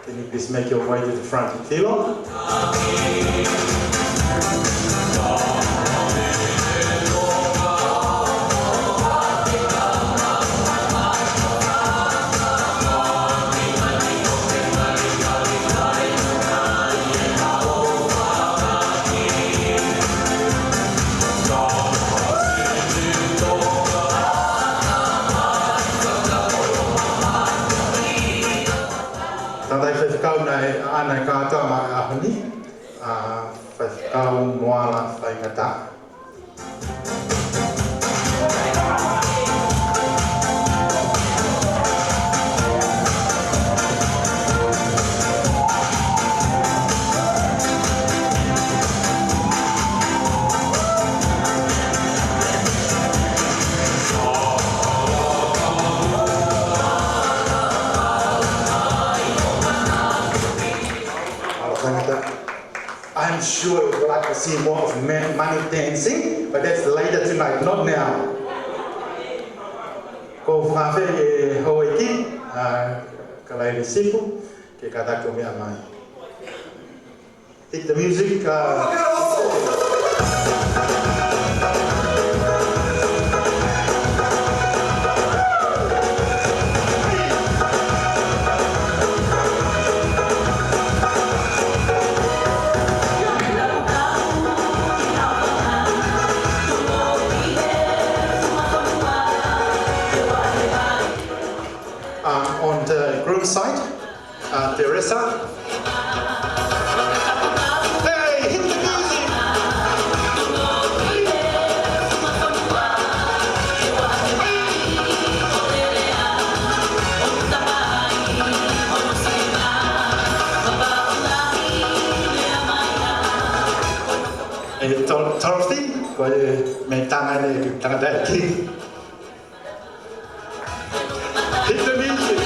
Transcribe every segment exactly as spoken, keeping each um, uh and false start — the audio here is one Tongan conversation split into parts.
Can you please make your way to the front, Tilo? Tangataʻeiki faifekau naʻe ʻaʻana e kātoa maʻa e ʻaho ni, ʻa Faifekau Moala Faingataʻa. Mālō Faingataʻa. I'm sure you would like to see more of ma-, money dancing, but that's later tonight, not now. Ko u fakaafeʻi e houʻeiki, ʻa Kalailesipu, ke kātaki ʻo meʻa mai. Hit the music, uh, Um, on the groom side, uh, Teresa. Hey, hit the music! E Dor-, Dorothy, ko e meʻa tangata ʻeni, tangataʻeiki. Hit the music.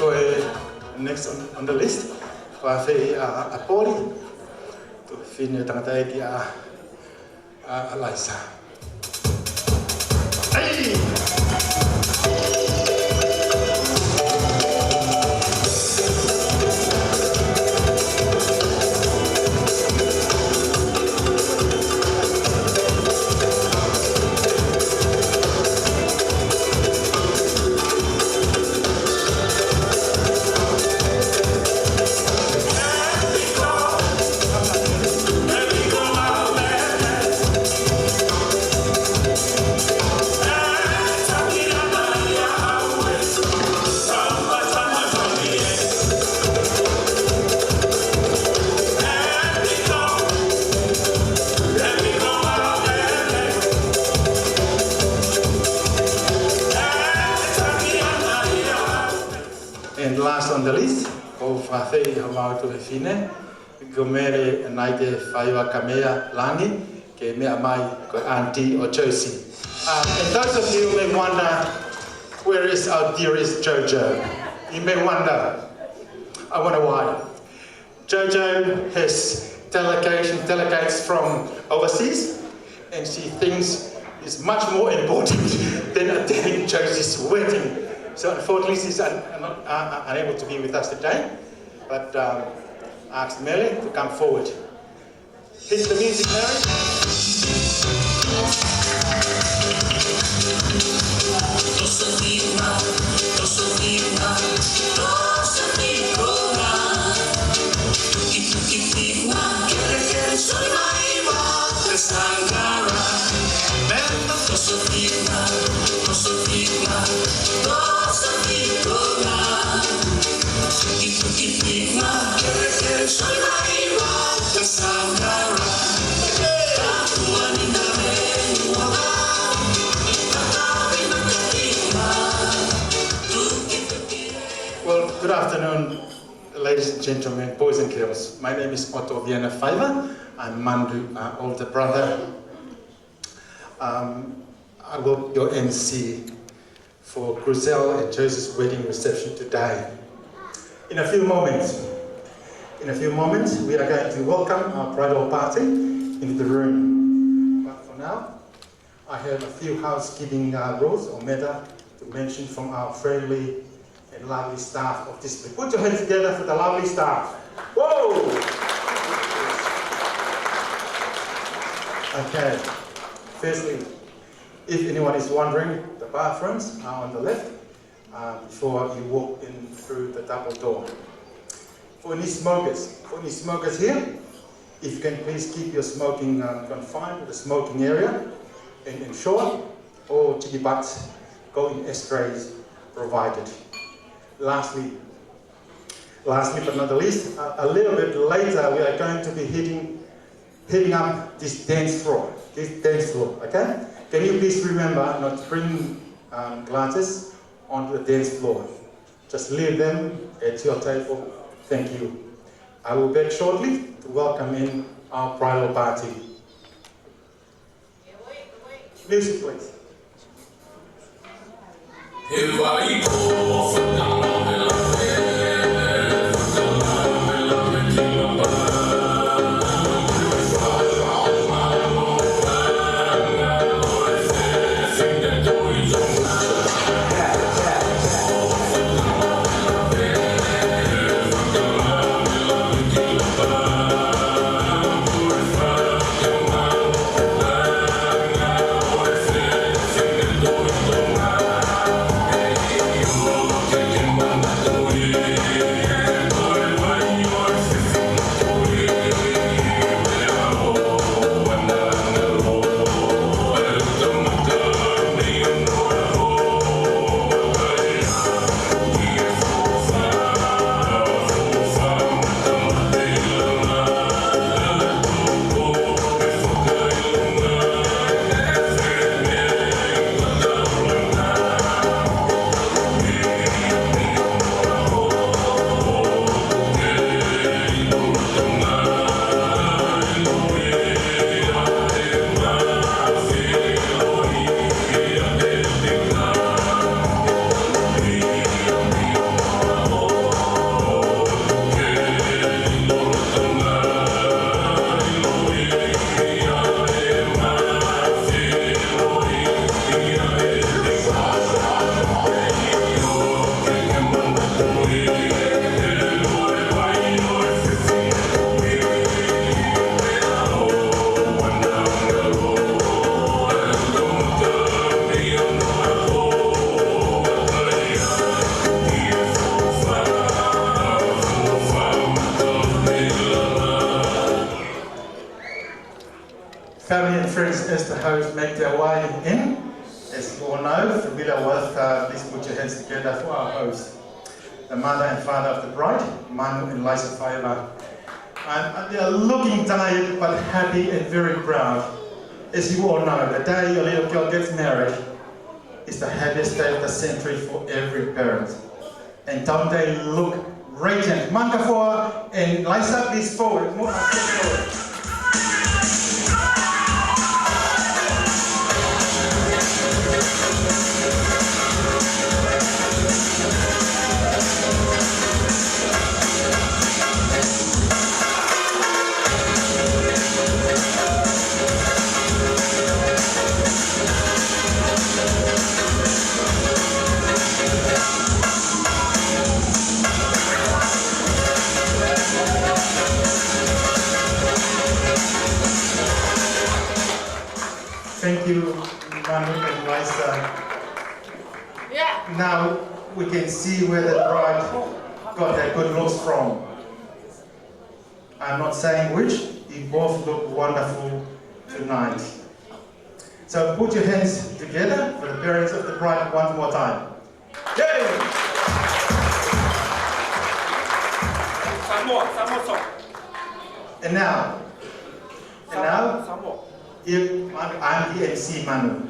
Ko e next on, on the list, ko e fai ʻa, ʻa Poli, tuofefine tangataʻeiki ʻa ʻa Alaisa. Hey! And last on the list, ko e fai homau tuofefine, ko Mele Naite Faiva Kamea Langi, ke meʻa mai ko e aunty ʻo Josie. Um, and those of you may wonder, where is our dearest Jojo? You may wonder. I wonder why. Jojo has delegation, delegates from overseas, and she thinks it's much more important than attending Josie's wedding. So unfortunately, she's un-, un-, uh, unable to be with us today. But, um, ask Mele to come forward. Hit the music, Mele. and gentlemen, boys and girls, my name is Otto Viana Faiva. I'm Manu, uh, older brother. Um, I will be your M C for Grizel and Joseph's wedding reception today. In a few moments, in a few moments, we are going to welcome our bridal party into the room. But for now, I have a few housekeeping, uh, rules or matter to mention from our friendly and lovely staff of this. Put your hands together for the lovely staff. Whoa! Okay. Firstly, if anyone is wondering, the bathrooms are on the left, uh, before you walk in through the double door. For any smokers, for any smokers here, if you can please keep your smoking, um, confined to the smoking area and ensure all tiki butts go in ashtrays provided. Lastly, lastly but not the least, a, a little bit later we are going to be hitting, hitting up this dance floor, this dance floor, okay? Can you please remember not to bring, um, glasses onto the dance floor? Just leave them at your table. Thank you. I will be back shortly to welcome in our bridal party. Music, please. Family and friends, as the host make their way in, as you all know, familiar with, uh, please put your hands together for our host, the mother and father of the bride, Manu and Laisa Faiva. And, and they are looking tired but happy and very proud. As you all know, the day your little girl gets married is the happiest day of the century for every parent. And don't they look radiant? Manu Faiva and Laisa, please forward. Move forward. Thank you, Manu and Laisa. Yeah. Now we can see where the bride got her good looks from. I'm not saying which, you both look wonderful tonight. So put your hands together for the parents of the bride one more time. Yay! Some more, some more song. And now, and now, some more. If I'm, I'm the M C, Manu.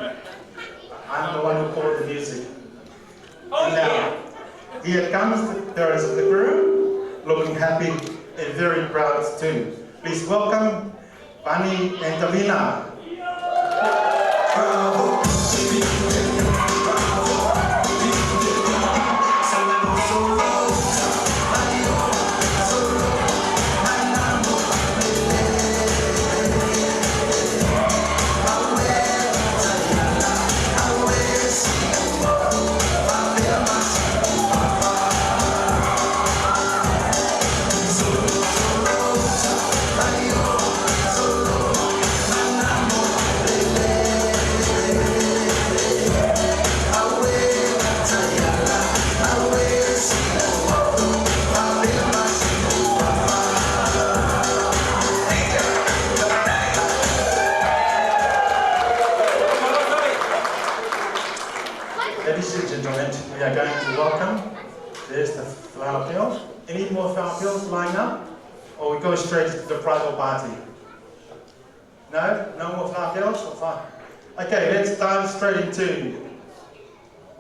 I'm the one who called the music. And now, here comes the parents of the groom. Looking happy and very proud too. Please welcome Pani and Davina. Ladies and gentlemen, we are going to welcome, there's the flower girl. Any more flower girls lined up? Or we go straight to the bridal party? No? No more flower girls? Or flower- Okay, let's dive straight into,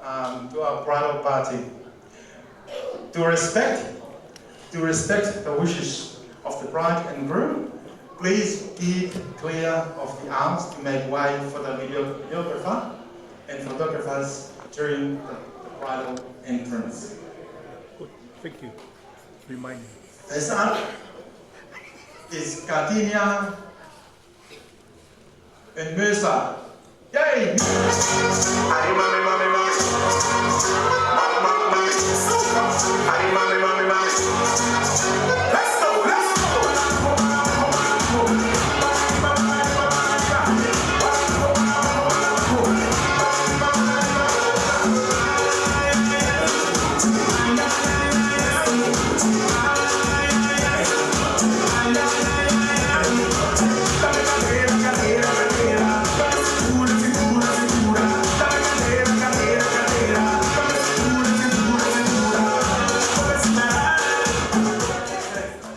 um, to our bridal party. To respect, to respect the wishes of the bride and groom, please keep clear of the aisles to make way for the video-, videographer and photographers during the, the bridal entrance. Good. Thank you. Remind me. First up is Gardenia and Mercer. Yay!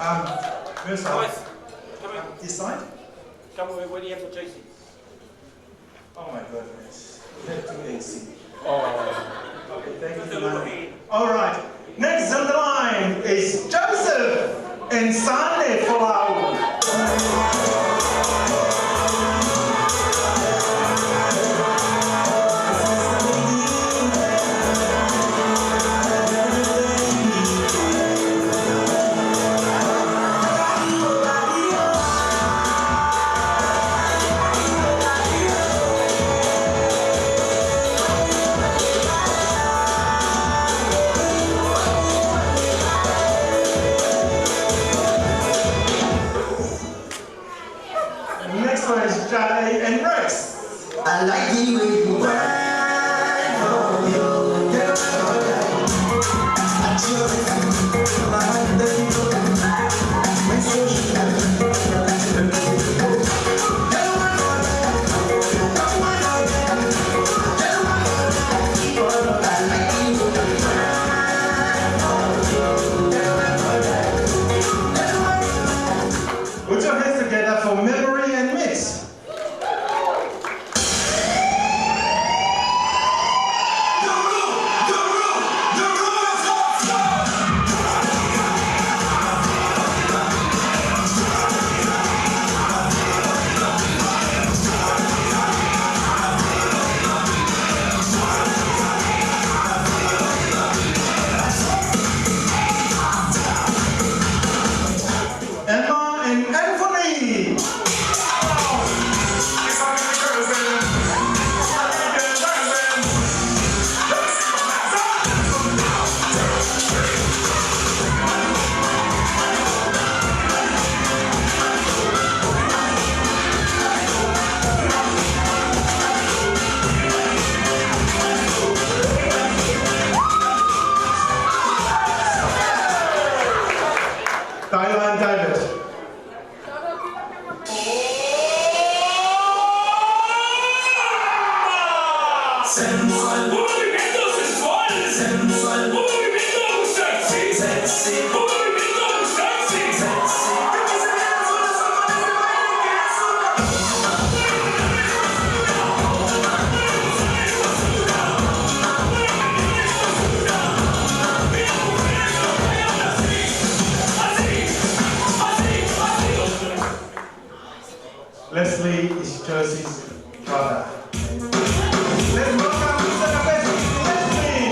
Um, Mercer, Boys, come in. Um, this side. Come over. Where do you have the J C? Oh my goodness. We have two A C. Oh. Okay, thank you, man. All right. Next on the line is Joseph and Sane Folau. And the next one is Jade and Rex. I like it when you grind for your girl. I just Put your hands together for Memory and Mix. Emma and Anthony. Tyler and David. Leslie is Josie's brother. Let's welcome Mister Kapesi, Leslie.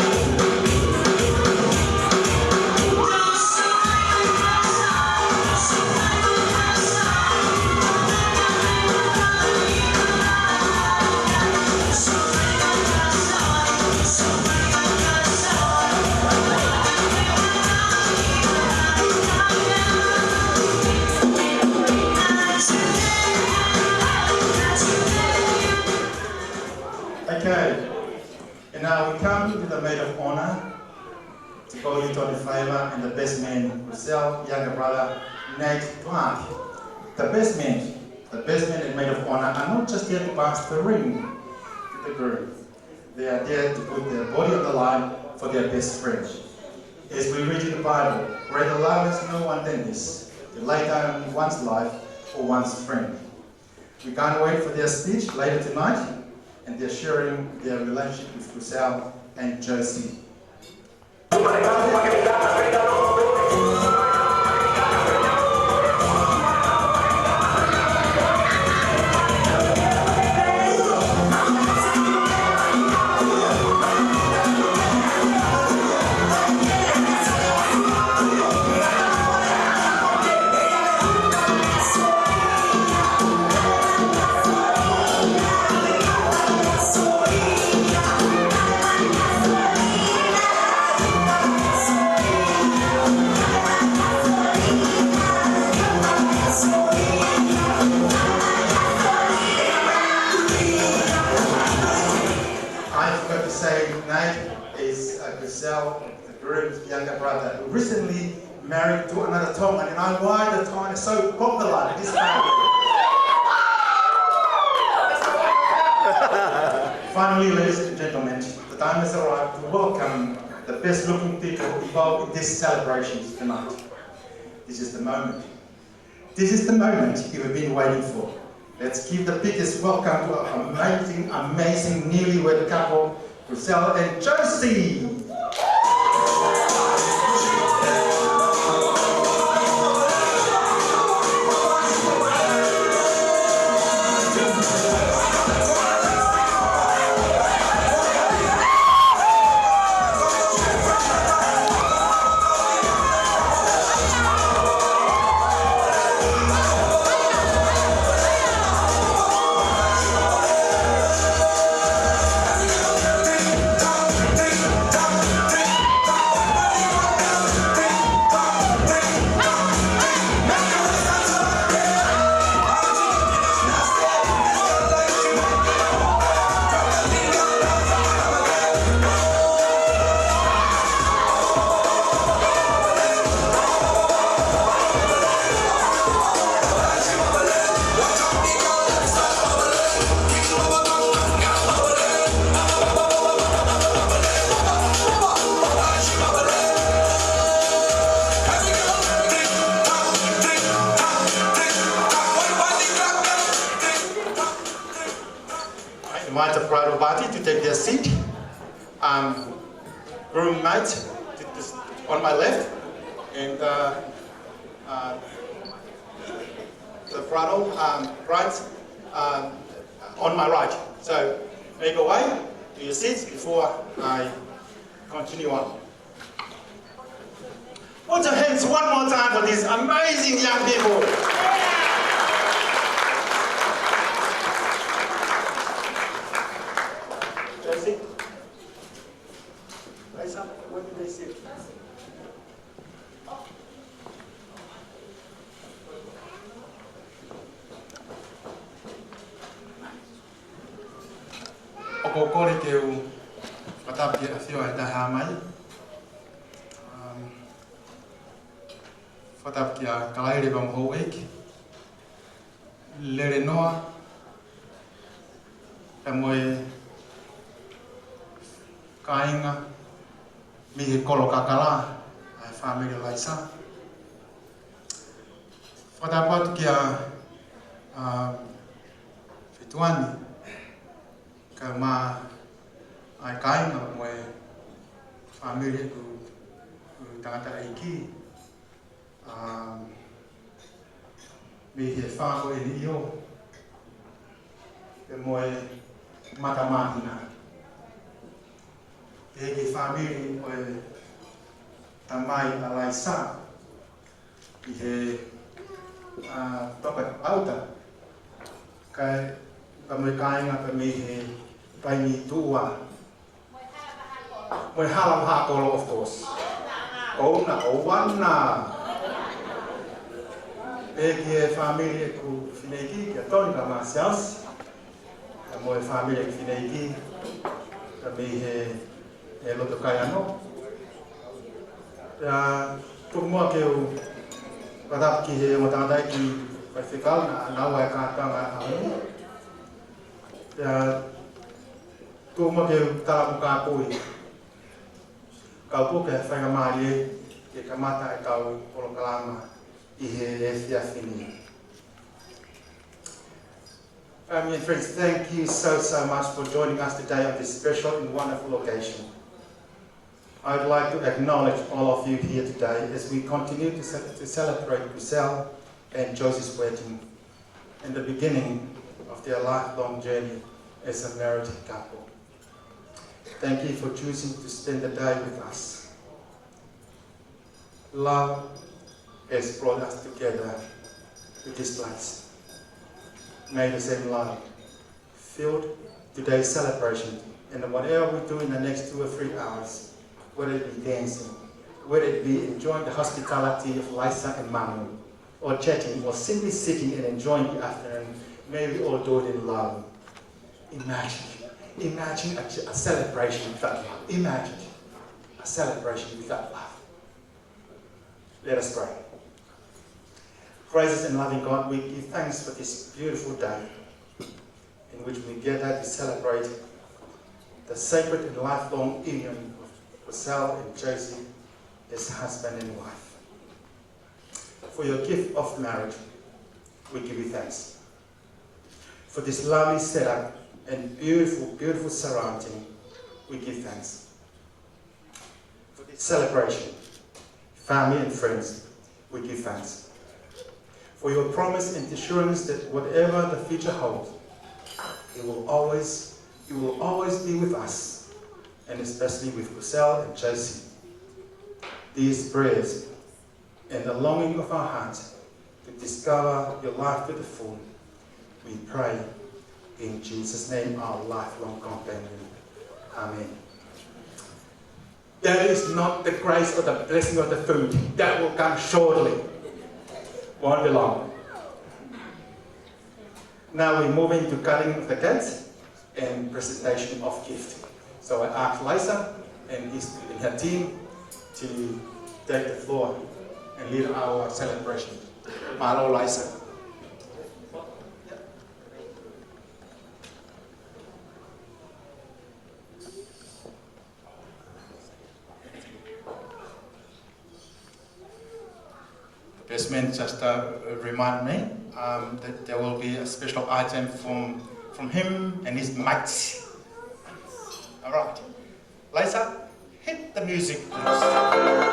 Okay, and now we come to the maid of honor, Tokoni Tony Faiva and the best man, Russell, younger brother, Nate Clark. The best man, the best man and maid of honor are not just here to pass the ring to the groom. They are there to put their body on the line for their best friend. As we read in the Bible, "Greater love has no one than this, to lay down one's life for one's friend." We can't wait for their speech later tonight and their sharing their relationship with Russell and Josie. I forgot to say, Nate is, uh, Gazelle, the groom's younger brother, who recently married to another Tongan, and I why the Tongan is so popular in this family. Finally, ladies and gentlemen, the time has arrived to welcome the best-looking people involved in these celebrations tonight. This is the moment. This is the moment you have been waiting for. Let's give the biggest welcome to our amazing, amazing newlywed couple, Russell and Josie. I invite the bridal party to take their seat. Um, groom mate, to this, on my left, and, uh, uh, the bridal, um, bride, um, on my right. So make your way to your seats before I continue on. Put your hands one more time for these amazing young people. Josie, raise up. Where did they sit? ʻOku ou kole ke u fakatapu ki he ʻafio ʻa e Taʻehāmai. Um, fakatapu kia Kalaile pea mo houʻeiki. Lele Noa, pea mo e kāinga mei he Kolo Kakala, ʻa e fāmili Laisa. Fakatapu atu kia, ā, Fetuani, kae ʻumaʻā e kāinga mo e fāmili ʻeku, ʻeku tangataʻeiki. Um, mei he fā ko eni ʻio, mo e mata māhina. Pehē ki he fāmili ʻo e tamai ʻa Laisa, ʻi he, ʻa, toka pauta, kae pā mo e kāinga pē mei he Paini Tuʻa. Mo e Hala Vahakolo, of course. ʻOua naʻa, ʻoua naʻa. Pehē ki he fāmili ʻeku fineʻeiki, kia Tony pea mo Siaosi. Pea mo e fāmili ʻeku fineʻeiki, pea mei he, he loto Kaiano. Pea tuku muʻa ke u fakatapu ki he ongo tangataʻeiki faifekau naʻa, naʻa nau ʻi he kātoanga ʻaho ni. Pea tuku muʻa ke u tala mo kāpui. Kau pō ke faingamālie ke kamata ʻetau polokalama ʻi he efiafi ni. Family and friends, thank you so, so much for joining us today on this special and wonderful occasion. I'd like to acknowledge all of you here today as we continue to ce-, to celebrate Giselle and Josie's wedding and the beginning of their lifelong journey as a married couple. Thank you for choosing to spend the day with us. Love has brought us together to this place. May the same love fill today's celebration, and whatever we do in the next two or three hours, whether it be dancing, whether it be enjoying the hospitality of Laisa and Manu, or chatting, or simply sitting and enjoying the afternoon, may we all do it in love. Imagine, imagine a, a celebration without love. Imagine a celebration without love. Let us pray. Gracious and loving God, we give thanks for this beautiful day in which we gather to celebrate the sacred and lifelong union of Giselle and Josie as husband and wife. For your gift of marriage, we give you thanks. For this lovely setup and beautiful, beautiful surrounding, we give thanks. For this celebration, family and friends, we give thanks. For your promise and assurance that whatever the future holds, it will always, you will always be with us, and especially with Giselle and Josie. These prayers and the longing of our hearts to discover your life to the full, we pray in Jesus' name, our lifelong companion. Amen. That is not the grace or the blessing of the food. That will come shortly. Won't be long. Now we move into cutting of the cake and presentation of gift. So I ask Laisa and his, and her team to take the floor and lead our celebration. Mālō, Laisa. The best man just, uh, remind me, um, that there will be a special item from, from him and his mates. All right. Laisa, hit the music, please.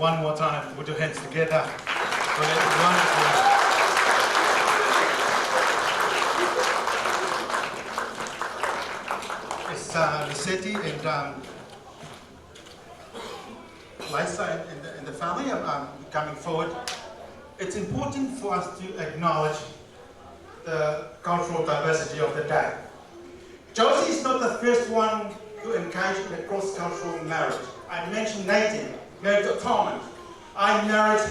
One more time, put your hands together for that wonderful. It's uh, Liseti and um, Lisa and, and, the, and the family are um, coming forward. It's important for us to acknowledge the cultural diversity of the day. Josie is not the first one to engage in a cross-cultural marriage. I mentioned Nathan, married to Tongan. I married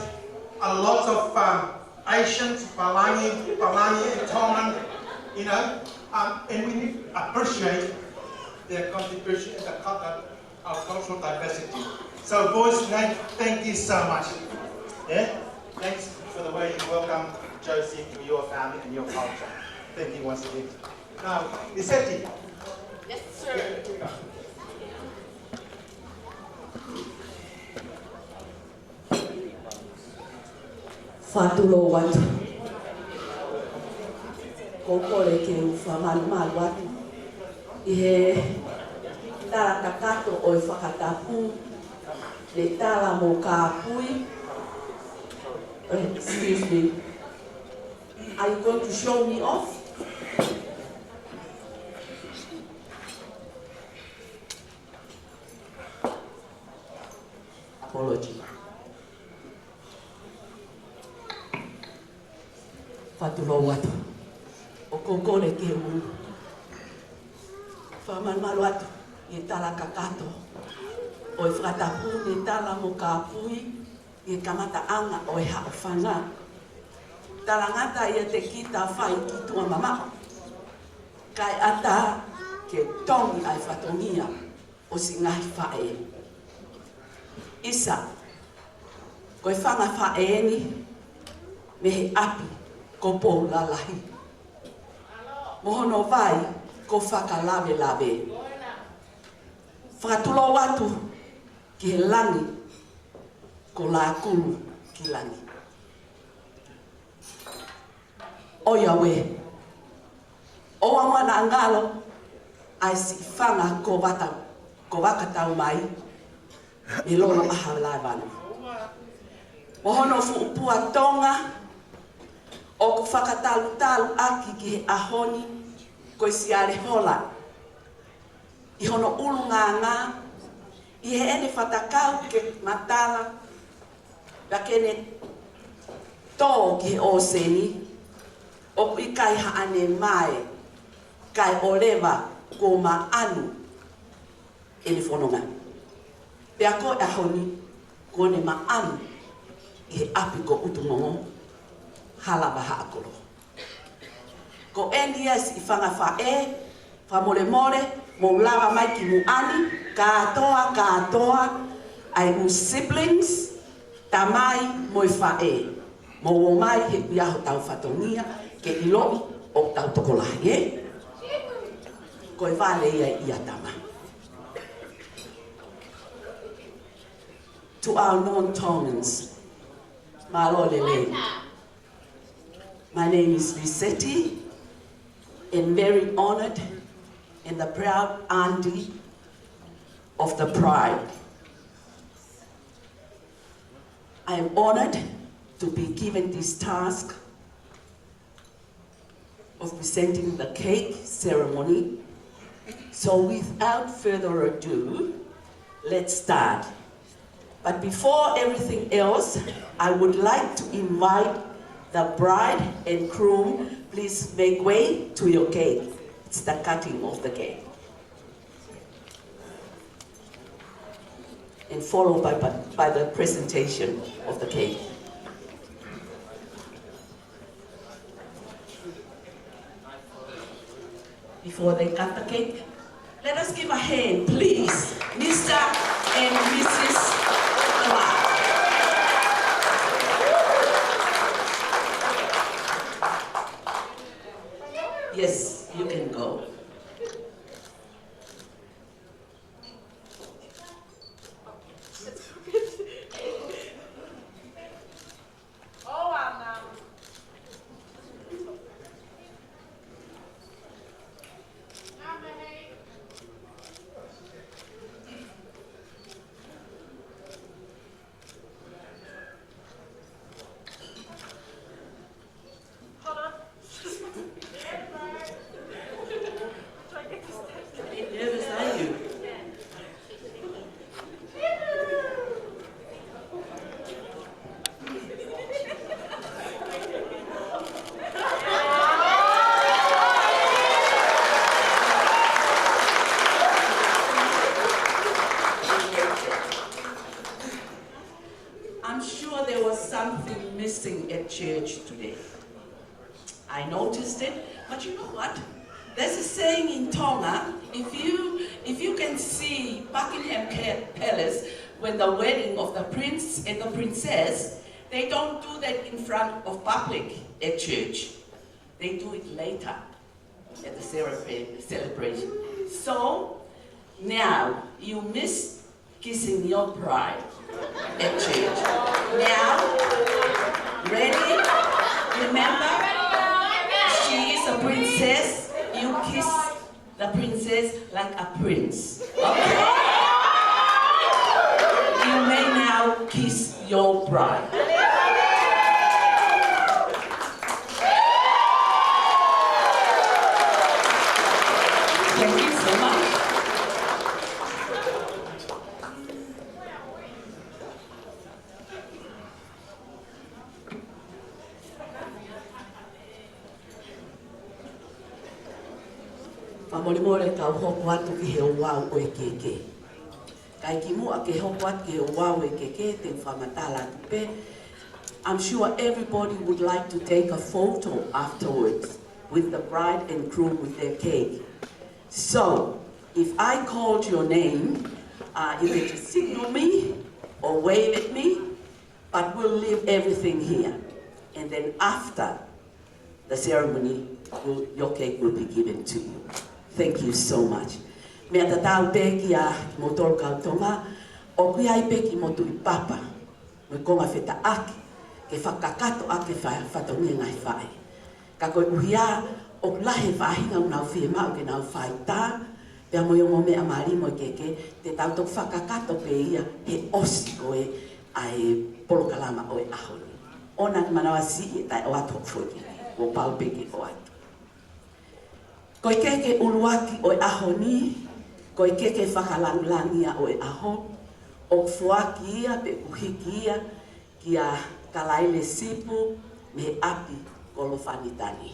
a lot of um, Asians, Palagi, Palagi and Tongan, you know, um, and we need to appreciate their contribution and the culture of cultural diversity. So, boys, thank, thank you so much. Yeah? Thanks for the way you welcome Josie to your family and your culture. Thank you once again. Now, Liseti. Yes, sir. Fakatulou atu. Ko e kole ke u fakamalumalu atu ʻi he tala kakato ʻo e fakatapu, ne tala mo kāpui. Eh, excuse me. Are you going to show me off? Apology. Fakatulou atu. ʻOku ou kole ke u fakamalumalu atu ʻi he tala kakato ʻo e fakatapu, ne tala mo kāpui ʻi he kamataʻanga ʻo e haʻofanga. Talangata ʻiate kita fai ki tuʻa mamaʻo, kae ʻatā ke tongi ʻa e fatongia ʻo siʻi ngaahi faʻē. ʻIsa, ko e fanga faʻē eni mei he ʻapi ko Poulalahi, mo hono vai ko Fakalavelave. Fakatulou atu ki he langi ko Lakulu ki langi. ʻOiauē, ʻoua muʻa naʻa ngalo ʻa e siʻi fanga ko Vata, ko Vakataumai, mei Loloʻaha Laevanu. Mo hono fuʻu pua Tonga, ʻoku fakatalutalu ʻaki ki he ʻaho ni ko e Siale Hola ʻi hono ʻulungaanga, ʻi heʻene fatakau ke matala, pea ke ne tō ki he ʻōseni, ʻoku ʻikai haʻane mae, kae ʻoua leva kuo maʻanu ʻene fononga. Pea ko e ʻaho ni, kuo ne maʻanu ʻi he ʻapi ko Utumongo, Hala Vahaʻakolo. Ko eni ia siʻi fanga faʻē, fakamolemole, mou lava mai ki muʻa ni, kātoa, kātoa, ʻa e ʻū siblings, tamai mo e faʻē. Mou ō mai he ʻoku ʻi ai hotau fatongia, ke ʻiloʻi ʻoku tau tokolahi, ē? Ko e vale ia ʻia tama. To our non-Tongans, mālō e lelei. My name is Liseti, and very honored and the proud auntie of the bride. I am honored to be given this task of presenting the cake ceremony. So without further ado, let's start. But before everything else, I would like to invite the bride and groom, please make way to your cake. It's the cutting of the cake. And followed by, by, by the presentation of the cake. Before they cut the cake, let us give a hand, please, Mister and Missus Lamar. Yes, you can go. Sing at church today. I noticed it, but you know what? There's a saying in Tonga, if you, if you can see Buckingham Ca-, Palace when the wedding of the prince and the princess, they don't do that in front of public at church. They do it later at the celebra-, celebration. So, now, you miss kissing your bride at church. Now, ready? Remember, she is a princess. You kiss the princess like a prince. Okay? You may now kiss your bride. Thank you so much. Fakamolemole kau hoko atu ki he ouau ʻo e keke. Kae kimuʻa ke hoko atu ki he ouau ʻo e keke, te u fakamatala atu pē. I'm sure everybody would like to take a photo afterwards with the bride and groom with their cake. So, if I called your name, uh, you can just signal me or wave at me, but we'll leave everything here. And then after the ceremony, will, your cake will be given to you. Thank you so much. Meʻa tatau pē kia kimoutolu kau Tonga, ʻoku ʻi ai pē kimoutolu ʻi papa mo e konga fetaʻaki, ke fakakakato ʻaki e fa-, fatongia ngaahi faʻē. Ka koeʻuhi ʻoku lahi e faʻahinga ʻoku nau fiemaʻu ke nau fai tā, pea mo e ongo meʻa mali mo e keke, te tau toki fakakakato pē ia he ʻosi ko ē ʻa e polokalama ʻo e ʻaho ni. ʻOua naʻa ke manavasiʻi e taʻeʻoatu hoʻo foʻi keke, kuo pau pē ke ʻoatu. Ko e keke ʻuluaki ʻo e ʻaho ni, ko e keke fakalāngilangi ia ʻo e ʻaho, ʻoku foaki ia pe ʻoku hiki ia kia Kalaile Sipu mei he ʻapi ko Lofanitani.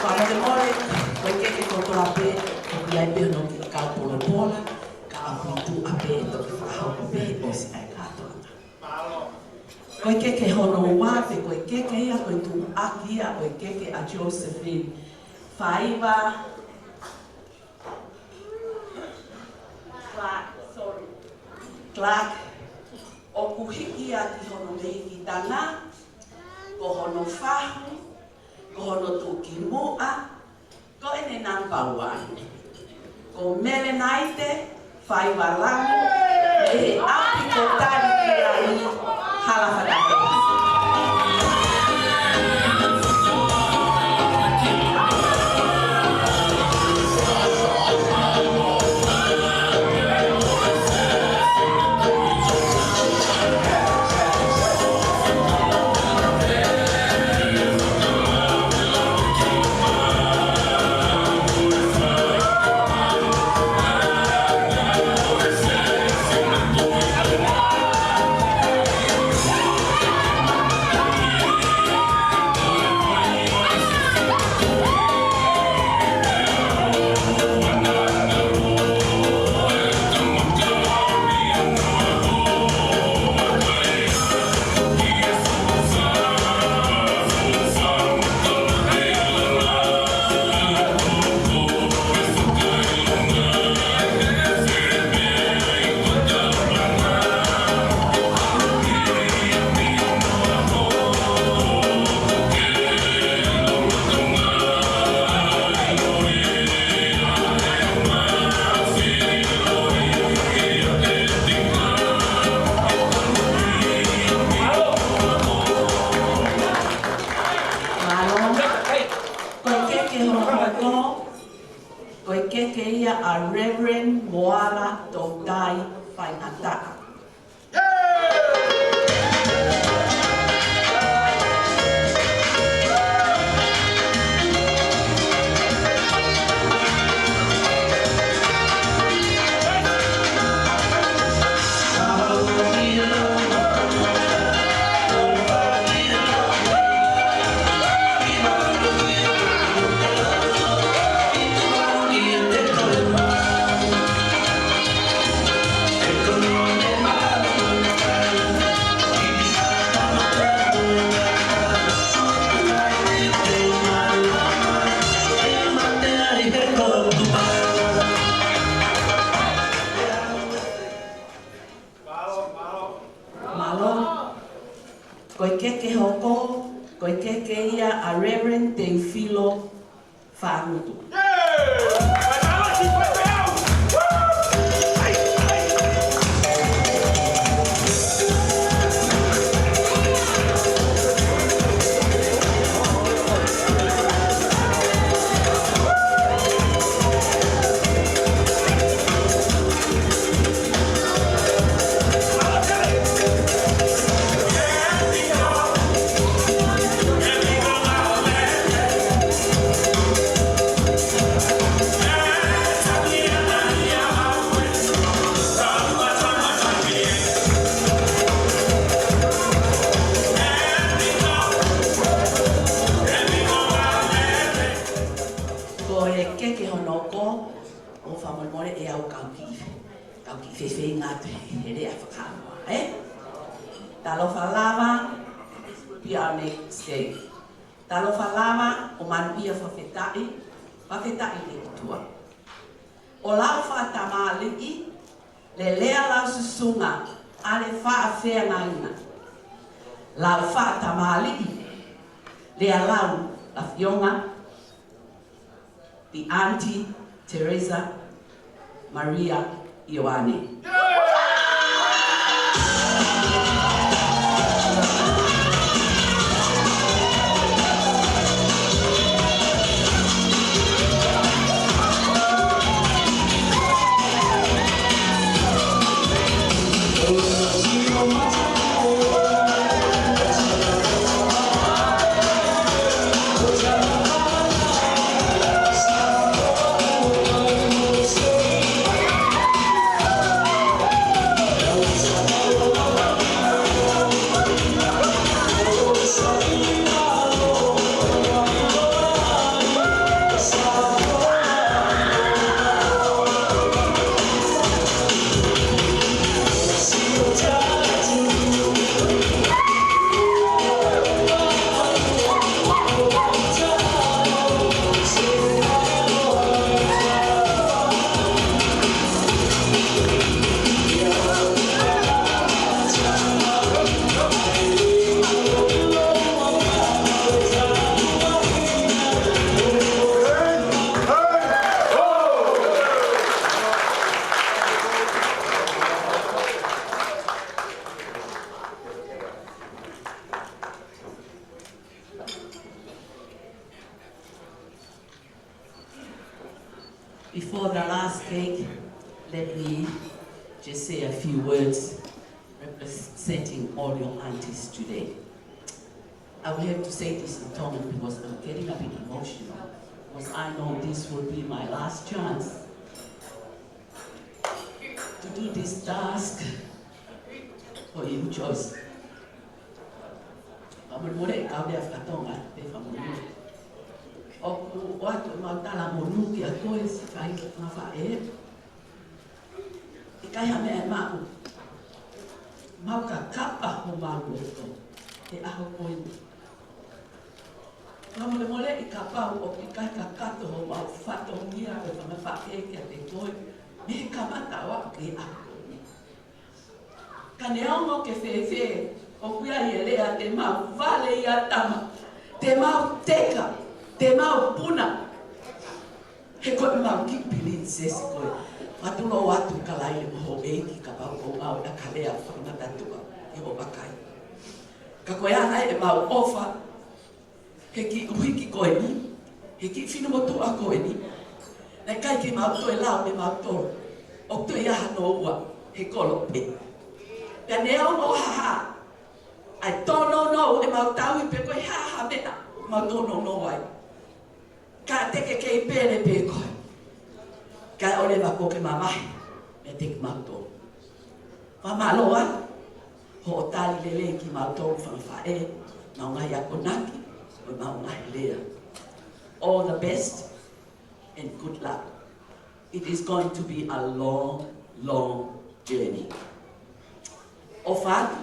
Fakamolemole, ko e keke kotoa pē, ʻoku ʻi ai pē hono kiʻi kau polopola, ka ʻoku ʻi tuʻa pē ʻe toki fakahoko pē he ʻosi ʻa e kātoanga. Ko e keke hono ua, pe ko e keke ia, ko e tuʻuaki ia ʻo e keke ʻa Josephine Faiva Clark, sorry. Clark, ʻoku hiki ia ki hono mehikitanga, ko hono fahu, ko hono tuʻukimuʻa, ko ʻene number one, ko Melenaite Faiva Lamu, mei he ʻapi ko Talikiani, Halafatapesi. Ko e keke hoko, ko e keke ia ʻa Reverend Teofilo Faʻangutu. Ko e keke hono hoko, ʻoku fakamolemole ʻe au kau kiʻi, kau kiʻi fefeinga atu he lea fakamoa, ē? Talofa lava, be our next day. Talofa lava, ʻo manuʻia fakafetaʻi, fakafetaʻi ki he ʻOtua. ʻO lau fakatamaliʻi, lea lau susunga, ʻa e faʻa feangainga. Lau fakatamaliʻi, lea lau ʻa e afioʻanga, the Aunty Teresa Maria Ioane. Before the last cake, let me just say a few words representing all your aunties today. I will have to say this in Tongan because I'm getting a bit emotional, because I know this will be my last chance to do this task for you, Joyce. Fakamolemole, kau lea fakatonga, pea fakamolemole. ʻOku ʻoatu ʻemau talamonū kiate koe, siʻi faʻē, ngaahi faʻē. ʻIkai ha meʻa ʻe maʻu. Mau kakapa homau loto he ʻaho ko eni. Fakamolemoleʻi kapau ʻoku ʻikai kakato homau fatongia ʻo e fanga faʻē kiate koe mei he kamata ʻo aʻu ki he ʻaho ko eni. Ka neongo ʻoku fēfē, ʻoku ʻi ai e lea, te mau vale ia tama, te mau teka, te mau puna. He ko ʻemau kiʻi pilinisesi koe. Mātuʻa atu, Kalaile mo houʻeiki, kapau ʻoku ou ʻai ha lea fakamatatua ʻi hoʻo vakai. Ka ko e ʻana ʻemau ʻofa, he kiʻi uhiki ko eni, he kiʻi finemotuʻa ko eni, naʻe ʻikai ke mau toe lau ʻe mautolu ʻoku toe ʻi ai hano ua he kolope. Pea neongo ha hā ʻa e tōnounou ʻemau tauhi pe ko e hā ha meʻa ʻoku mau tōnounou ai, ka te ke kei pele pē koe. Kae ʻoua leva kuo ke mamahi meiate kimautolu. Fakamālō atu hoʻo tali lelei kimautolu fanga faʻē, ʻemau ngaahi akonaki, ʻemau ngaahi lea. All the best and good luck. It is going to be a long, long journey. ʻOfa atu,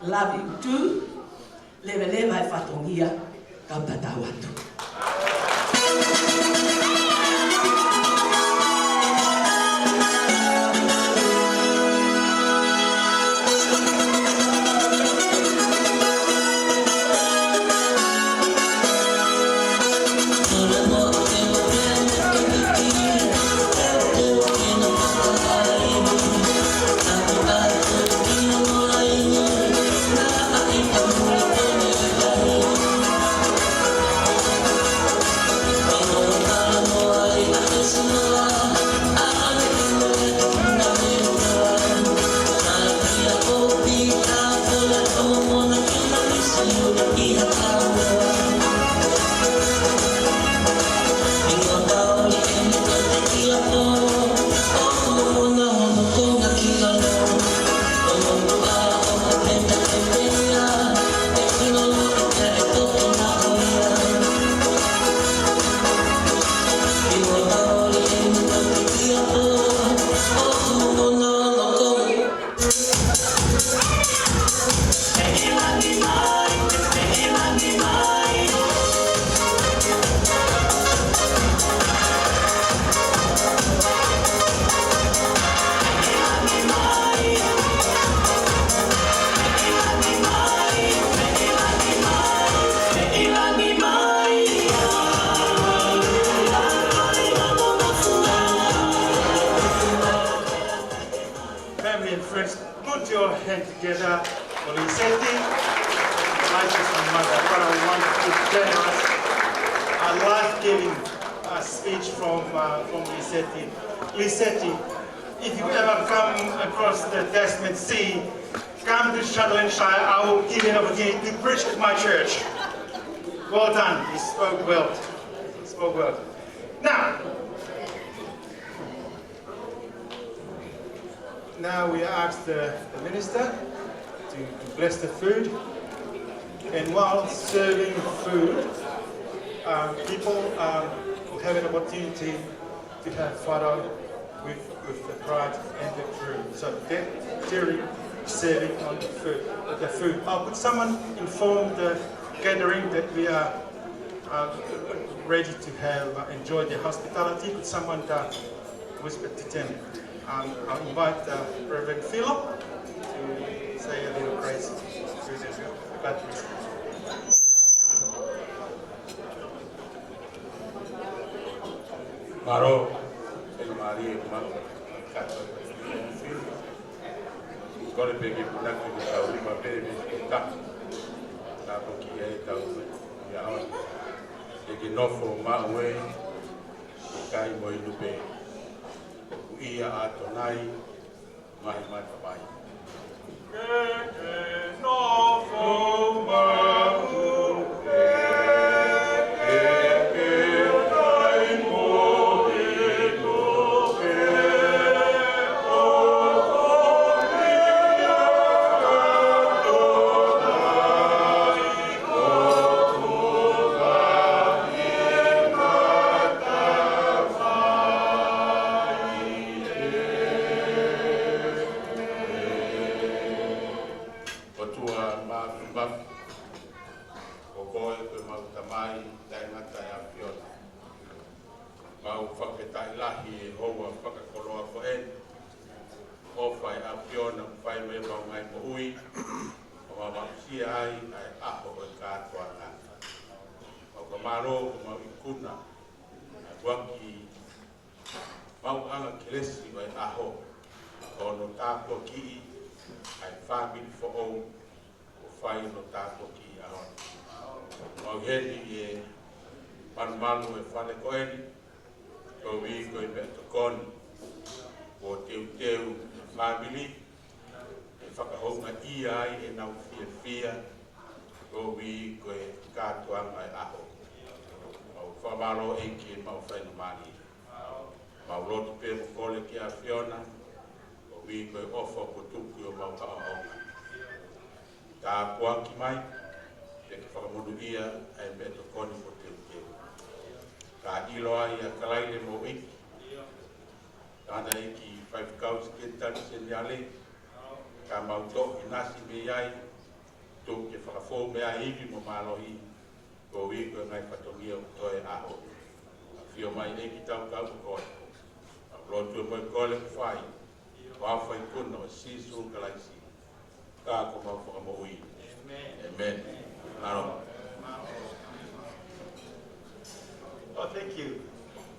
love you too. Leveleva e fatongia, kau tatau atu. And friends, put your hand together for Lisette. Thank you so much. What a wonderful, generous, a life-giving uh, speech from, uh, from Lisette. Lisette, if you ever come across the Tasman Sea, come to Sutherland Shire. I will give you an opportunity to preach at my church. Well done. You spoke well. You spoke well. Now, now we ask the, the minister to, to bless the food. And while serving food, um, people um, will have an opportunity to have photo with, with the bride and the groom. So that during serving on the food, the food. Oh, could someone inform the gathering that we are uh, ready to have uh, enjoy the hospitality? Could someone uh, whisper to them? Um, I'll invite uh, Reverend Philip to say a little grace through the Baptist. Mālō, e mālie e mama, kato. Kole pē ke punake ke tau lima pē me ke tapu. Tapu ki ai tau ia on. Ke ke nofo maʻu e, ke kai mo inu pē. ʻOku ʻia ʻAtonai, mai mata mai. Ke ke nofo maʻu e, ke ke kai mo inu pē. ʻOku ʻia ʻAtonai, ʻoku mai mata mai. ʻOtua Māfimafi, ko koe ko ʻemau Tamai taʻengata ʻa e ʻAfiona. Mau fakafetaʻi lahi he houa fakakoloa ko eni. ʻOfa ʻa e ʻAfiona ʻoku fai mai ʻemau ngaahi moʻui, ʻo mau aʻusia ai ʻa e ʻaho ʻo e kātoanga. Mau fakamālō ʻoku mau ikuna ʻa e kuaki maʻuʻanga kelesi ʻo e ʻaho, ʻo hono tāpuakiʻi ʻa e fāmili foʻou, ʻo fai hono tāpuakiʻi ʻaho ni. Mau ʻi heni ʻi he malumalu ʻo e fale ko eni, koeʻuhi ko e meʻatokoni kuo teuteu ʻe he fāmili, ʻe fakahoungaʻia ai ʻenau fiefia, koeʻuhi ko e kātoanga ʻo e ʻaho. Mau fakamālō ʻEiki ʻemau faingamālie. Mau lotu pē mo kole ki he ʻAfiona, koeʻuhi ko e ʻofa kuo tuku ʻi homau ʻaonga. Tāpuaki mai, pea ke fakamonūʻia ʻa e meʻatokoni kuo teuteu. Ka ʻilo ai ʻa Kalaile mo ʻEiki, tangataʻeiki faifekau sekelitali seniale, ka mau toʻo ʻinasi mei ai, tuku ke fakafou mei ai ivi mo mālohi, koeʻuhi ko e ngaahi fatongia ʻoku toe ʻaho. ʻAfio mai ʻEiki, tau kau mo koe. Mau lotu mo e kole ʻoku fai, ʻo afaikuna ʻo Sīsū Kalaisi, ka ko homau Fakamoʻui. ʻĒmeni. ʻĒmeni. Mālō. Oh, thank you.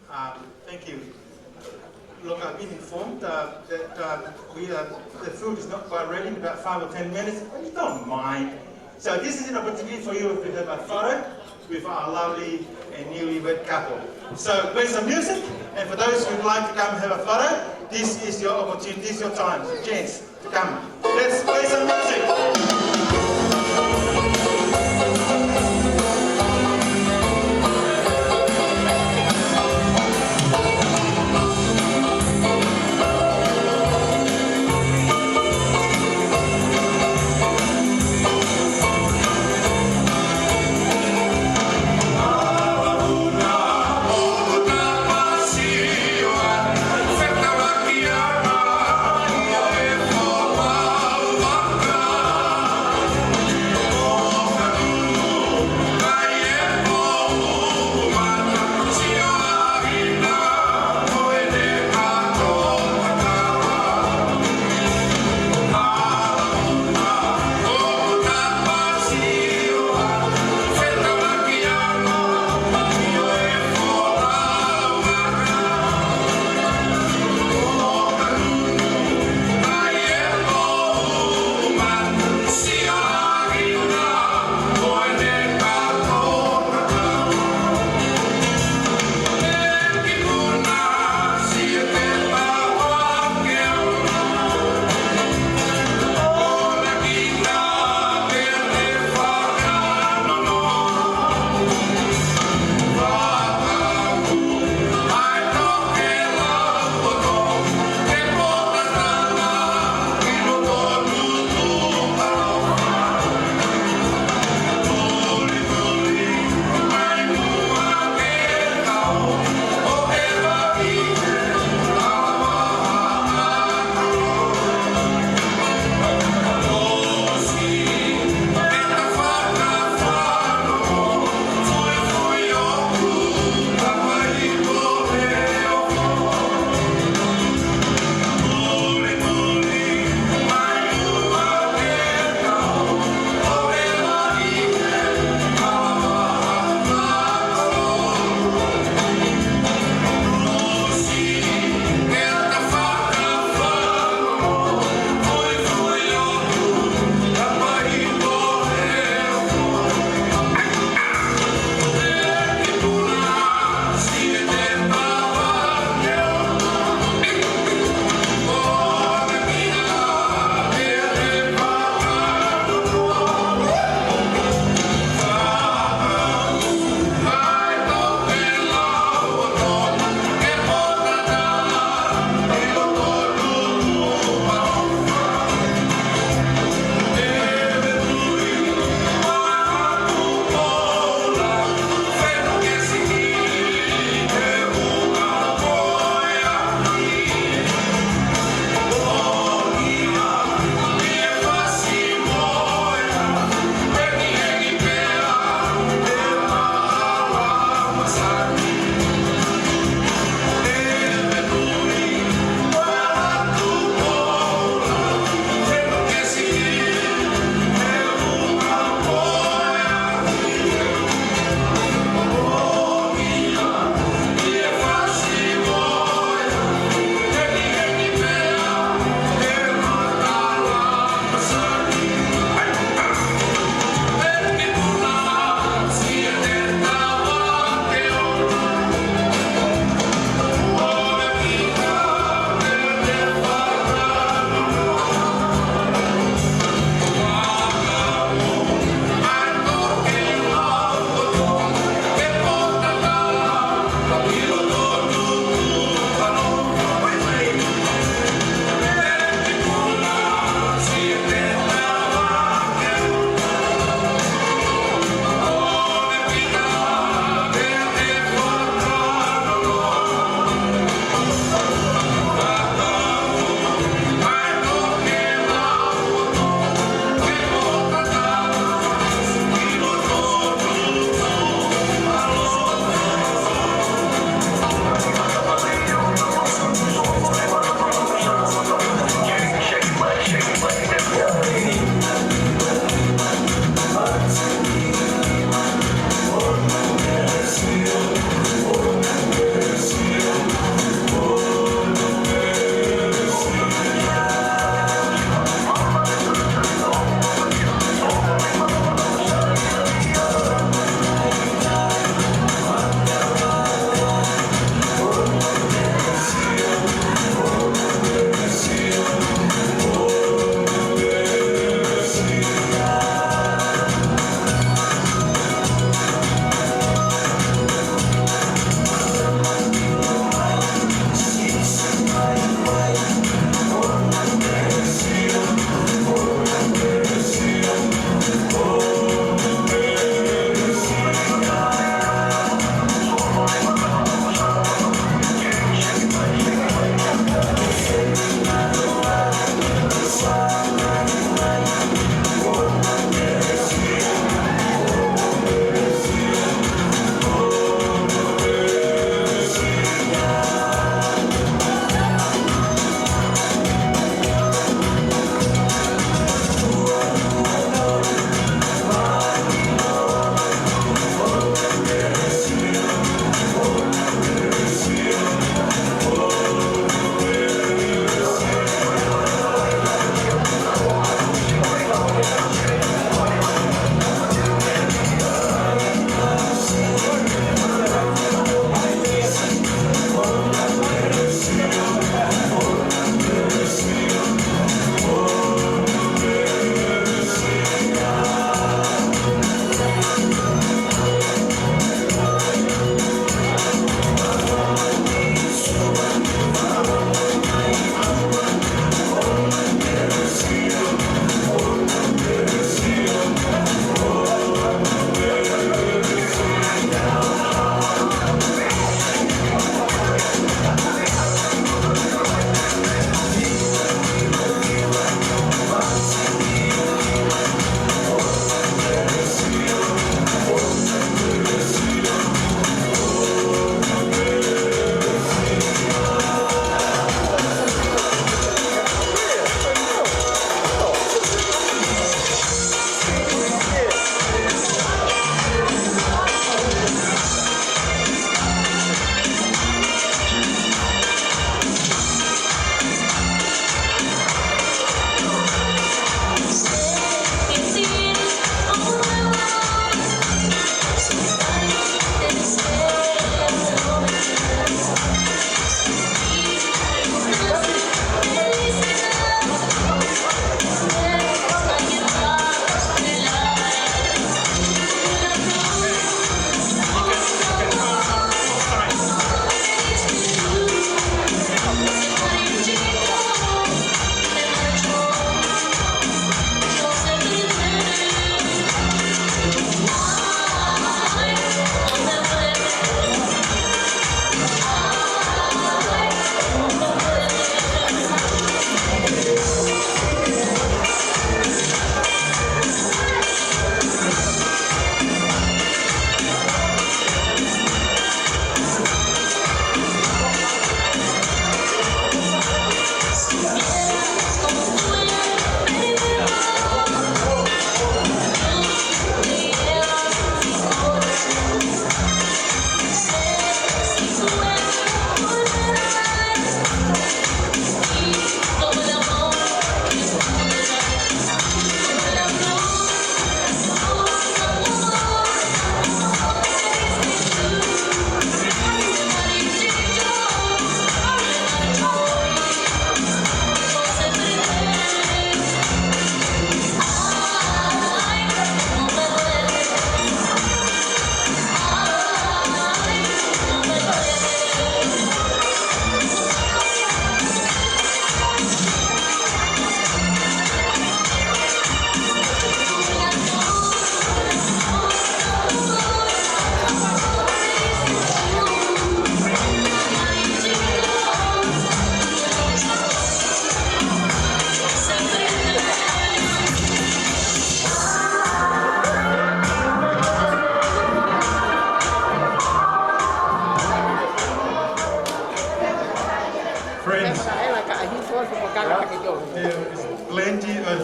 Um, thank you. Look, I've been informed uh, that um, we, uh, the food is not quite ready in about five or ten minutes. But you don't mind. So this is an opportunity for you to have a photo with our lovely and newlywed couple. So play some music, and for those who'd like to come and have a photo, this is your opportunity, this is your time, your chance to come. Let's play some music.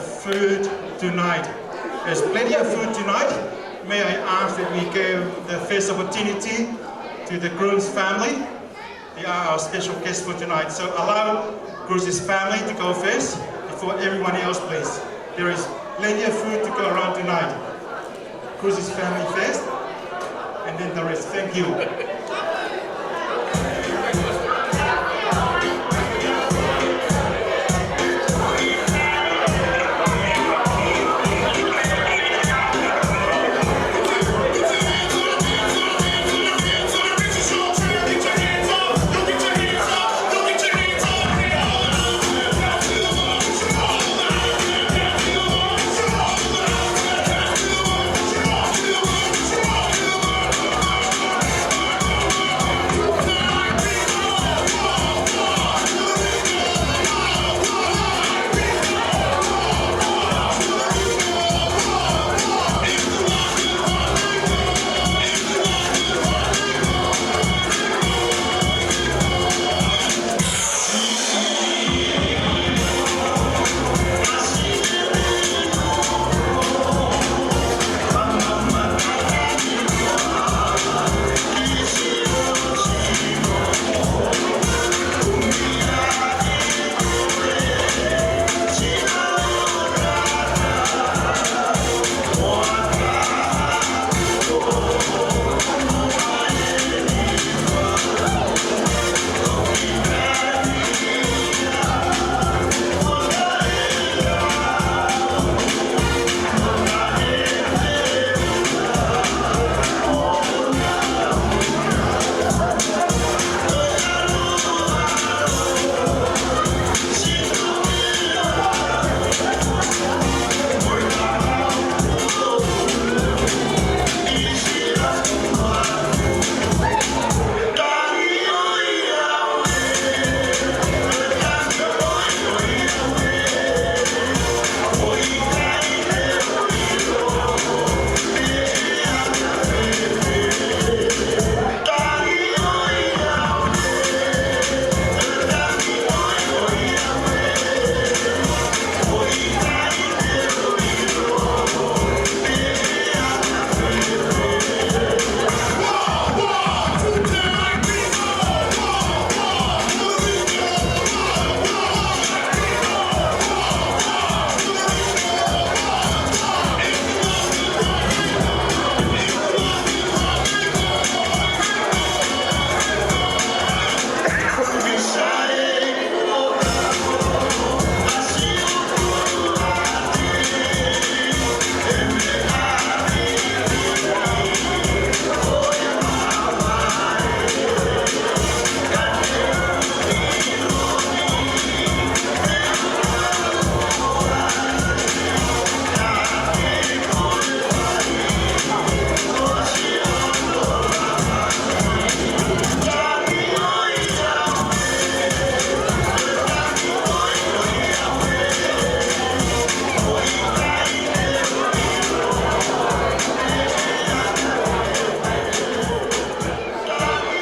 Food tonight. There's plenty of food tonight. May I ask that we give the first opportunity to the groom's family? They are our special guests for tonight. So allow Cruz's family to go first before everyone else, please. There is plenty of food to go around tonight. Cruz's family first, and then the rest. Thank you.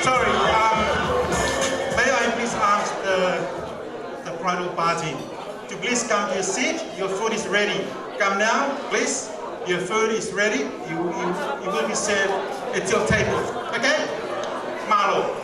Sorry, um, may I please ask the, the bridal party to please come to your seat. Your food is ready. Come now, please. Your food is ready. You, you, you will be served at your table. Okay? Mālō.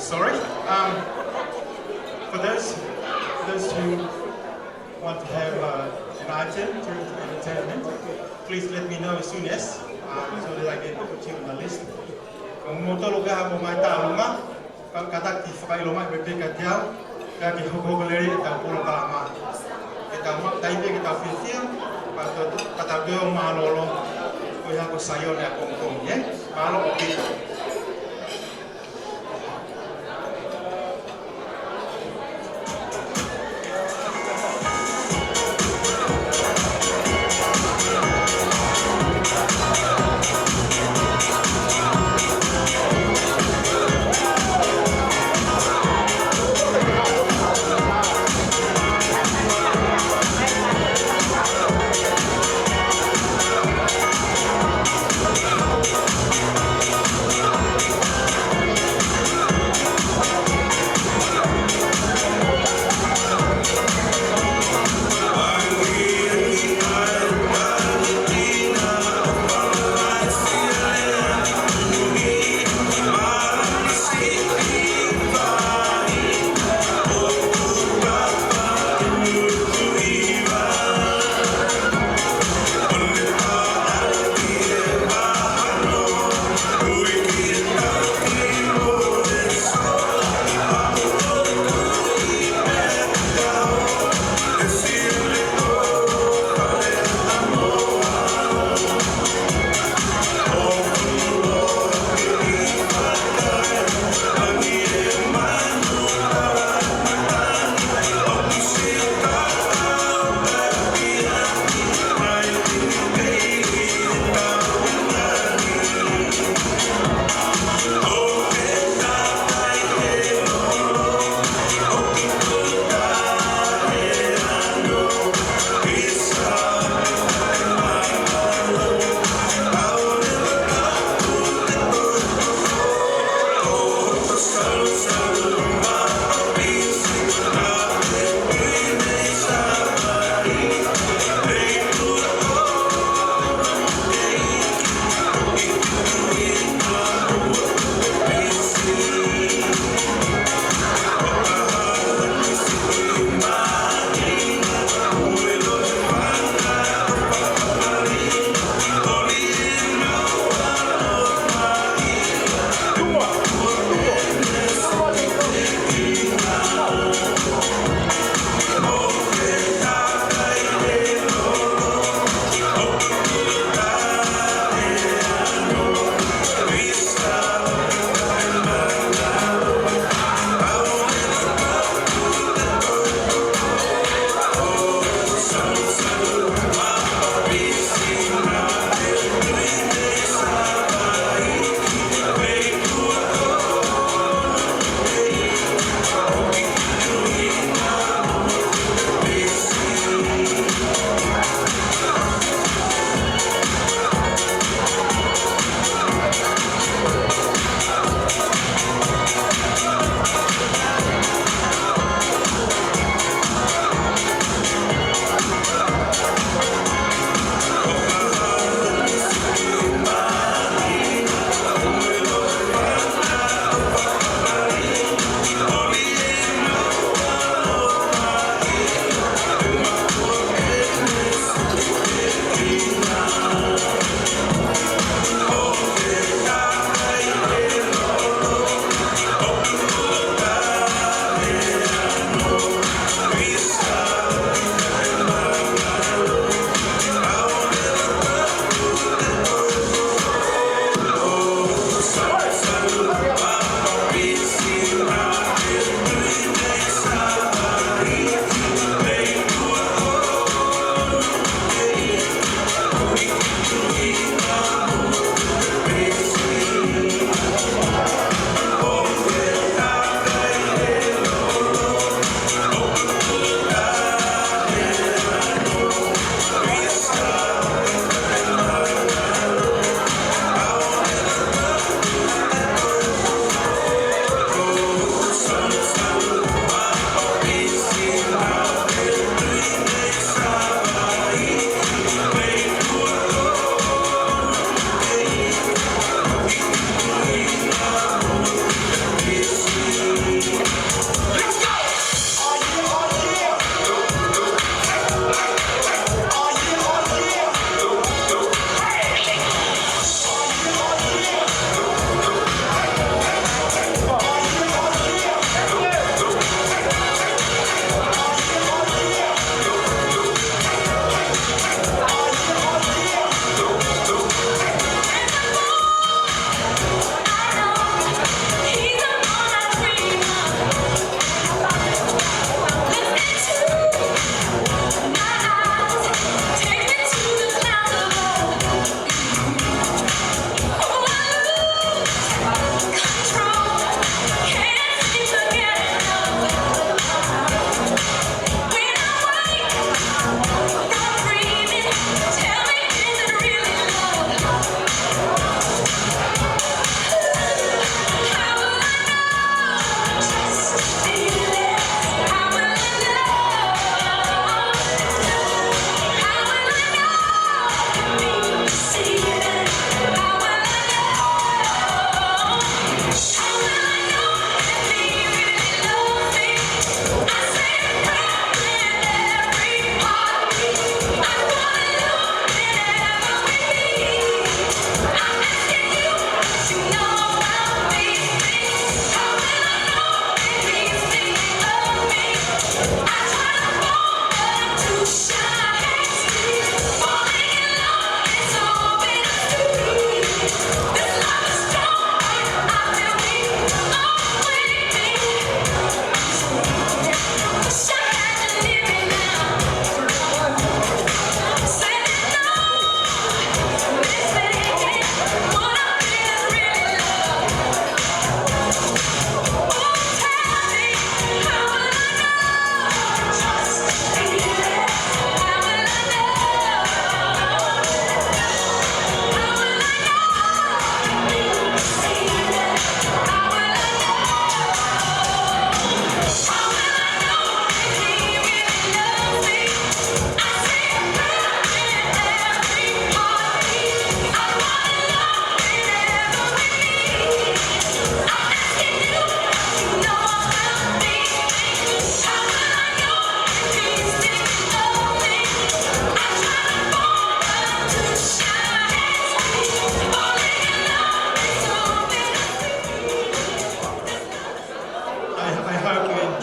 Sorry. Um, for those, for those who want to have, uh, an item during the entertainment, please let me know as soon as, uh, so that I can put you on the list. Ko e motolo ka mo mai talunga, ka, kātaki fakaʻilo mai pē kiate au, ka ke hokohoko lelei ʻetau polokalama. Ke tau maʻu taimi ke tau fiefia, pea tau, pea tau toe ō mālōlō, ko ia ko Saione ʻa Kongokongi, ē? Mālō ʻaupito.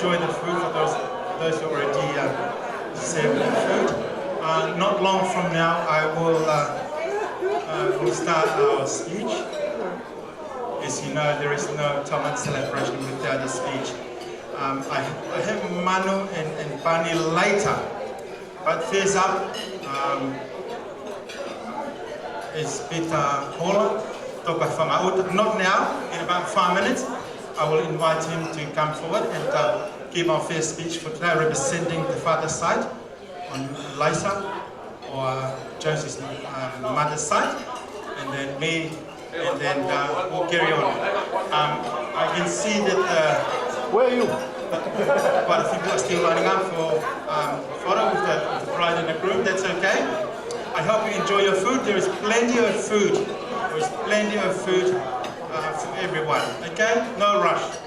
Enjoy the food for those, those who already uh, served the food. Uh, not long from now, I will uh, uh, will start our speech. As you know, there is no Tongan celebration without a speech. Um, I, I have manu and, and pani later, but first up um, is Peter Hola, Toka Famaut. Not now, in about five minutes, I will invite him to come forward and uh, give our first speech for today, representing the father's side on Laisa, or uh, Josie's um, mother's side, and then me, and then uh, we'll carry on. Um, I can see that uh, Where are you? Quite a few people are still lining up for um, photo with the, with the bride and the groom. That's okay. I hope you enjoy your food. There is plenty of food. There is plenty of food uh, for everyone. Okay? No rush.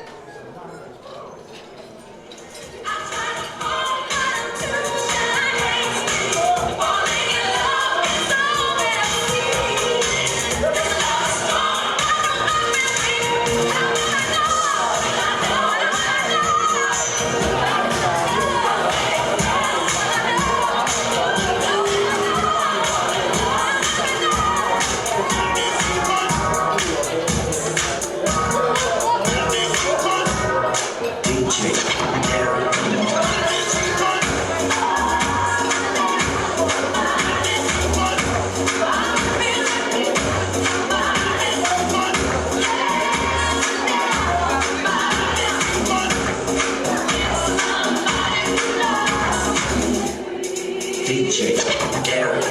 D J Eric.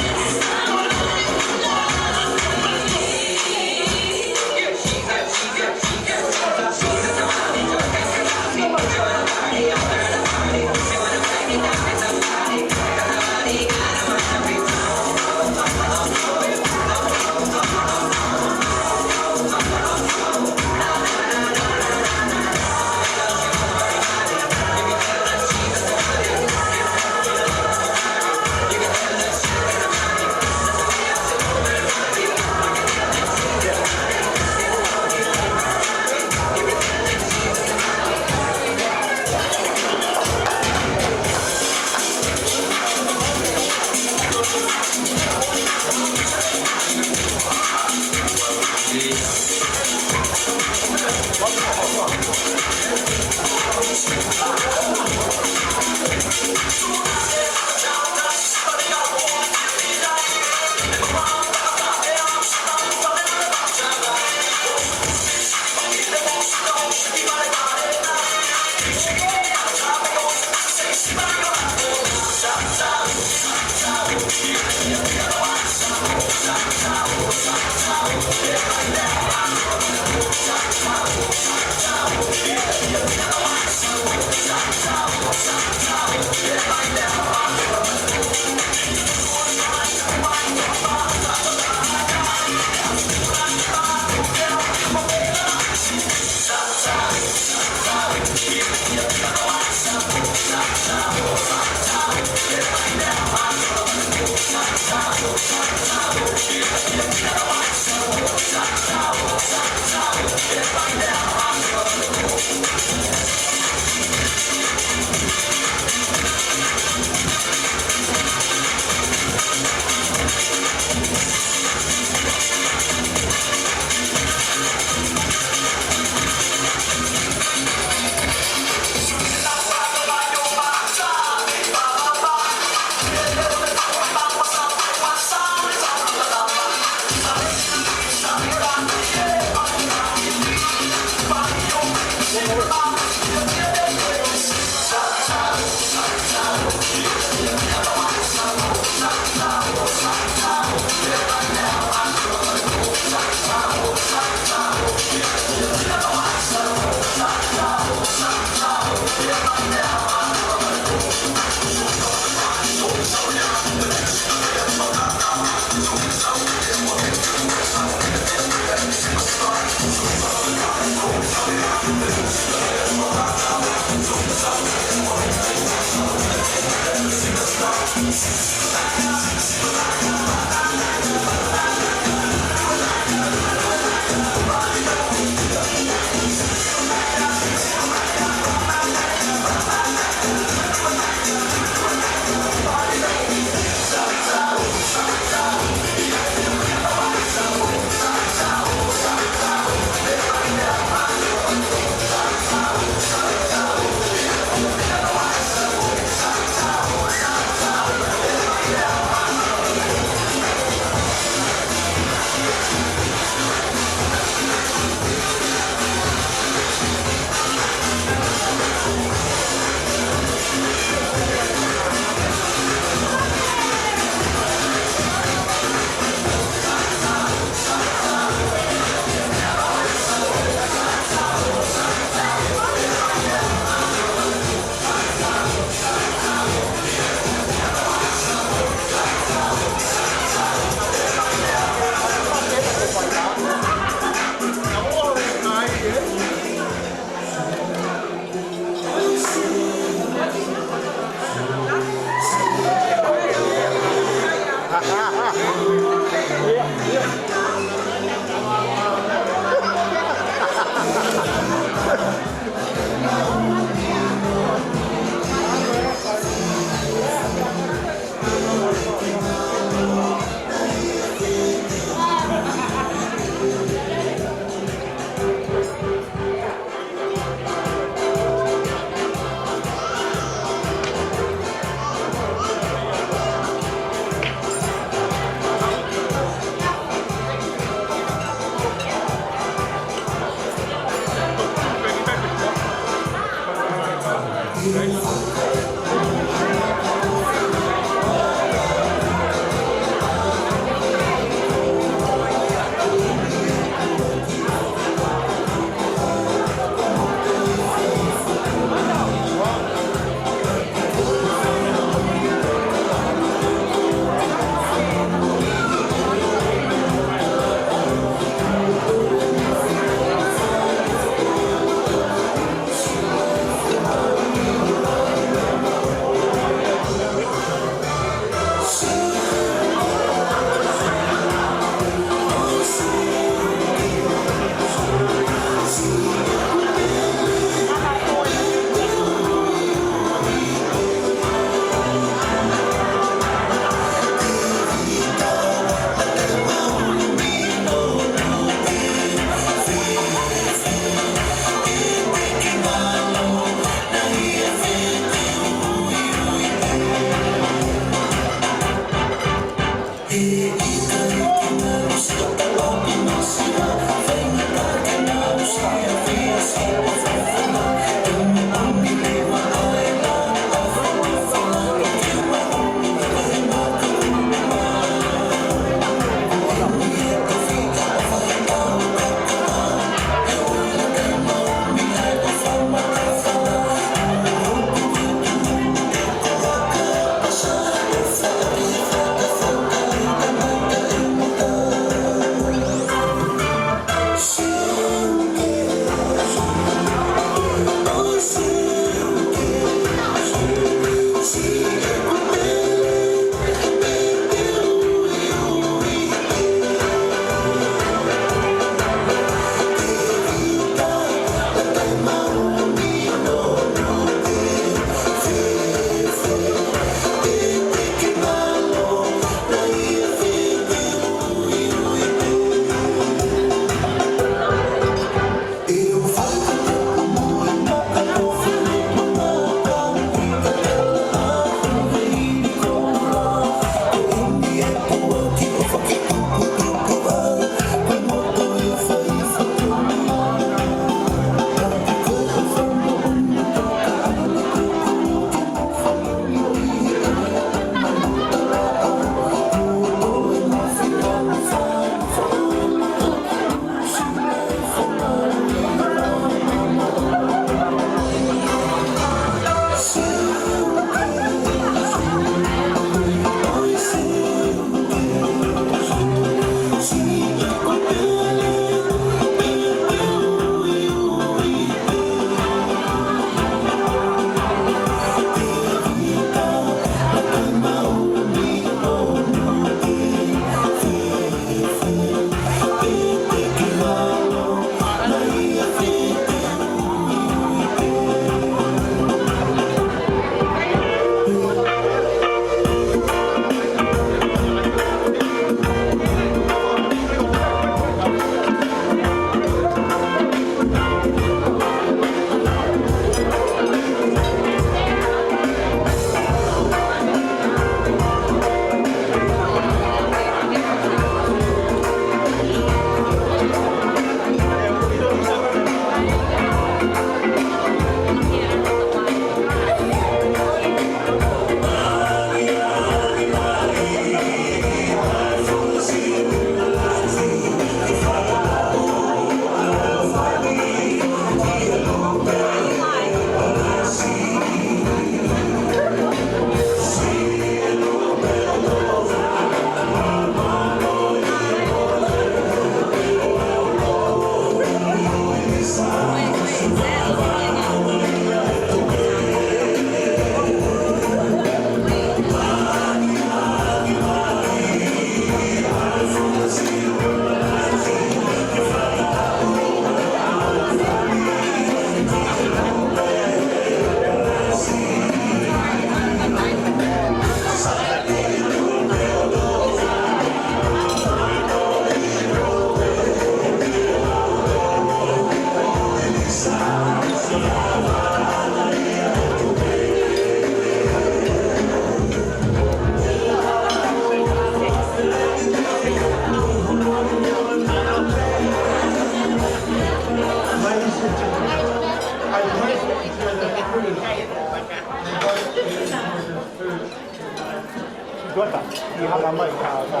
Tuata, ʻi hanga mai ka, ka.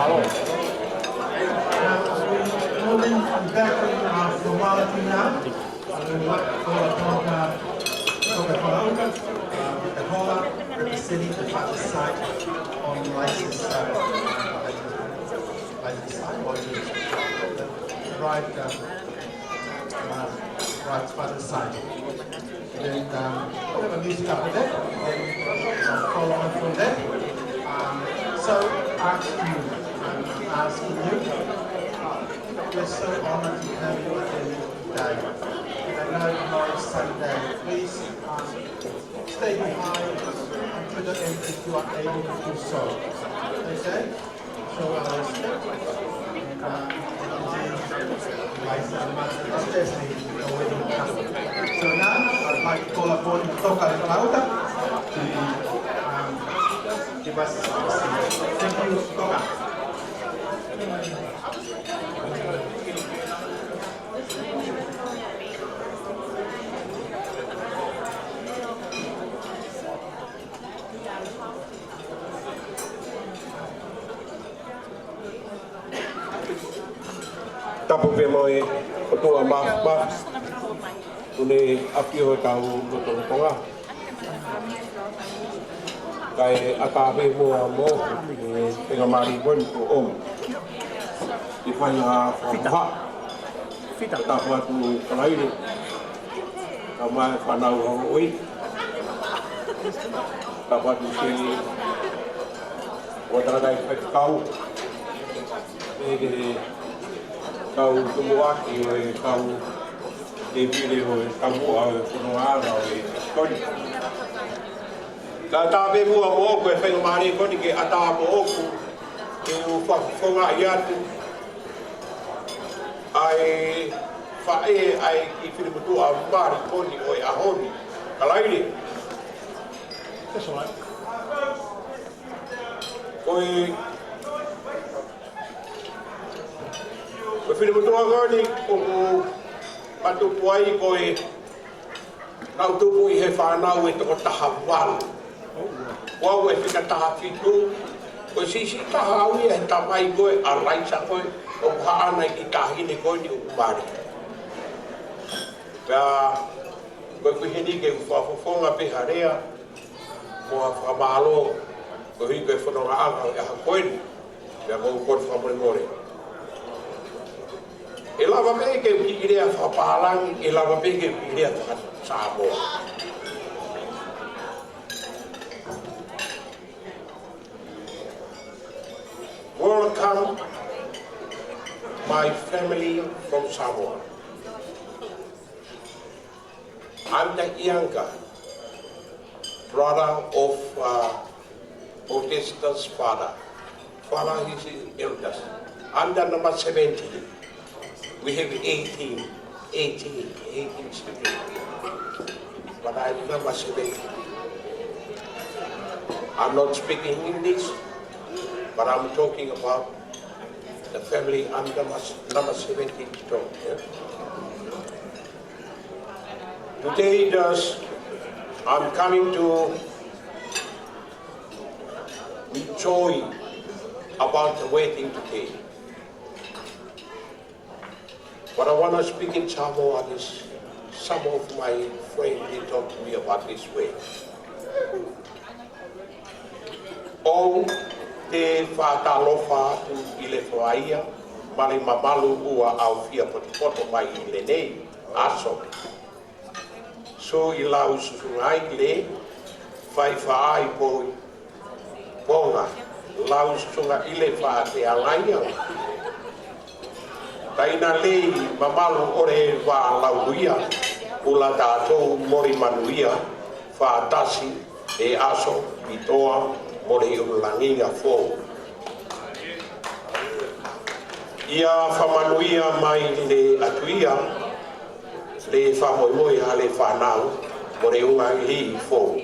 Alo. Now, we're moving back on our formality now. So we'd like to call upon, uh, Toka Fakauka, uh, with the hola, representing the father's side on Liza's, uh, Liza's side, on the right, uh, uh, right father's side. And then, um, we'll have a music after that, and then, uh, follow on from that. Um, so, ask you, I'm asking you, uh, we're so honored to have you again today. And I know tomorrow's Sunday. Please, um, stay behind until the end if you are able to do so. Okay? So, uh, respect. And, uh, Liza, especially the wedding couple. So now, I'd like to call upon Toka Fakauka to, um, give us a message. Thank you, Toka. Tapu pē mo e ʻOtua Māfimafi, ʻoku ne ʻafio he kau lotolotonga. Kae ʻatā pē muʻa moʻoku e faingamālie ko eni kuo ʻomi ke fai ha fakahoha. Tapu atu Kalaile, kae ʻumaʻā e fānau ʻa hoʻo ʻofa. Tapu atu ki he ʻOtua Tangataʻeiki Faifekau, ʻa e kau tumuʻaki ʻo e kau tēpile ʻo e taumuʻa ʻo e fonongaʻanga ʻo e Koni. Kae ʻatā pē muʻa moʻoku e faingamālie ko eni ke ʻatā moʻoku ke u fakafofongaʻi atu ʻa e faʻē ʻa e kiʻi filimutuʻa mali ko eni ʻo e ʻaho ni, Kalaile. That's all right. Ko e, ko e filimutuʻa ko eni ʻoku ma tupu ai ko e, naʻá ku tupu ʻi he fānau ʻe toko taha valu. Ko au ʻe fika taha fitu, ko e siʻisiʻi taha au ia he tamai ko ē ʻa Liza ko ē ʻoku haʻana ʻi he taʻahine ko eni ʻoku mali. Pea ko e ʻuhi heni ke u fakafofonga pē ha lea mo ha fakamālō koeʻuhi ko e fonongaʻanga ʻo e ʻaho ko eni. Pea ʻoku ou kole fakamolemole. ʻE lava pē ke u kiʻi lea fakapālangi, ʻe lava pē ke u kiʻi lea fakaSamoa. Welcome, my family from Samoa. I'm the younger brother of, uh, Protestan's father. Father is the eldest. I'm the number seventeen. We have eighteen, eighteen, eighteen children. But I'm number seventeen. I'm not speaking English, but I'm talking about the family. I'm number, number seventeen to talk, yeah? Today, thus, I'm coming to with joy about the wedding today. But I wanna speak in Samoa, this, some of my friends, they talk to me about this way. ʻOku te fakatalofa atu ʻi Lefoaia, mali mamalu ʻoku ʻaofia potopoto mai ʻi heʻene ʻaso. Sū ʻi lau susunga ʻi le fai faʻai poi ponga, lau susunga ʻi le fate alaia. Taina lei mamalu ʻo le vā lauia, ʻula tātou moli manuia, fātasi e ʻaso ʻi toa moli ʻululangi nga fou. ʻIa fakamanuia mai le ʻAtuia, le fakamoemoe ʻa le fānau, mo le unga ʻili fou.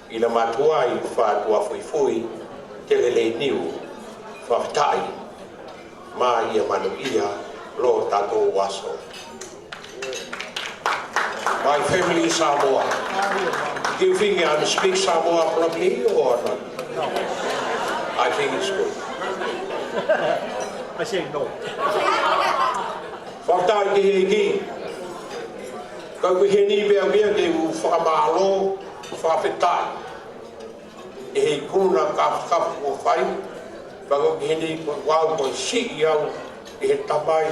ʻIna matuai fātua fuifui, te lelei niu, fakafetaʻi, ma ia manuia, Lo tatou aso. My family Samoa. Do you think I speak Samoa properly or not? I think it's good. I say no. Fakafetaʻi ki he ʻEiki. Kau ki heni pea kia ke u fakamālō, fakafetaʻi. ʻI he ikuna kāfakafa kuo fai, pea kau ki heni ko au ko e siʻi au ʻi he tamai,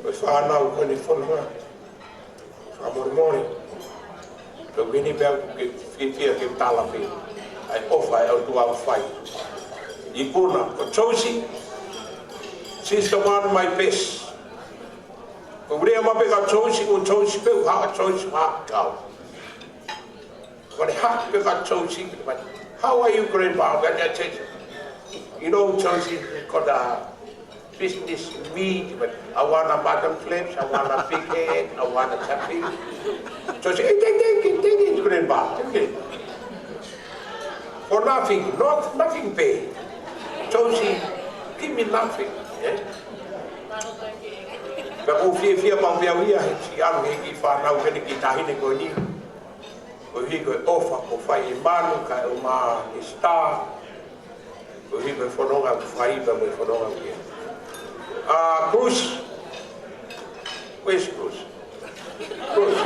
ko e fānau ko eni fononga. Fakamolemole. Kau ki heni pea ke fiefia ke tala pē ʻa e ʻofa ʻa e ʻOtua ʻoku fai. Ikuna, ko Josie, she's the one my best. Ko e lea maʻu pē ka Josie, ko Josie pē, ha Josie, ha kau. Ko e hā pē ka Josie, "How are you, Grandpa?" When I said, "You know, Josie, got a business in me, but I want a mutton flaps, I want a big head, I want a something." Josie, "Hey, take, take it, take it, Grandpa, take it." "For nothing, not nothing pay." "Josie, give me nothing." Eh? Pea ʻoku ou fiefia maʻu pē au ia he siʻi ʻalu he kiʻi fānau ko eni, kiʻi taʻahine ko eni. Koeʻuhi ko e ʻofa kuo fai ʻe Manu kae ʻumaʻā e Star. Koeʻuhi ko e fononga kuo fai pea mo e fononga kuo. Ah, Cruz. Where's Cruz? Cruz.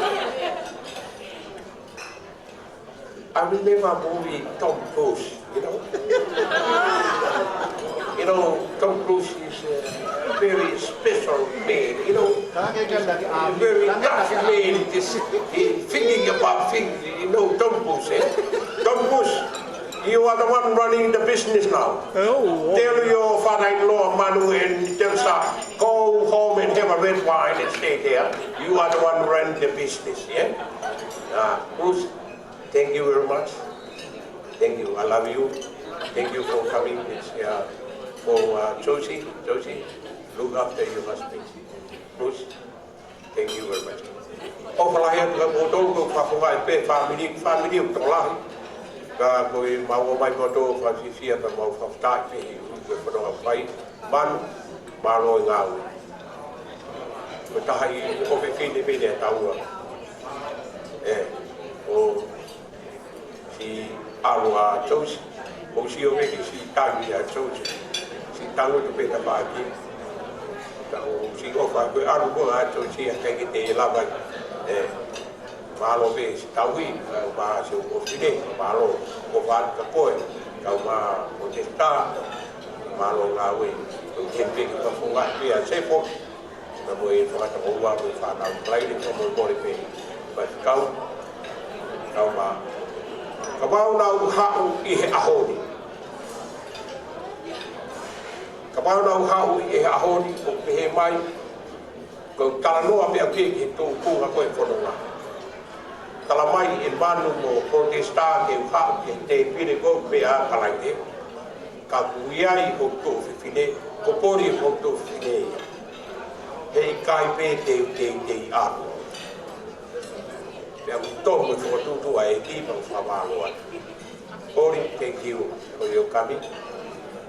I remember movie Tom Cruise, you know. You know, Tom Cruise is a very special man, you know. Very tough man, this, he thinking about things, you know, Tom Cruise, eh? Tom Cruise, you are the one running the business now. Oh, oh. Tell your father-in-law, Manu, and tell Sa, go home and have a red wine and stay there. You are the one running the business, yeah? Ah, Cruise, thank you very much. Thank you. I love you. Thank you for coming. It's, uh, for, uh, Josie. Josie, look after your husband. Bruce, thank you very much. ʻOfa lahi atu kiate kimoutolu, ko e fakafofonga pē fāmili, fāmili ʻoku tokolahi. Ka ko e mau ō mai kimoutolu fakafiefia pea mau fakafetaʻi pē he ʻū ko e fononga fai. Manu, mālō e ngāue. Ko e taha ʻi he ʻofefine pē ʻa taua. Eh, ʻo siʻi ʻalu ʻa Josie, ʻo siʻi ʻo meki siʻi tangi ʻa Josie. Siʻi tangi atu pē tapaʻaki. Ka ʻo siʻi ʻofa ko e ʻalu ko ē ʻa Josie ʻa ʻikai ke te lava. Eh, mālō pē siʻi tauhi, kau mā siʻi ʻofefine, mālō ʻofa atu kia koe, kau mā ʻo te tā, mālō ngāue, ko e pē ke fakafofonga pē ʻa Sefo, ka mo e fakatakoua mo e fānau Kalaine, ka mo e kole pē, faifekau, kau mā. Kapau naʻa ku haʻu ʻi he ʻaho ni. Kapau naʻa ku haʻu ʻi he ʻaho ni, ʻo pehē mai, ko e talanoa pē ʻaku ki he tuʻunga ko e fononga. Tala mai ʻe Manu mo Protesta ke u haʻu ki he tēpile ko ē ʻa Kalaine. Ka ʻoku ʻi ai hoku tuofefine, ko Poli hoku tuofefine ia. Heʻikai pē te u teitei ʻalu. Pea ʻoku tō mo e fokotuʻutuʻu ʻa e ʻEiki pea ʻoku fakamālō atu. Poli, thank you for your coming.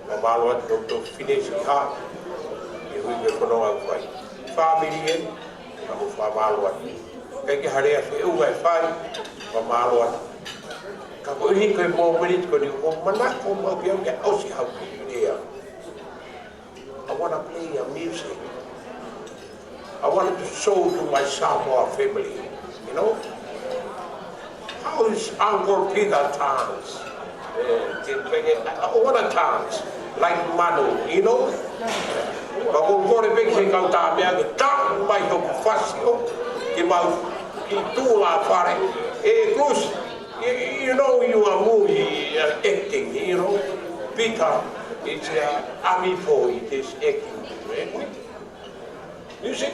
Fakamālō atu ki hoku tuofefine Siha, ʻi he hui ko e fononga ʻoku fai. Fāmili ē, pea ʻoku fakamālō atu. ʻIkai ke ha lea feʻunga ʻe fai, fakamālō atu. Ka koeʻuhi ko e mōmeniti ko eni ʻoku ou manako maʻu pē au ke ʻosi haʻaku kiʻi lea. I wanna play a music. I wanted to show to my Samoa family, you know. How is Uncle Peter dance? Eh, ke peke, I, I wanna dance like Manu, you know. Ka ʻoku ou kole pē ki he kau Tāmea ke tā mai hoku fasi ʻo ke mau ki tula fare. Eh, Cruz, you, you know you are movie, uh, acting, you know. Peter is, uh, army boy, it is acting. Eh? Music.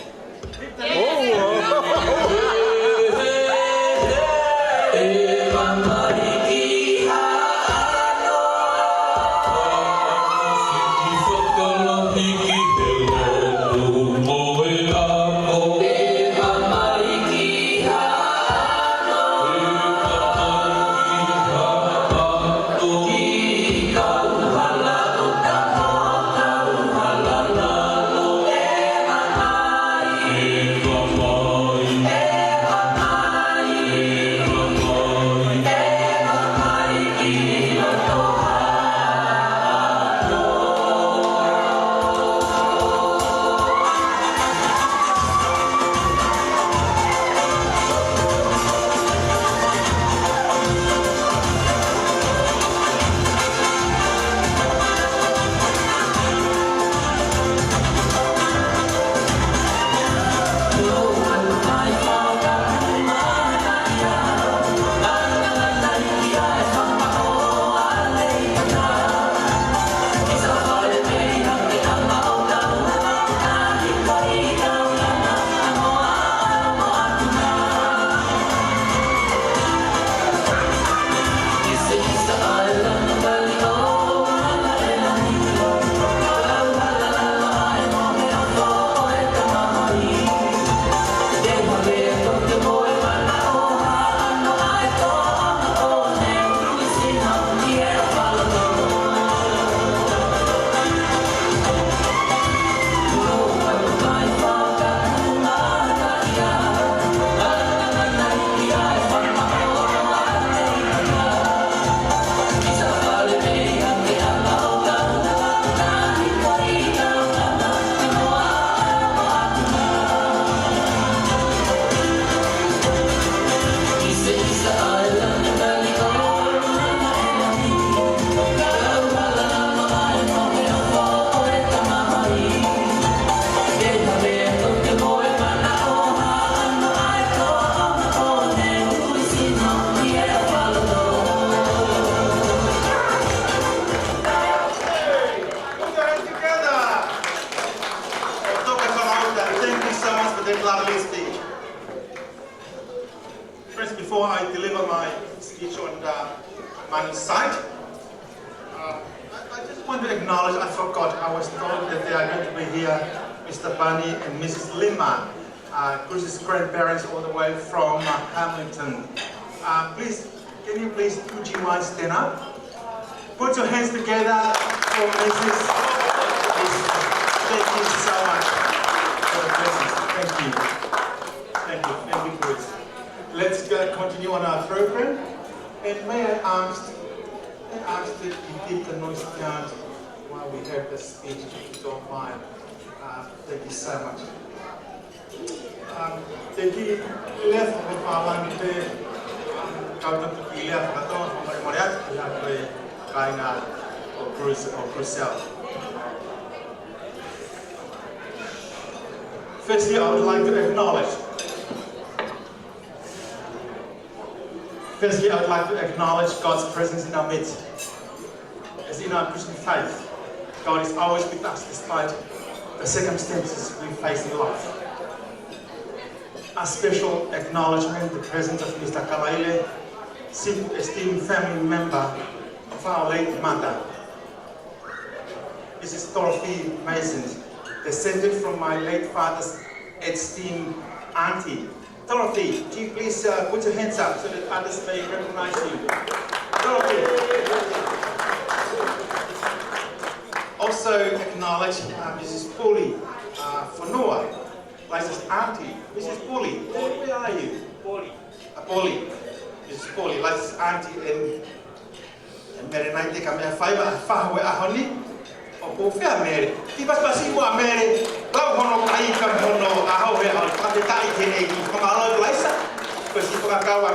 That lovely speech. First, before I deliver my speech on the money side, uh, I, I just want to acknowledge, I forgot, I was told that they are going to be here, Mister Bunny and Missus Lima, uh, Chris's grandparents all the way from, uh, Hamilton. Uh, please, can you please, would you mind stand up? Put your hands together for Missus Lima. Thank you so much for the presents. Thank you. Thank you. Thank you, Chris. Let's go continue on our program. And may I ask, may I ask that you keep the noise down while we have the speech, if you don't mind. Uh, thank you so much. Um, thank you. Left with our one day. Kau tau tuki left, kau tau, mare mare atu, ia ko e kāinga ʻo Cruz, ʻo Cruzell. Firstly, I would like to acknowledge Firstly, I would like to acknowledge God's presence in our midst. As in our Christian faith, God is always with us despite the circumstances we face in life. A special acknowledgement, the presence of Mister Kalaile, simple esteemed family member of our late mother, Missus Dorothy Mason, descended from my late father's esteemed auntie. Dorothy, do you please, uh, put your hands up so that others may recognize you? Dorothy. Also acknowledge, uh, Missus Puli, uh, Fonua, licensed auntie. Missus Puli, where, where are you? Puli. Uh, Puli. Missus Puli, licensed auntie in ʻE Mele Naite, ka meʻa faiva, fahu e ʻaho ni, ʻoku ou fea Mele. Ti pasipasi ua Mele, lau hono kai ka hono ʻaho he ʻaho, ka te tai te nei ki whakamālō Laisa, ko si whakakawa.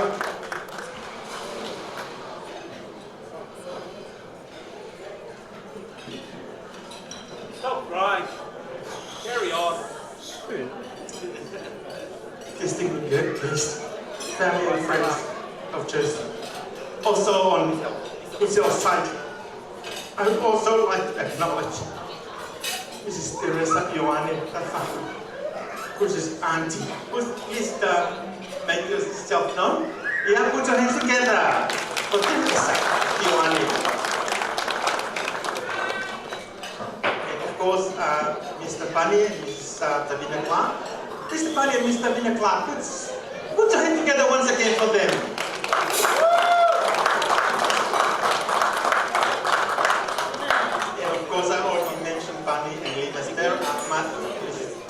Stop crying. Carry on. Distinguished guests, family and friends of Joseph. Also on Cruzell's side, I would also like to acknowledge Missus Teresa Ioane Tafahu, Cruz's auntie, who's pleased, uh, make yourself known. Yeah, put your hands together for Teresa Ioane. And of course, uh, Mister Bunny and Missus uh, Davina Clark. Mister Bunny and Missus Davina Clark, put, put your hand together once again for them. And of course, I already mentioned Bunny and Lima's parents, uh,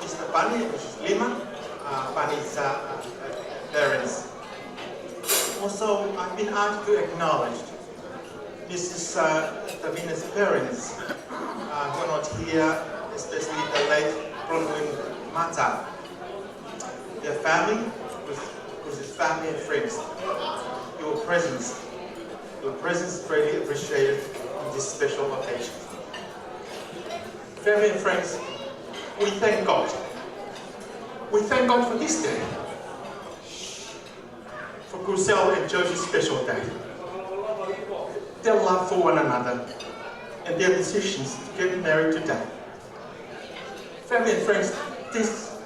Mister Bunny and Missus Lima, uh, Bunny's uh, uh, parents. Also, I've been asked to acknowledge Missus uh, Davina's parents, uh, who are not here, especially the late Bronwyn Mata. Their family, with, with his family and friends. Your presence, your presence is greatly appreciated on this special occasion. Family and friends, we thank God. We thank God for this day. For Cruzell and Josie's special day. Their love for one another and their decisions to get married today. Family and friends, this,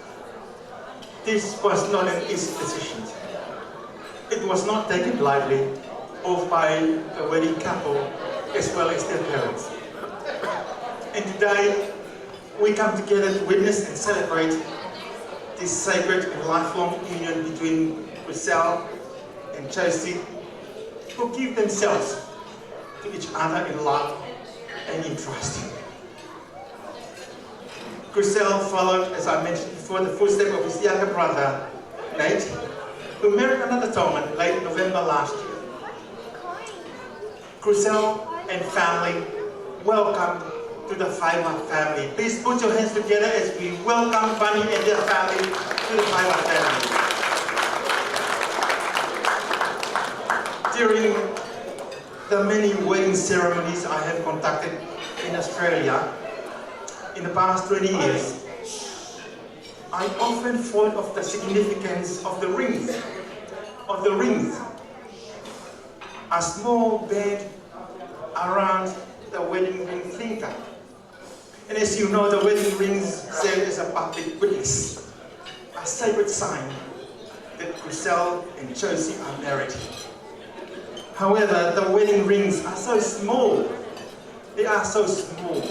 this was not an easy decision. It was not taken lightly, both by the wedding couple as well as their parents. And today, we come together to witness and celebrate this sacred and lifelong union between Cruzell and Josie, who give themselves to each other in love and in trust. Cruzell followed, as I mentioned before, the footsteps of his younger brother, Nate, who married another Tongan late November last year. Cruzell and family, welcome to the Faiva family. Please put your hands together as we welcome Bunny and their family to the Faiva family. During the many wedding ceremonies I have conducted in Australia in the past twenty years, I often thought of the significance of the rings, of the rings. A small band around the wedding ring finger. And as you know, the wedding rings serve as a public witness, a A sacred sign that Grisel and Josie are married. However, the wedding rings are so small. They are so small.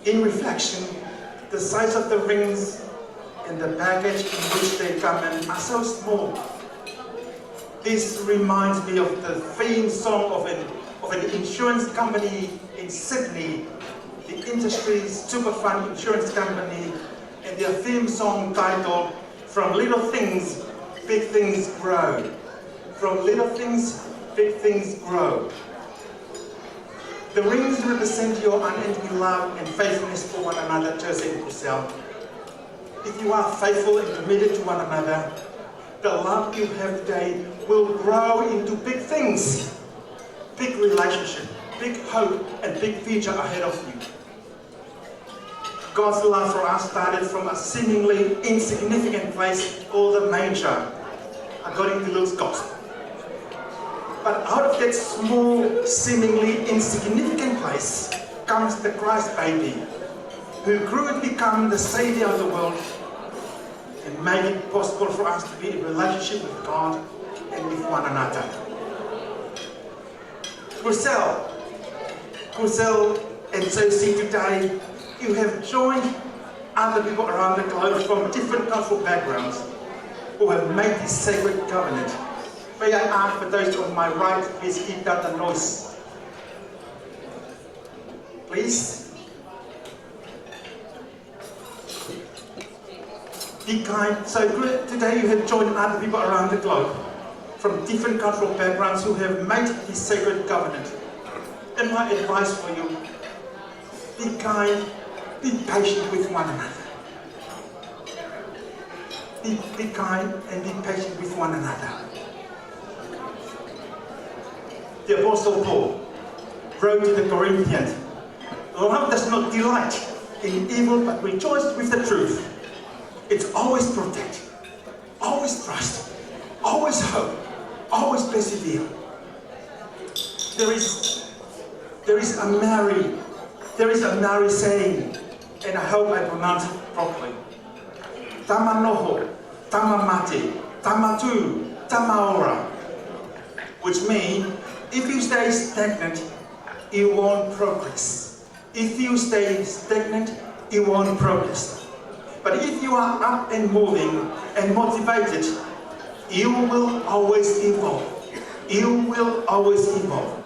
In reflection, the size of the rings and the package in which they come in are so small. This reminds me of the theme song of an, of an insurance company in Sydney, the Industry Superfund Insurance Company, and their theme song titled, "From little things, big things grow." From little things, big things grow. The rings represent your unending love and faithfulness for one another, Josie and Grisel. If you are faithful and committed to one another, the love you have today will grow into big things, big relationship, big hope, and big future ahead of you. God's love for us started from a seemingly insignificant place called the manger, according to Luke's Gospel. But out of that small, seemingly insignificant place comes the Christ baby, who grew to become the Savior of the world and make it possible for us to be in relationship with God and with one another. Grisel, Grisel and Josie, today you have joined other people around the globe from different cultural backgrounds who have made this sacred covenant. May I ask for those on my right, please keep down the noise. Please. Be kind. So good. Today you have joined other people around the globe from different cultural backgrounds who have made this sacred covenant. And my advice for you, be kind, be patient with one another. Be, be kind and be patient with one another. The Apostle Paul wrote to the Corinthians, "Love does not delight in evil, but rejoices with the truth. It's always protect, always trust, always hope, always persevere." There is, there is a Maori, there is a Maori saying, and I hope I pronounce it properly. Tama noho, tama mate, tama tū, tama ora. Which means, if you stay stagnant, you won't progress. If you stay stagnant, you won't progress. But if you are up and moving and motivated, you will always evolve. You will always evolve.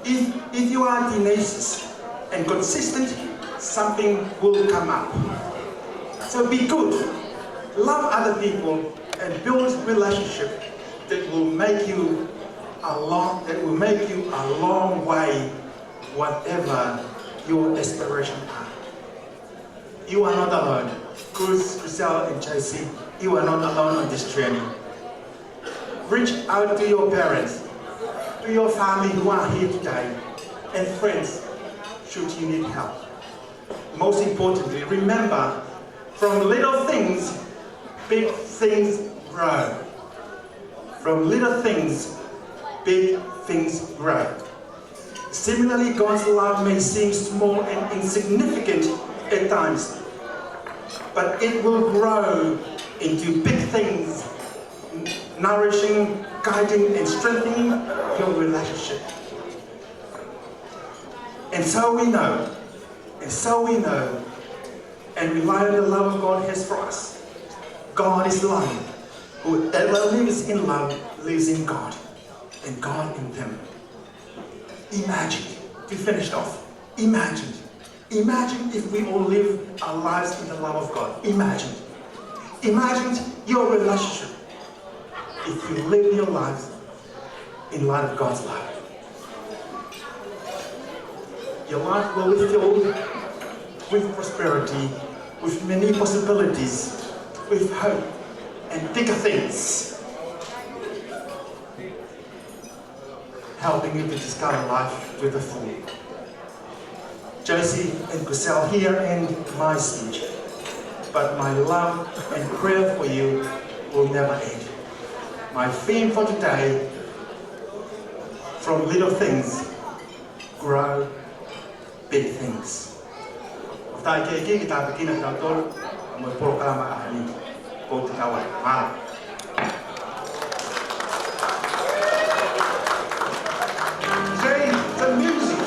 If, if you are tenacious and consistent, something will come up. So be good. Love other people and build relationship that will make you a long, that will make you a long way, whatever your aspirations are. You are not alone. Cruz, Grisel, and Josie, you are not alone on this journey. Reach out to your parents, to your family who are here today, and friends, should you need help. Most importantly, remember, from little things, big things grow. From little things, big things grow. Similarly, God's love may seem small and insignificant at times, but it will grow into big things, nourishing, guiding, and strengthening your relationship. And so we know, and so we know, and rely on the love God has for us. God is love. Whoever lives in love lives in God, and God in them. Imagine, to finish off, imagine, imagine if we all live our lives in the love of God. Imagine, imagine your relationship if you live your life in light of God's love. Your life will be filled with prosperity, with many possibilities, with hope and bigger things, helping you to discover life to the full. Josie and Grisel, here ends my speech, but my love and prayer for you will never end. My theme for today, from little things, grow big things. Fakafetaʻi ki he ʻEiki, ke tāpuekina kitautolu. Mo e polokalama ʻaho ni, ko te kawa. Mālō. Change the music.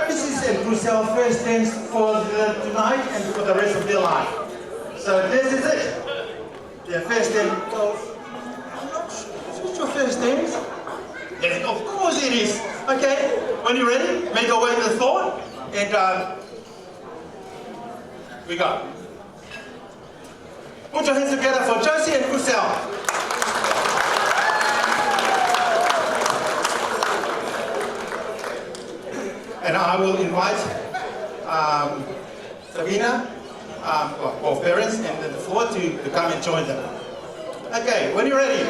This is a Brussels first dance for the tonight and for the rest of their life. So this is it. Their first dance. Oh, I'm not sure. Is it your first dance? Yes, of course it is. Okay, when you're ready, make your way to the floor and, um, we go. Put your hands together for Josie and Kusel. And I will invite, um, Sabina, um, or, or parents and the floor to, to come and join them. Okay, when you're ready.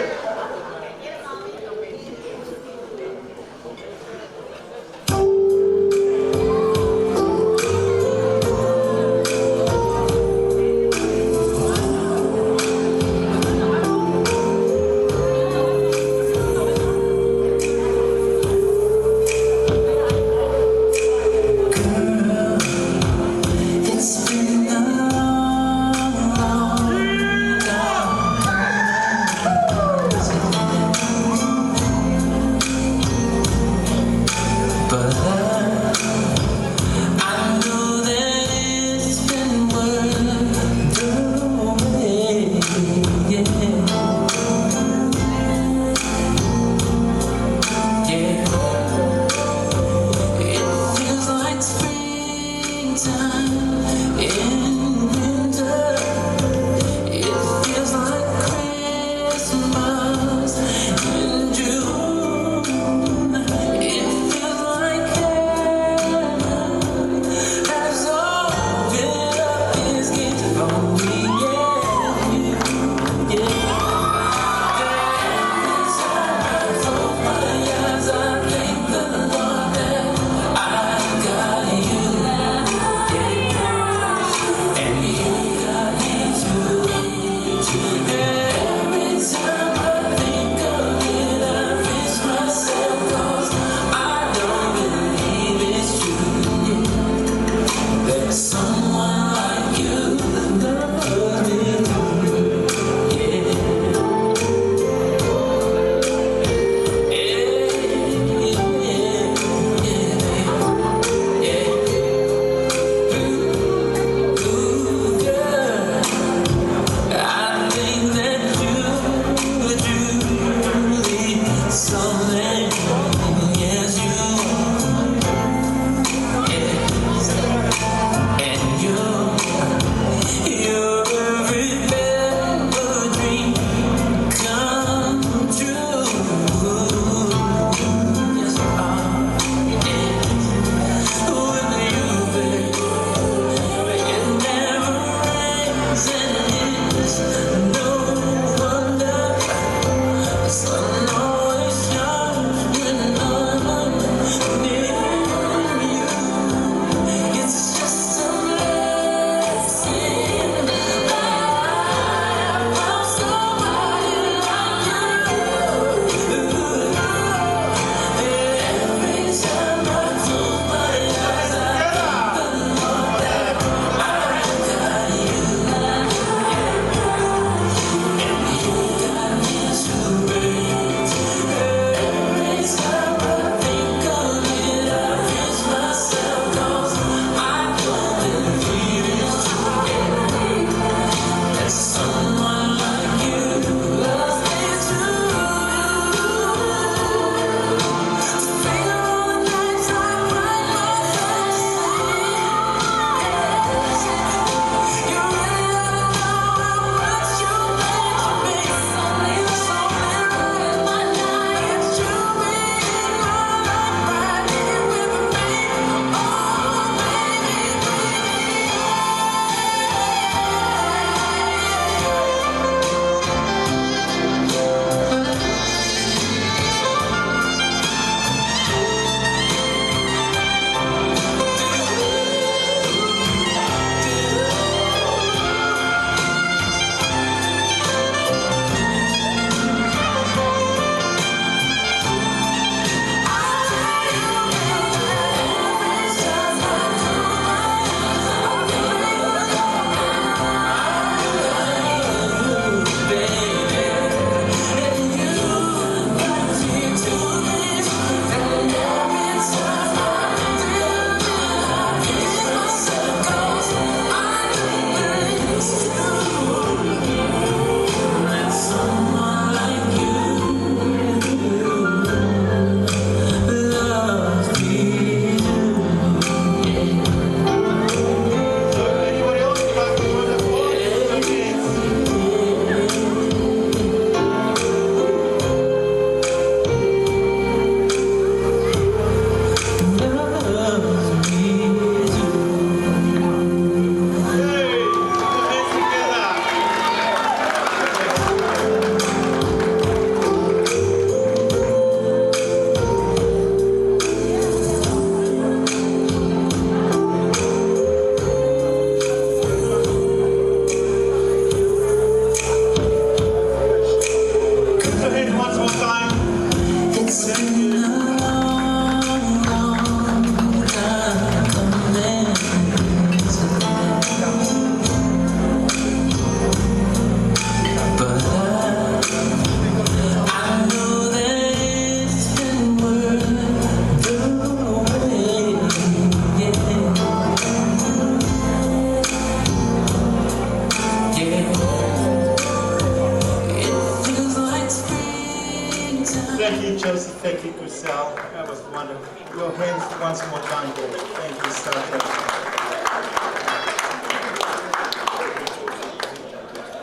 Thank you, Kusal. That was wonderful. Your hands once more, John. Thank you so much.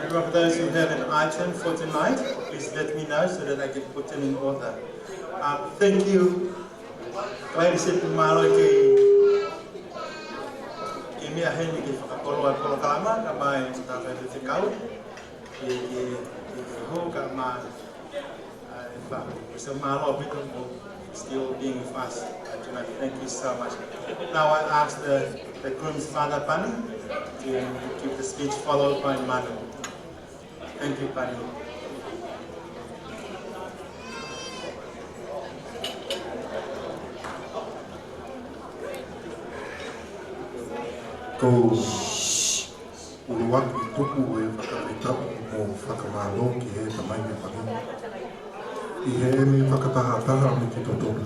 Remember, those who have an item for tonight, please let me know so that I can put them in order. Um, thank you. Kae ʻoua ʻe mālō ke, ke meʻa heni ke fakakoloa e polokalama, ka mai tā kai te kau, ke, ke, ke, ke hō ka mai, uh, fa, so mālō ʻaupito mo still being with us, uh, tonight. Thank you so much. Now I ask the, the groom's father, Pani, to give the speech followed by Manu. Thank you, Pani. Ko e ʻuluaki tuku e fakafetaʻi mo fakamālō ki he Tamai Hēvani ʻi heʻene fakatahataha mo kitautolu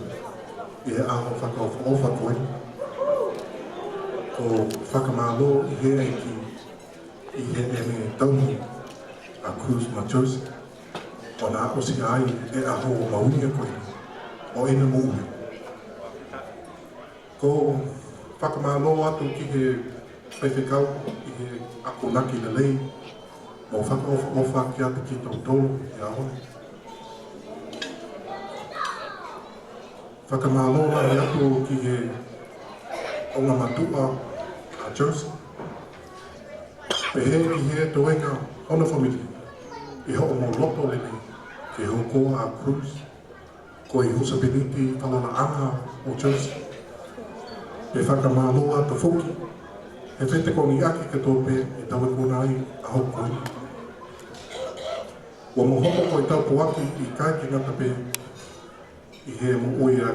ʻi he ʻaho fakaʻofoʻofa ko eni. Ko e fakamālō ʻi he ʻEiki ʻi heʻene tauhi ʻa Cruz mo Josie, ʻo na ʻosi ai e ʻaho mahuʻinga ko eni ʻo ʻena moʻui. Ko e fakamālō atu ki he faifekau ʻi he akonaki lelei mo fakaʻofoʻofa kiate kitautolu he ʻaho ni. Fakamālō lahi atu ki he ongo mātuʻa ʻa Josie, pehē ki he toenga hono fāmili ʻi hoʻomo loto lelei ke hoko ʻa Cruz ko e husepāniti falalaʻanga ʻo Josie. Pea fakamālō atu foki he fetokoniʻaki kotoa pē ʻetau ikuna ai ʻa e ʻaho ko eni. ʻOku mo hoko ko e tāpuaki ʻikai ke ngata pē ʻi he moʻui ʻa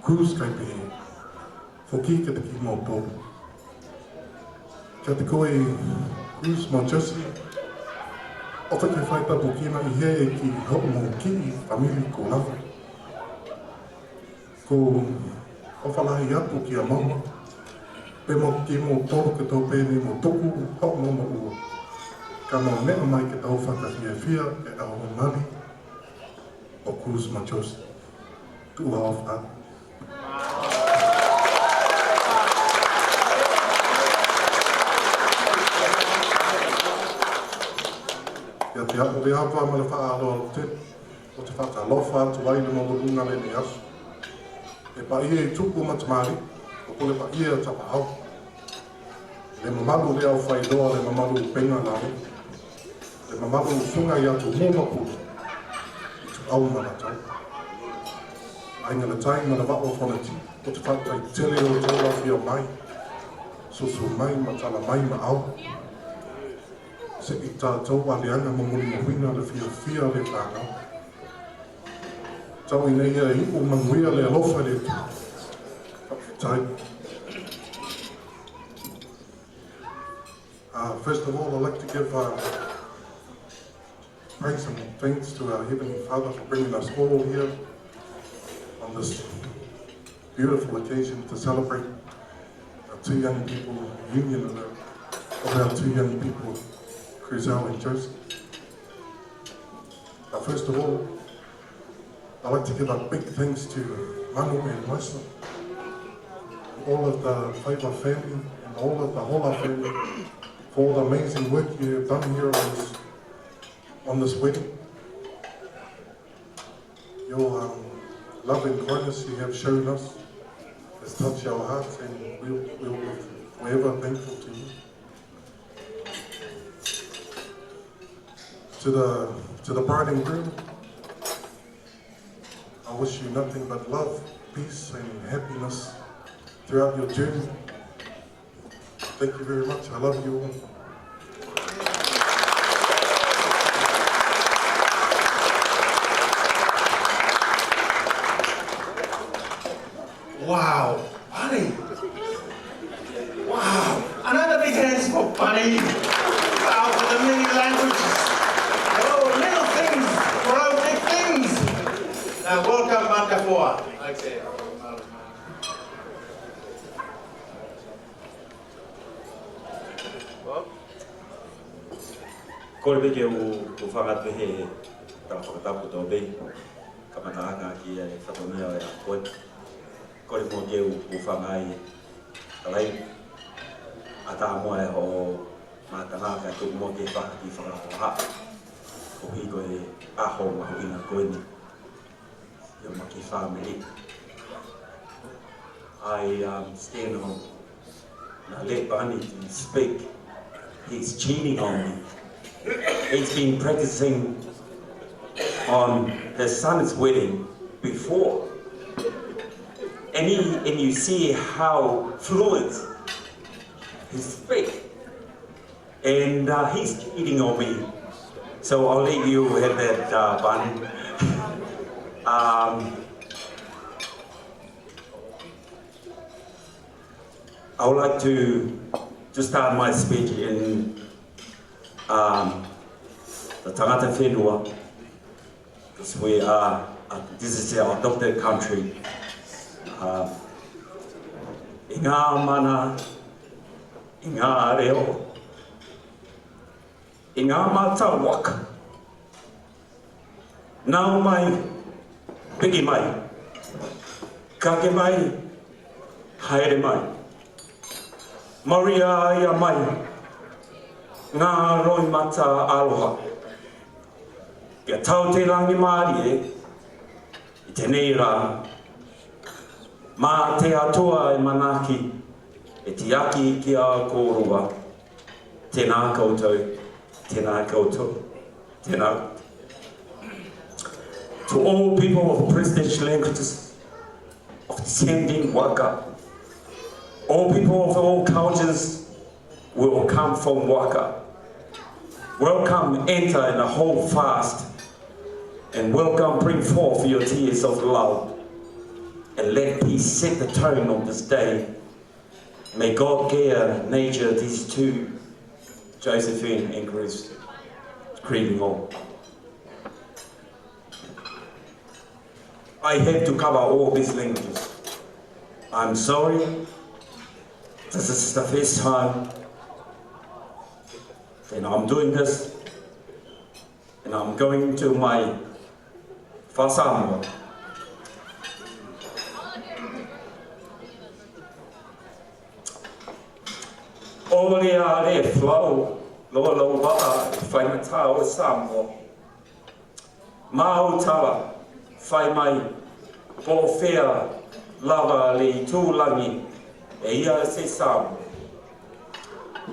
Cruz kae pehē foki kiate kimoutolu. Kiate koe Cruz mo Josie, ʻofa ke fai tāpuekina ʻe he ʻEiki hoʻomo kiʻi fāmili ko lava. Ko e ʻofa lahi atu kia Mama, pea mo kimoutolu kotoa pē ni mo tuku hoʻomo moʻua. Ka mou meʻa mai ke tau fakafiefia e ʻaho mali ʻo Cruz mo Josie. Tuʻa ʻofa atu. Kiate au, ʻofa mo e faʻa ʻaloʻofa, ʻoku ou fakatalofa atu ai ʻi he māmālunga ʻo ʻeni ʻaho. ʻE paʻia ʻi tuku mata mali, ʻo pule paʻia ʻa tapaʻau. ʻE mamalu ʻa e ʻofa ʻi loa, ʻe mamalu ʻa e penga lave. ʻE mamalu ʻa e funga ʻi atu mo mapu. ʻI tuʻa ʻo manatu. ʻAi ngala tai, ngala vaʻo fonati, ʻoku ou fakatalitali ʻo tau lafia mai. Susu mai, matala mai maʻau. Seʻi tatou aleanga mo muli mo huina le fiafia le fānau. Tau ʻi nei ia ʻi ʻumanguia le alofa le fakafetaʻi. Uh, first of all, I'd like to give, uh, praise and thanks to our Heavenly Father for bringing us all here on this beautiful occasion to celebrate our two young people, union of our, of our two young people, Crizelle and Josie. But first of all, I'd like to give a big thanks to Manu and Maisa, and all of the Faiva family, and all of the Hola family for the amazing work you have done here on this, on this wedding. Your, um, love and kindness you have shown us has touched our hearts, and we'll, we'll be forever thankful to you. To the, to the bride and groom, I wish you nothing but love, peace, and happiness throughout your journey. Thank you very much. I love you all. Wow, Pani. Wow, another big hands for Pani. Wow, for the many languages. Oh, little things grow big things. Now, welcome, Matafoa. Okay. Kole pē ke u, u fakatapu he tala fakatapu tau pē. Kamata ʻaki ʻa e fatongia ʻo e ʻaho ko eni. Kole muʻa ke u hūfanga ai, Kalai. ʻAtā muʻa e hoʻo matangi kae tuku muʻa ke fakakiʻi fakahoha. Koeʻuhi ko e ʻaho mahuʻinga ko eni ʻi homau kiʻi fāmili. I, um, stand on, and I let Barney speak. He's cheating on me. He's been practicing on his son's wedding before. And he, and you see how fluent he speak. And, uh, he's cheating on me. So I'll let you have that, uh, Barney. Um, I would like to, to start my speech in, um, the Tangata Whenua, because we are, uh, this is our adopted country. Um, ʻi ngā mana, ʻi ngā leo, ʻi ngā mata vaka. Nau mai, piki mai, kake mai, haere mai. Maria ia mai, ngā loʻimata aloha. Kia tau te langi mālie, ʻi tenei rā, mā te Atua e manaki, e tiaki kia kōrua, tēnā koutou, tēnā koutou, tēnā. To all people of Prestige languages, of descending waka, all people of all cultures will come from waka. Welcome, enter and hold fast, and welcome, bring forth your tears of love, and let peace set the tone of this day. May God care nature these two, Josephine and Chris. Greeting all. I have to cover all these languages. I'm sorry. This is the first time that I'm doing this. And I'm going to my fakaSamoa. ʻOlea le flau, lōlou vaʻa, faingataʻa ʻo Samoa. Mau tala, fai mai, po ʻo fea lava le itū langi, ʻe ʻi ai se Samoa.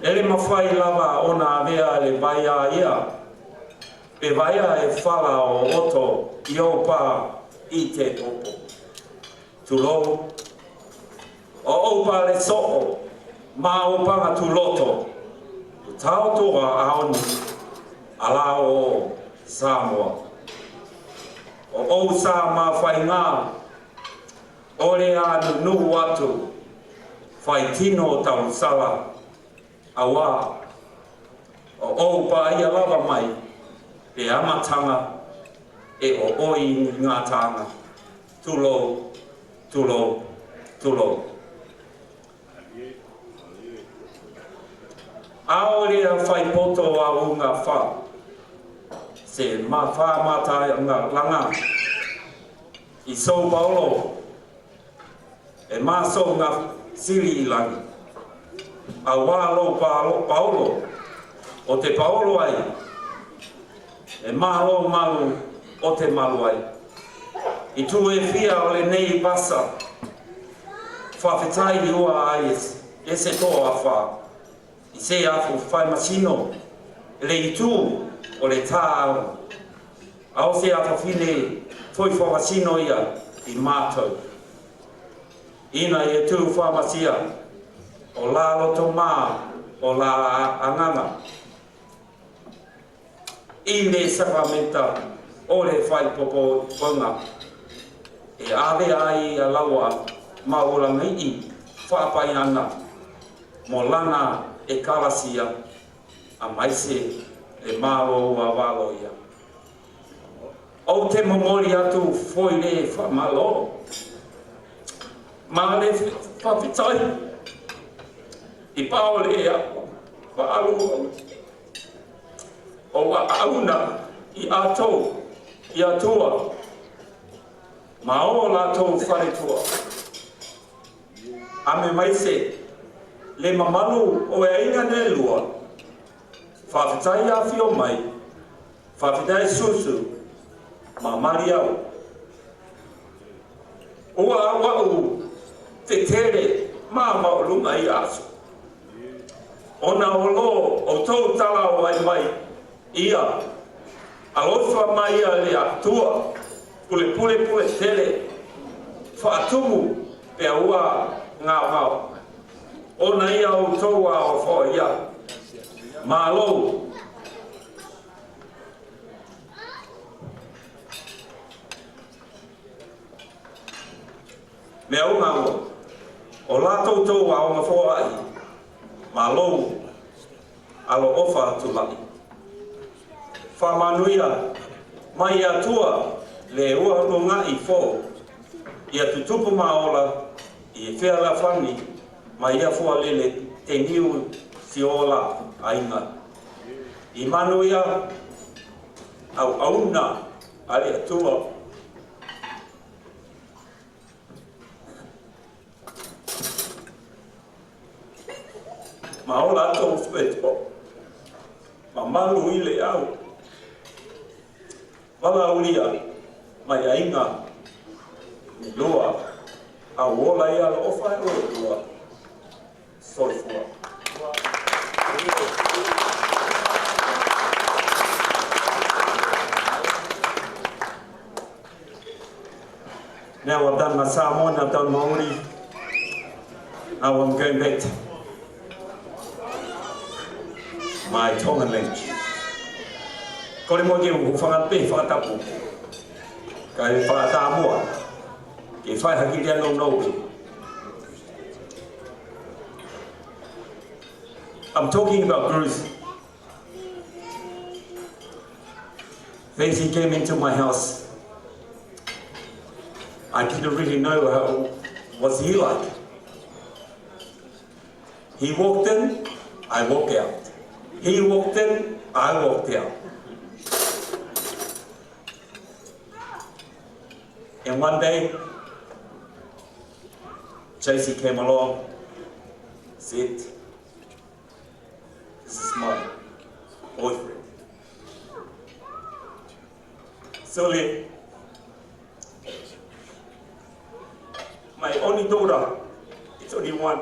ʻE le mafai lava ʻona avea le vai ʻa ia, pe vaia e fala ʻo ʻOto ʻi ʻOpa ʻi te popo. Tulou, ʻo ʻOpa le soʻo, ma ʻOpa ngā tuloto, tau toa ʻaoni, ʻa la ʻo Samoa. ʻO ʻou sa ma faingā, ʻo le ʻa nunuʻu atu, fai tino tau sala, ʻauā, ʻo ʻOpa ia lava mai, pe ʻa matanga, ʻe ʻo ʻoi ngā tanga. Tulou, tulou, tulou. ʻAo le ʻa fai poto ʻa unga fa, se ma fa mata ngā langa. ʻI Sō Paulo, ʻe ma sō ngā sili ʻi langi. ʻAuā lō Paulo, Paulo, ʻo te Paulo ai, ʻe ma lō malu, ʻo te malu ai. ʻI tū e fia ʻo le nei pasa, fafetai ua ai ʻe se, ʻe se toa fa. ʻI se afu fai masino, le itū ʻo le tāu. ʻAo se afa fine, foʻi fai masino ia ʻi mātou. ʻIna ʻi e tū fai masia, ʻo la loto mā, ʻo la anganga. ʻI le sākalamēniti ʻo le fai popo ponga. ʻE ʻave ai ʻa laua ma ula ngai ʻi faʻapaiana mo lana ʻekalesia, ʻa maise le mālō ua valo ia. ʻOu te momoli atu foʻi le fakamālō. Ma le fafetai. ʻI pao le ʻa, faʻalu ʻo ʻaʻauna ʻi ʻatou, ʻi ʻAtua, Maʻa ʻo lātou faletua. ʻAme mai se le mamalu ʻo e ʻainga ne lua. Fakafetaʻi ʻAfio mai. Fakafetaʻi Susu. Maʻa Maliau. ʻOua ʻe aʻu tetele maʻa Maʻolunga ʻi ʻaso. ʻOna ʻolo ʻo tau tala ʻo ʻai mai. Ia, ʻaloʻofa mai ʻa e ʻOtua, pulepule pule tele, faʻa tumu, pea ʻoua ngāue. ʻOna ia ʻo tau ʻa ʻo fo ia. Mālō. Meʻa ʻuluaki, ʻo lātou tau ʻa ʻo fo ai. Mālō. ʻAloʻofa atu lahi. Fakamānuia mai ʻa e ʻOtua, le ua no ngaʻi fo. Ia tutupu maʻa ola, ʻi he fea la fani, mai ia fua lele, te niu si ola, ʻainga. ʻI mānuia, ʻauʻauna, ʻa e ʻOtua. Maʻa ʻo lātou faletua. Mamalu ʻi le ʻau. Vala ulia, mai ʻainga. Lua, ʻau ola ia ʻaloʻofa ʻo e ʻOtua. Soifua. Now I've done my Samoan, I've done Māori. Now I'm going back to my Tongan language. Kole mo ke u fanga pe fakatapu. Kae fakatāmoa. Ke fai hake kia no no. I'm talking about Cruz. Then he came into my house. I didn't really know how was he like. He walked in, I walked out. He walked in, I walked out. And one day, J C came along, said, "This is my boyfriend." Sorry, my only daughter, it's only one.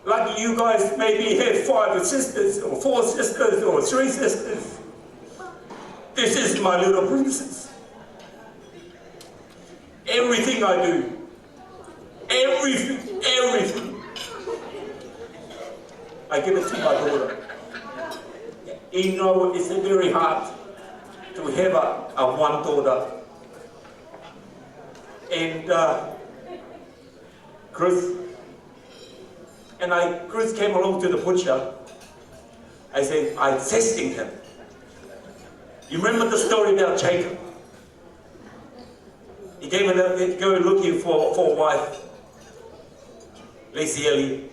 Like you guys maybe have five sisters or four sisters or three sisters. This is my little princess. Everything I do, everything, everything, I give it to my daughter. You know, it's very hard to have a, a one daughter. And, uh, Chris, and I, Chris came along to the butcher. I said, I testing him. You remember the story about Jacob? He came and, uh, go looking for, for a wife. Lesieli.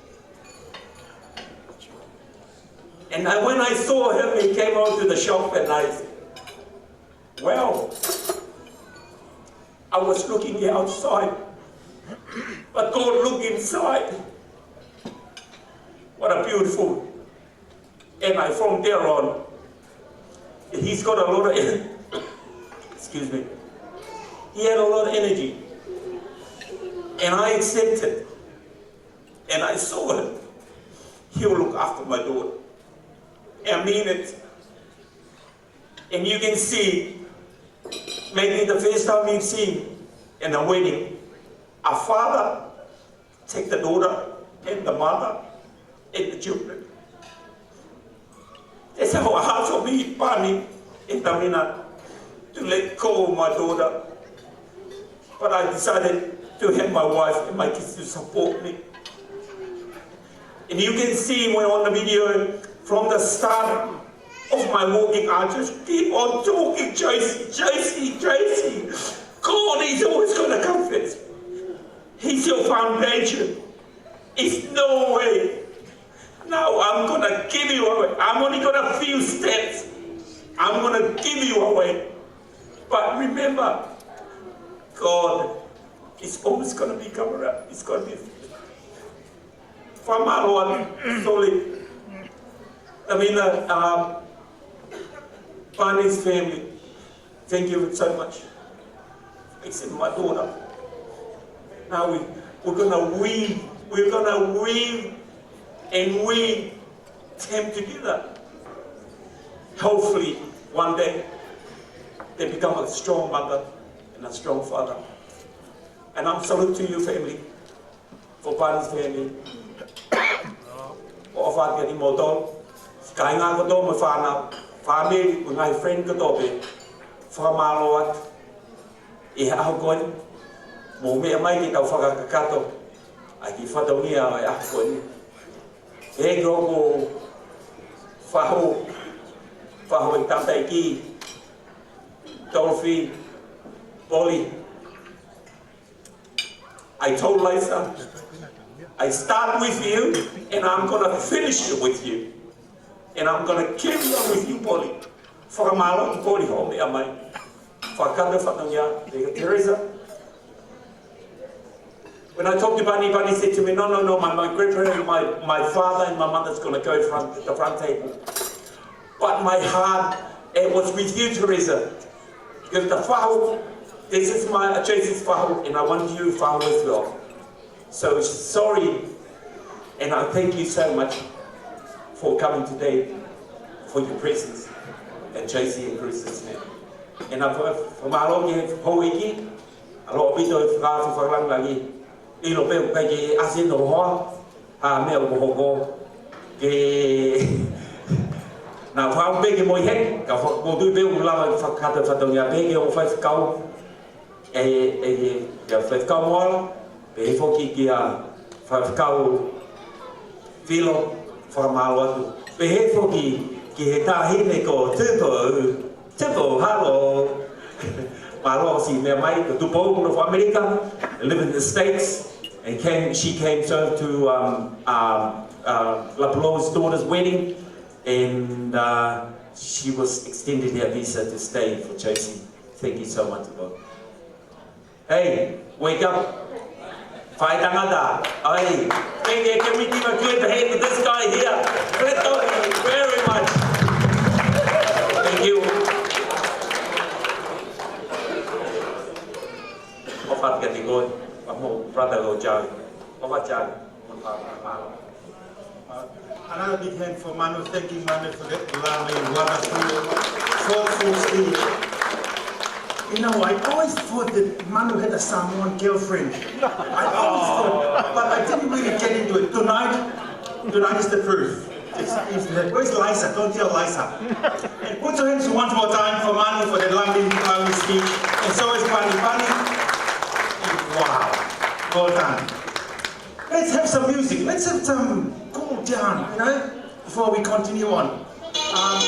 And I, when I saw him, he came out to the shop and I said, "Well, I was looking outside, but God look inside." What a beautiful. And I, from there on, he's got a lot of en-, excuse me, he had a lot of energy. And I accepted. And I saw him. He'll look after my daughter. I mean it. And you can see, maybe the first time you've seen in a wedding, a father take the daughter and the mother and the children. That's how hard for me, Pani, in Tamina, to let go of my daughter. But I decided to have my wife and my kids to support me. And you can see when on the video, from the start of my walking, I just keep on talking, "Joyce, Joyce, Joyce. God is always gonna come first. He's your foundation. It's no way. Now I'm gonna give you away. I'm only got a few steps. I'm gonna give you away." But remember, God is always gonna be covered up. It's gonna be fakamālō atu, Soli. I mean, uh, um, Barney's family, thank you so much. It's in my daughter. Now we, we're gonna weave, we're gonna weave and weave them together. Hopefully, one day, they become a strong mother and a strong father. And I'm salute to you, family, for Barney's family. ʻOfa atu kiate kimoutolu, kāinga kotoa mo e fānau, family, mo e ngaahi friend kotoa pē. Fakamālō atu ʻi he ʻaho ko eni, mou meʻa mai ke tau fakakakato ʻa e kiʻi fatongia ʻo e ʻaho ko eni. He ko hoku fahu, fahu ʻeku tangataʻeiki, Dolphy, Poli. I told Lisa, I start with you and I'm gonna finish it with you. And I'm gonna carry on with you, Poli. Fakamālō ki Poli hoʻo meʻa mai. Fakakakato fatongia, Teresa. When I talked to Barney, Barney said to me, "No, no, no, my, my grandparents, my, my father and my mother's gonna go front, the front table. But my heart, it was with you, Teresa. Because the fahu, this is my, Jesse's fahu, and I want you fahu as well. So sorry, and I thank you so much for coming today, for your presence at J C and Chris's name." And I, for, for my long, for Wiki, a lot of people, for, for, for, ʻilo pē ʻoku ʻikai ke ʻasi ʻi hoʻo hoa ha meʻa ʻoku hoko. Ke naʻa faʻu pē ke moʻui heni, ka fa-, ʻoku ou tui pē ʻoku lava ke fakakakato fatongia pē ki hoʻo faifekau, ʻe, ʻe, ʻe, kia Faifekau Moala, pehē foki kia Faifekau Filo, fakamālō atu. Pehē foki ki he taʻahine ko Tupou, Tupou, hello. Mālō siʻi meʻa mai, ko Tupou, nofo ʻAmelika, live in the States, and came, she came so to, um, um, uh, Lapolo's daughter's wedding, and, uh, she was extended her visa to stay for Josie. Thank you so much, Tupou. Hey, wake up. Fai tangata. Ai. Thank you. Can we give a good hand to this guy here? Fleto, very much. Thank you. ʻOfa atu kiate koe. Mo brother ko Charlie. ʻOfa Charlie. Mo fa-, fa-, Another big hand for Manu. Thank you, Manu, for that lovely, wonderful, thoughtful speech. You know, I always thought that Manu had a Samoan girlfriend. I always thought, but I didn't really get into it. Tonight, tonight is the proof. It's, it's the, where's Lisa? Don't tell Lisa. And put your hands one more time for Manu for that lovely, lovely speech. And so is Pani Pani. Wow. Well done. Let's have some music. Let's have some cool down, you know, before we continue on. Um,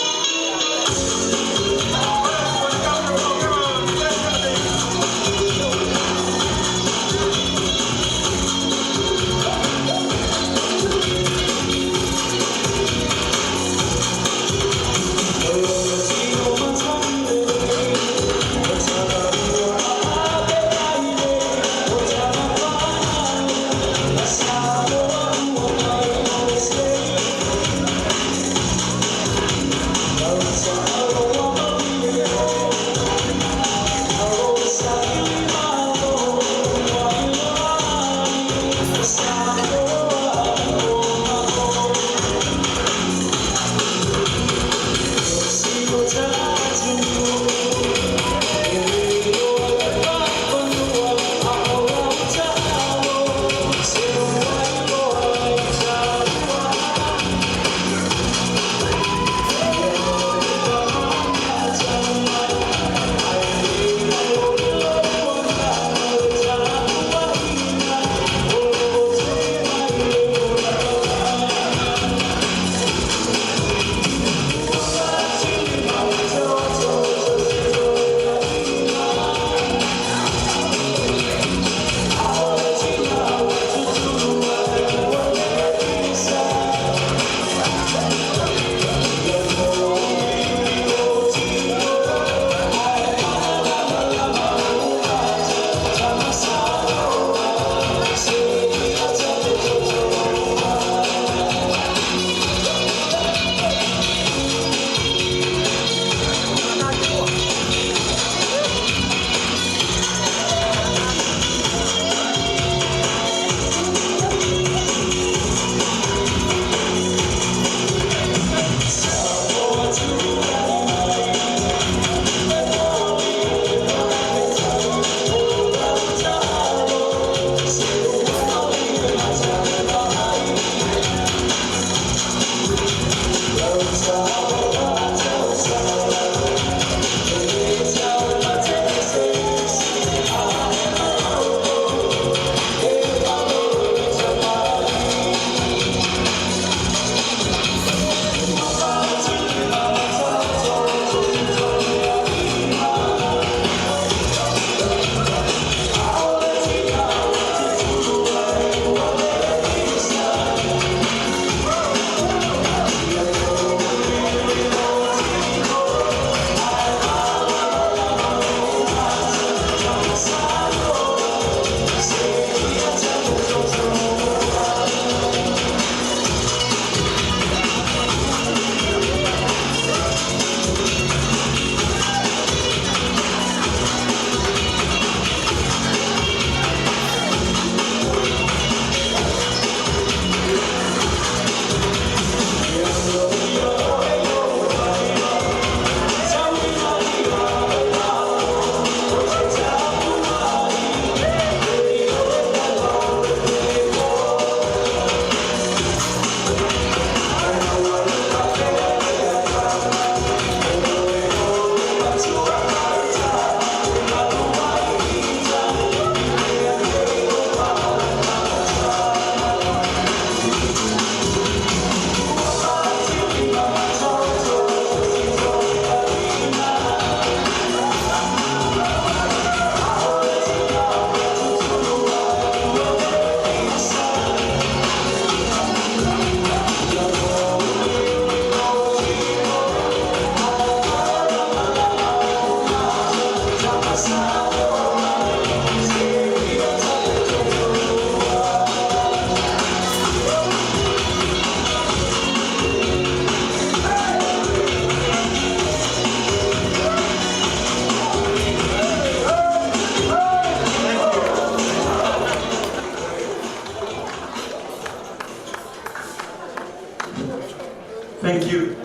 Thank you.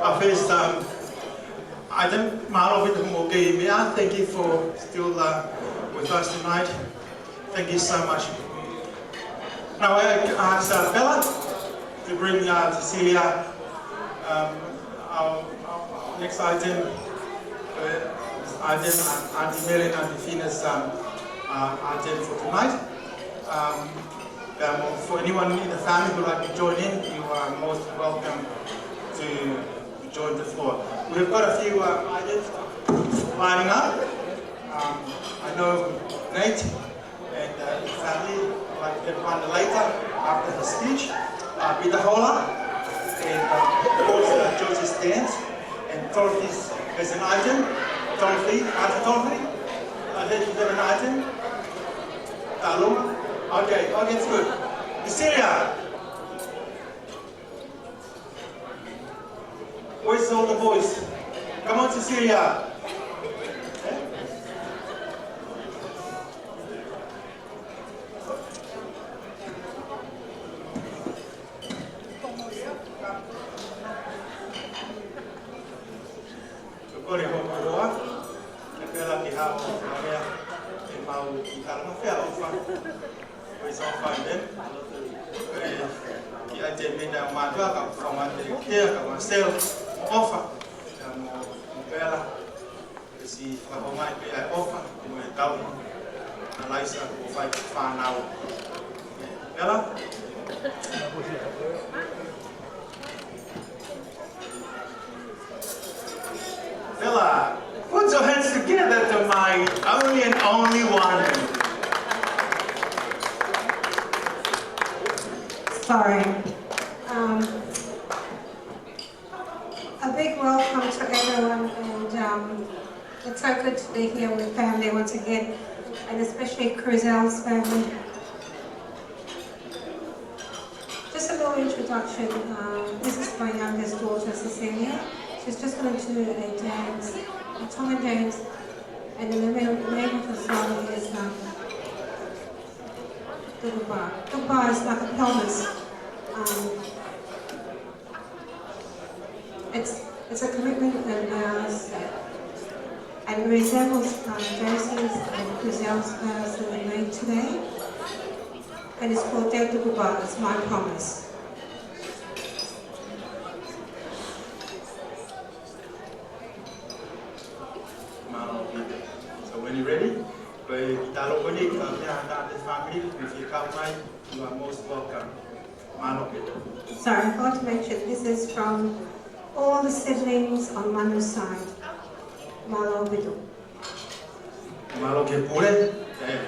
Our first, um, item, mālō ʻaupito hoʻomou kei meʻa. Thank you for still, uh, with us tonight. Thank you so much. Now I ask, uh, Bella to bring, uh, Cecilia, um, our, our, our next item, uh, item, uh, Auntie Mel and Auntie Fina's, um, uh, item for tonight. Um, um, for anyone in the family who'd like to join in, you are most welcome to join the floor. We've got a few, uh, items lining up. Um, I know Nate and, uh, his family, like, they've won later after his speech. Uh, Peter Hola and, um, of course, uh, George's dance and Dorothy's, there's an item. Dorothy, Auntie Dorothy, uh, there's an item. Taluma? Okay, okay, it's good. Cecilia! Where's all the boys? Come on, Cecilia. Ko e kole hoʻomou ʻofa, ʻe Pela ke haʻu ʻo lea, ʻemau kiʻi talangofua ʻofa. Ko e sofa ʻi he, ʻe, kiʻi ʻai te mena mātuʻa ka fanga te kia ka Marcel, ʻofa. Kia mo, mo Pela. Ke siʻi fakahoungaʻi pē ʻa e ʻofa, mo e tau. ʻA Laisa, ko e fai fānau. Pela. Bella, put your hands together to my only and only one. Sorry. Um, a big welcome to everyone, and, um, it's so good to be here with family once again, and especially Cruzel's family. Just a little introduction. Um, this is my youngest daughter, Cecilia. She's just going to do a dance, a Tongan dance, and the name, name of the song is, um, Tukupa. Tukupa is like a promise. Um, It's, it's a commitment and, uh, and resembles, uh, Josie's and Grizel's vows that we made today. And it's called Te Tukupa, it's my promise. Mālō ʻaupito. So when you're ready, ko e kiʻi talo ko eni, ka mea ʻa e family, if you come by, you are most welcome. Mālō ʻaupito. Sorry, I forgot to mention, this is from all the siblings on Manu's side. Mālō ʻaupito. Mālō ki he pule. Eh.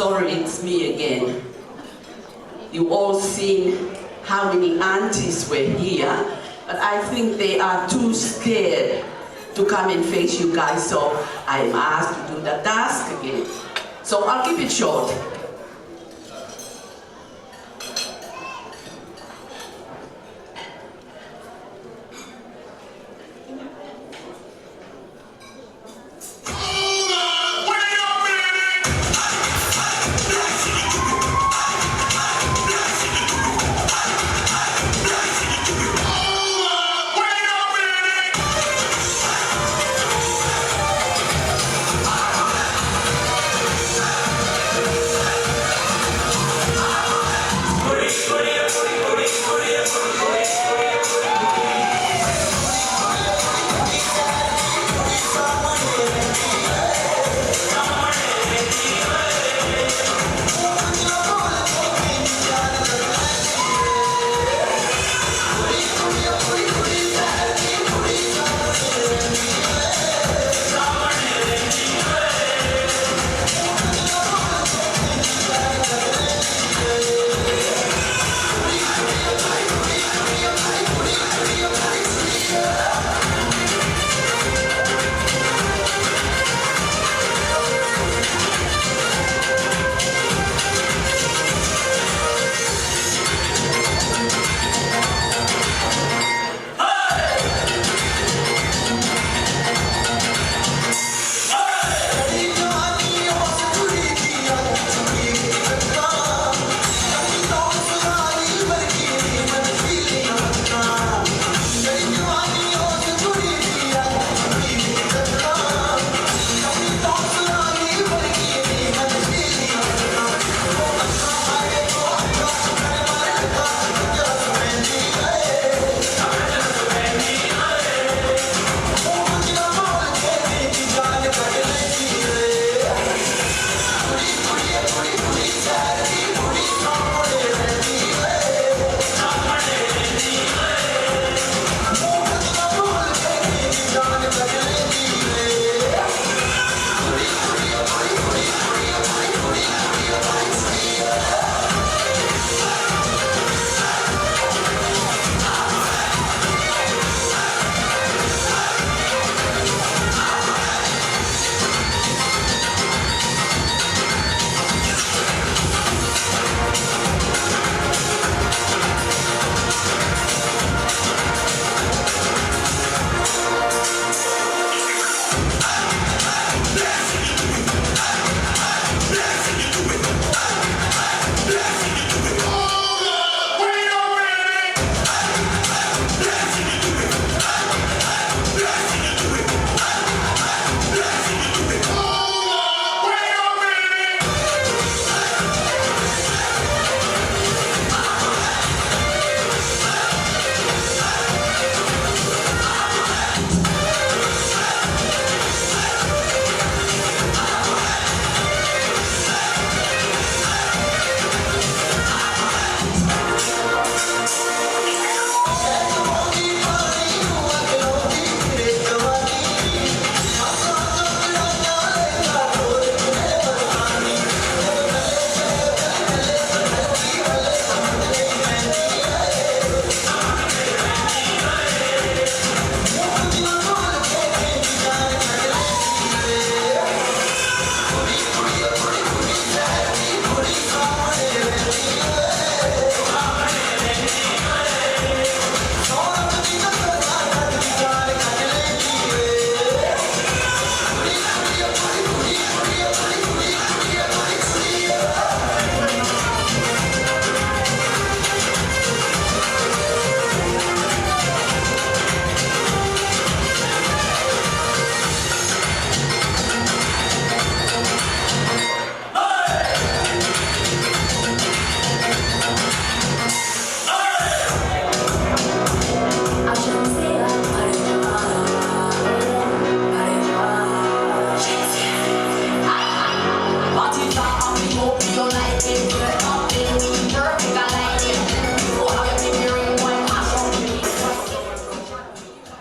Sorry, it's me again. You all seen how many aunties were here, but I think they are too scared to come and face you guys, so I'm asked to do the task again. So I'll keep it short.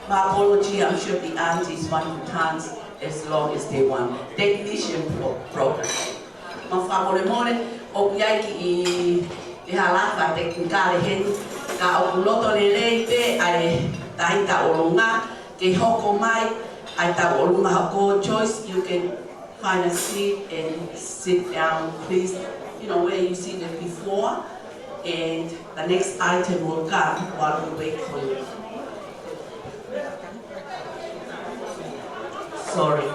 My apology, I'm sure the aunties want to dance as long as they want. Technician pro-, program. Mau fakamolemole, ʻoku ʻi ai kiʻi, kiʻi halafa tekinikale heni, ka ʻoku loto lelei pē ʻa e taʻahine tauʻolunga ke hoko mai ʻa e tauʻolunga hoʻo Joyce. You can find a seat and sit down, please. You know, where you seated before. And the next item will come while we wait for you. Sorry.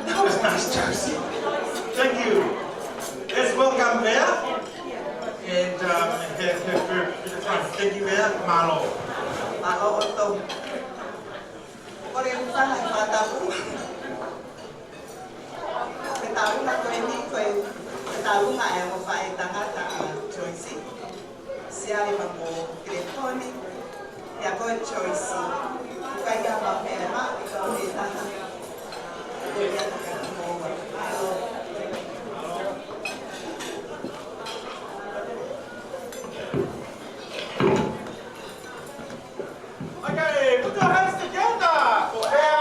That was nice, Josie. Thank you. Let's welcome Mayor. And, um, and, and, and, and, thank you, Mayor. Mālō. Mālō ʻOtua. Kole ʻoku fai ha fakatapu. Ko e tauʻolunga ko eni, ko e, ko e tauʻolunga ʻa e ongo faʻētangata ʻa Joyce. Siale Mapo Keleponi, ʻia ko Joyce. Ka ia ma mea ma, ʻi ka o e taha. Ko ia ka ka mo wa. Okay, put your hands together for Mayor.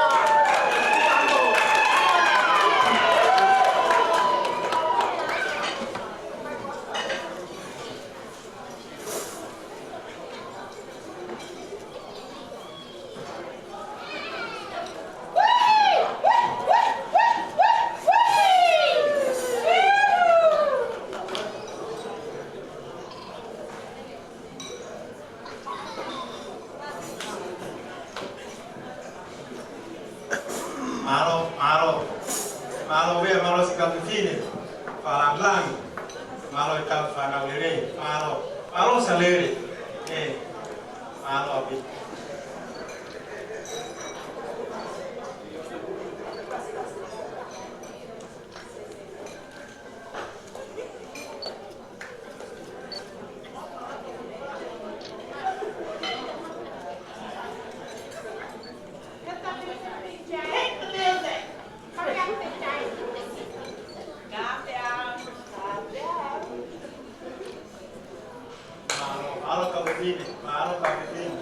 Mālō, mālō. Mālō Mayor, mālō siʻi kau fefine. Fakalāngilangi. Mālō e kau fānau lelei. Mālō. Mālō Salele. ʻE. Mālō ʻaupito. Mālō, mālō kau fefine, mālō kau fefine.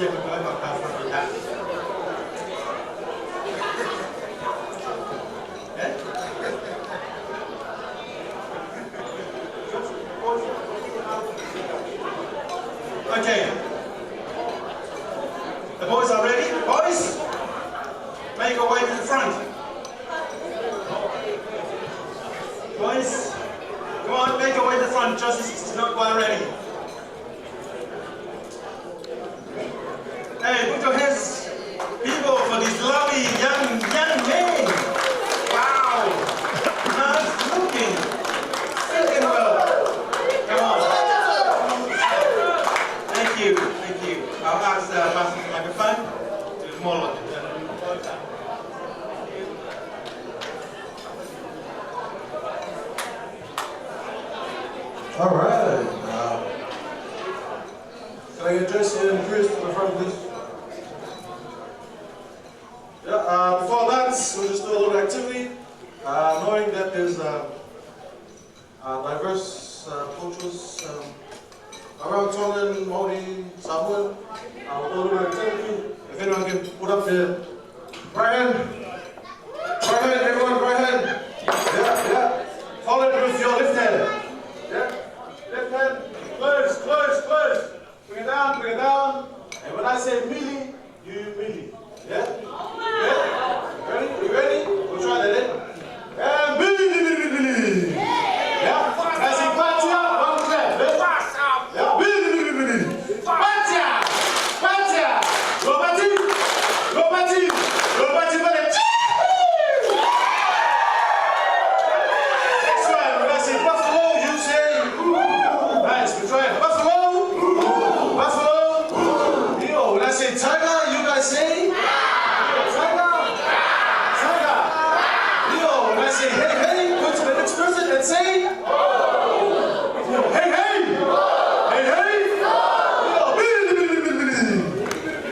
Okay. The boys are ready. Boys, make your way to the front. Boys, come on, make your way to the front. Josie's not quite ready. Hey, put your hands, people, for these lovely young, young men. Wow. Nice looking. Singing well. Come on. Thank you, thank you. I'll ask, uh, pass the microphone to Molo. All right. Uh, Can I get Jesse and Chris to the front, please? Yeah, uh, before that, we'll just do a little activity. Uh, knowing that there's, uh, uh, diverse, uh, cultures, um, around Tongan, Māori, Samoan, uh, we'll do a little activity. If anyone can put up their right hand. Right hand, everyone, right hand. Yeah, yeah. Follow it with your left hand. Yeah. Left hand. Close, close, close. Bring it down, bring it down. And when I say mili, you mili. Yeah? Yeah? Ready? You ready? We'll try that, eh? And mili, mili, mili, mili. Yeah? That's it. Patia, one clap, eh? Yeah? Mili, mili, mili, mili. Patia! Patia! Lopati! Lopati! Lopati, mili! Next one, when I say buffalo, you say, "Ooh." Nice, we try it. Buffalo! Buffalo! ʻIo, when I say tiger, you guys say, "Tiger! Tiger!" ʻIo, when I say hey, hey, go to the next person and say, "Hey, hey! Hey, hey!" ʻIo, bili, bili, bili, bili.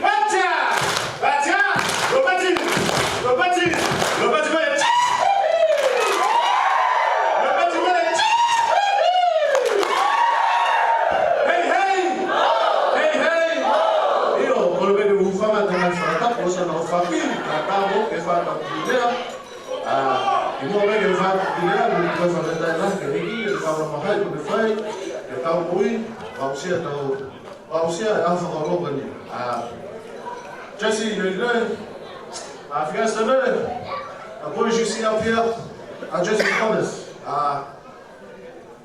Patia! Patia! Lopati! Lopati! Lopati, mili! Lopati, mili! Hey, hey! Hey, hey! ʻIo, kole pē ke u hūfanga he ngaahi fakatapu ʻoku ʻosi ʻa e ʻofa ki he taʻataʻa mo e fānau ki lea. ʻA, ʻi muʻa pē ke u fai ki lea, ʻoku ou fakafetaʻi lahi ki he ʻEiki, ʻi he kaula mahai kuo ne fai, ʻi he tau kui, aʻusia tau, aʻusia e ʻaho fakalongolongo ni. ʻA, Jesse, you know, ʻa, if you guys don't know, the boys you see up here are Jesse's brothers. ʻA,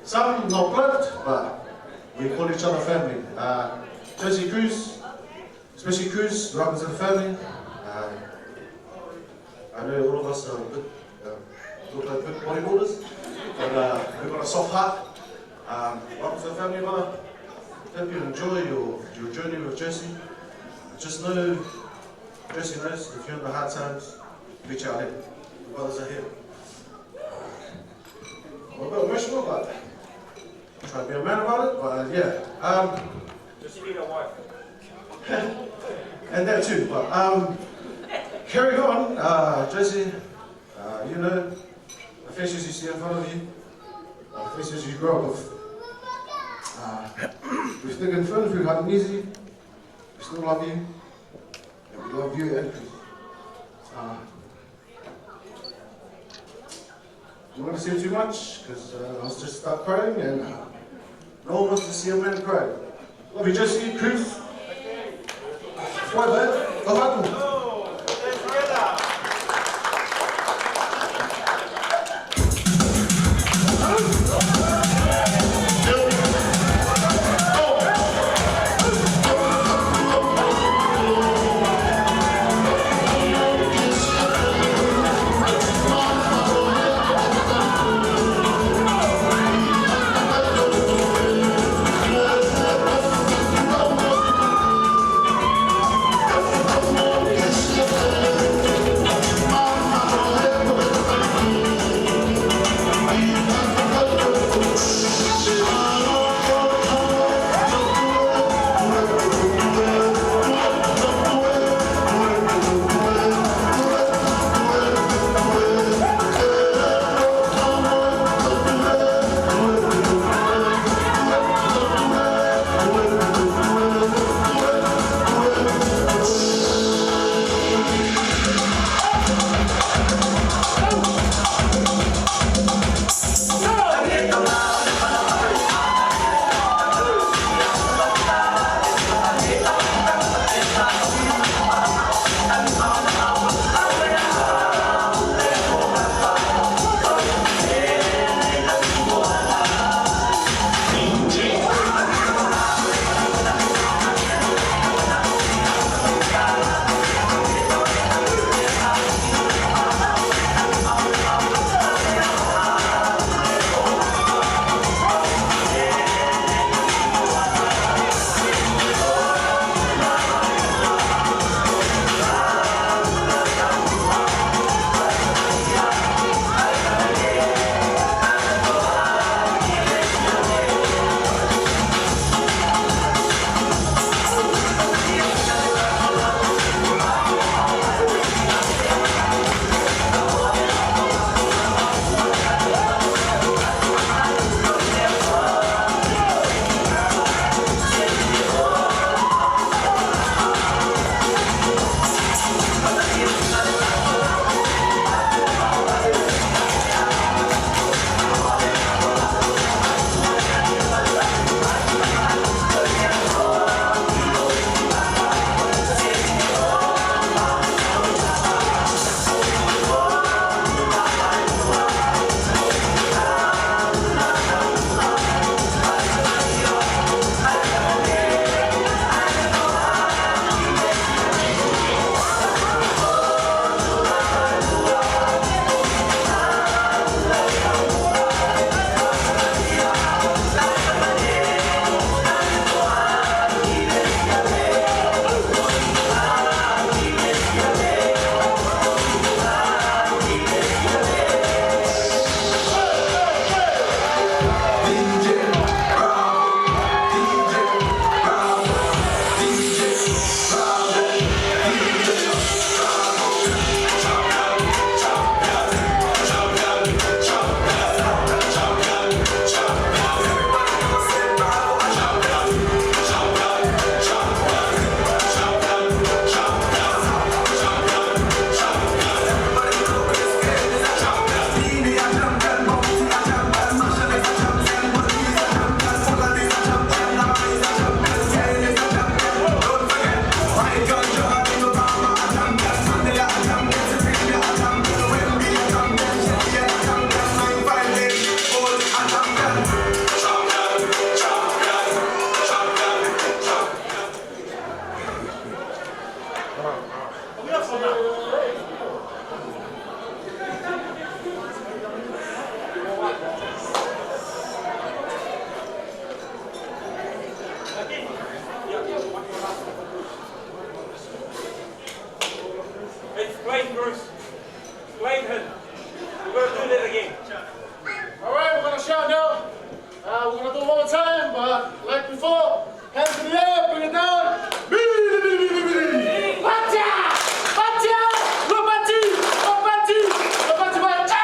some not blood, but we call each other family. ʻA, Jesse Cruz, especially Cruz, welcome to the family. Uh, I know all of us are a bit, uh, look like big bodybuilders, but, uh, we've got a soft heart. Um, welcome to the family, brother. Hope you enjoy your, your journey with Jesse. Just know, Jesse knows, if you're in the hard times, reach out, eh? The brothers are here. I'm a bit emotional, but try to be a man about it, but, uh, yeah. Um, Does he need a wife? And that too, but, um, carry on, uh, Jesse, uh, you know, the faces you see in front of you, uh, the faces you grew up with. Uh, we're thick and thin, we're hard and easy, we still love you, and we love you and Chris. Uh, I'm not gonna say too much, 'cause, uh, I'll just start crying, and, uh, no one wants to see a man cry. Love you, Jesse, Chris. Bye, bye. Love you. Bruce, Clayton, we're gonna do that again. All right, we're gonna shout now. Uh, we're gonna do it one more time, but like before, hands in the air, bring it down. Bidi, bidi, bidi, bidi. Patia! Patia! Lo patia! Lo patia! Lo patia!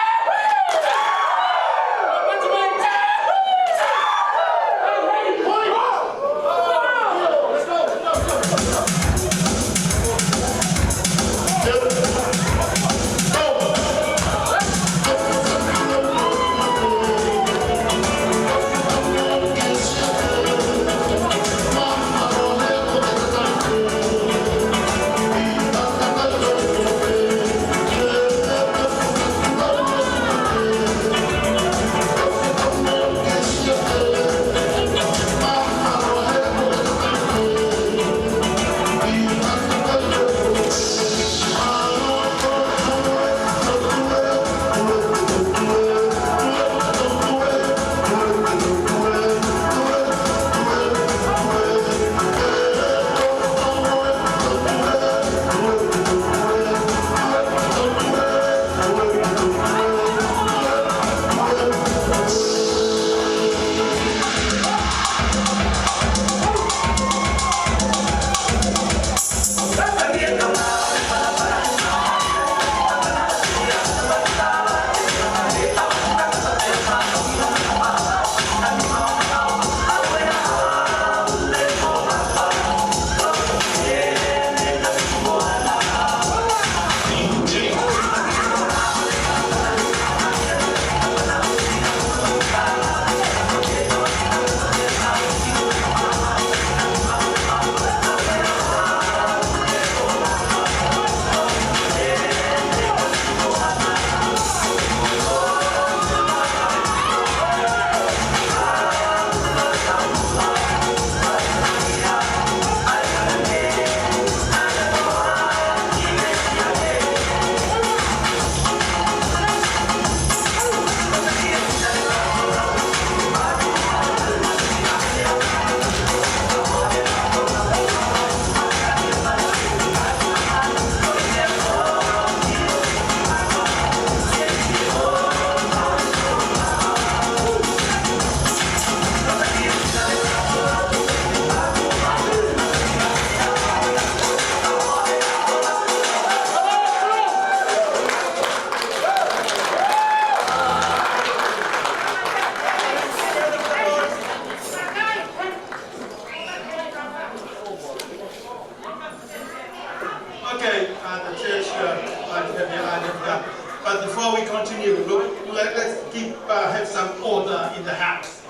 Okay, uh, the church, uh, I have their I D, uh, but before we continue, look, let, let's keep, uh, have some order in the house.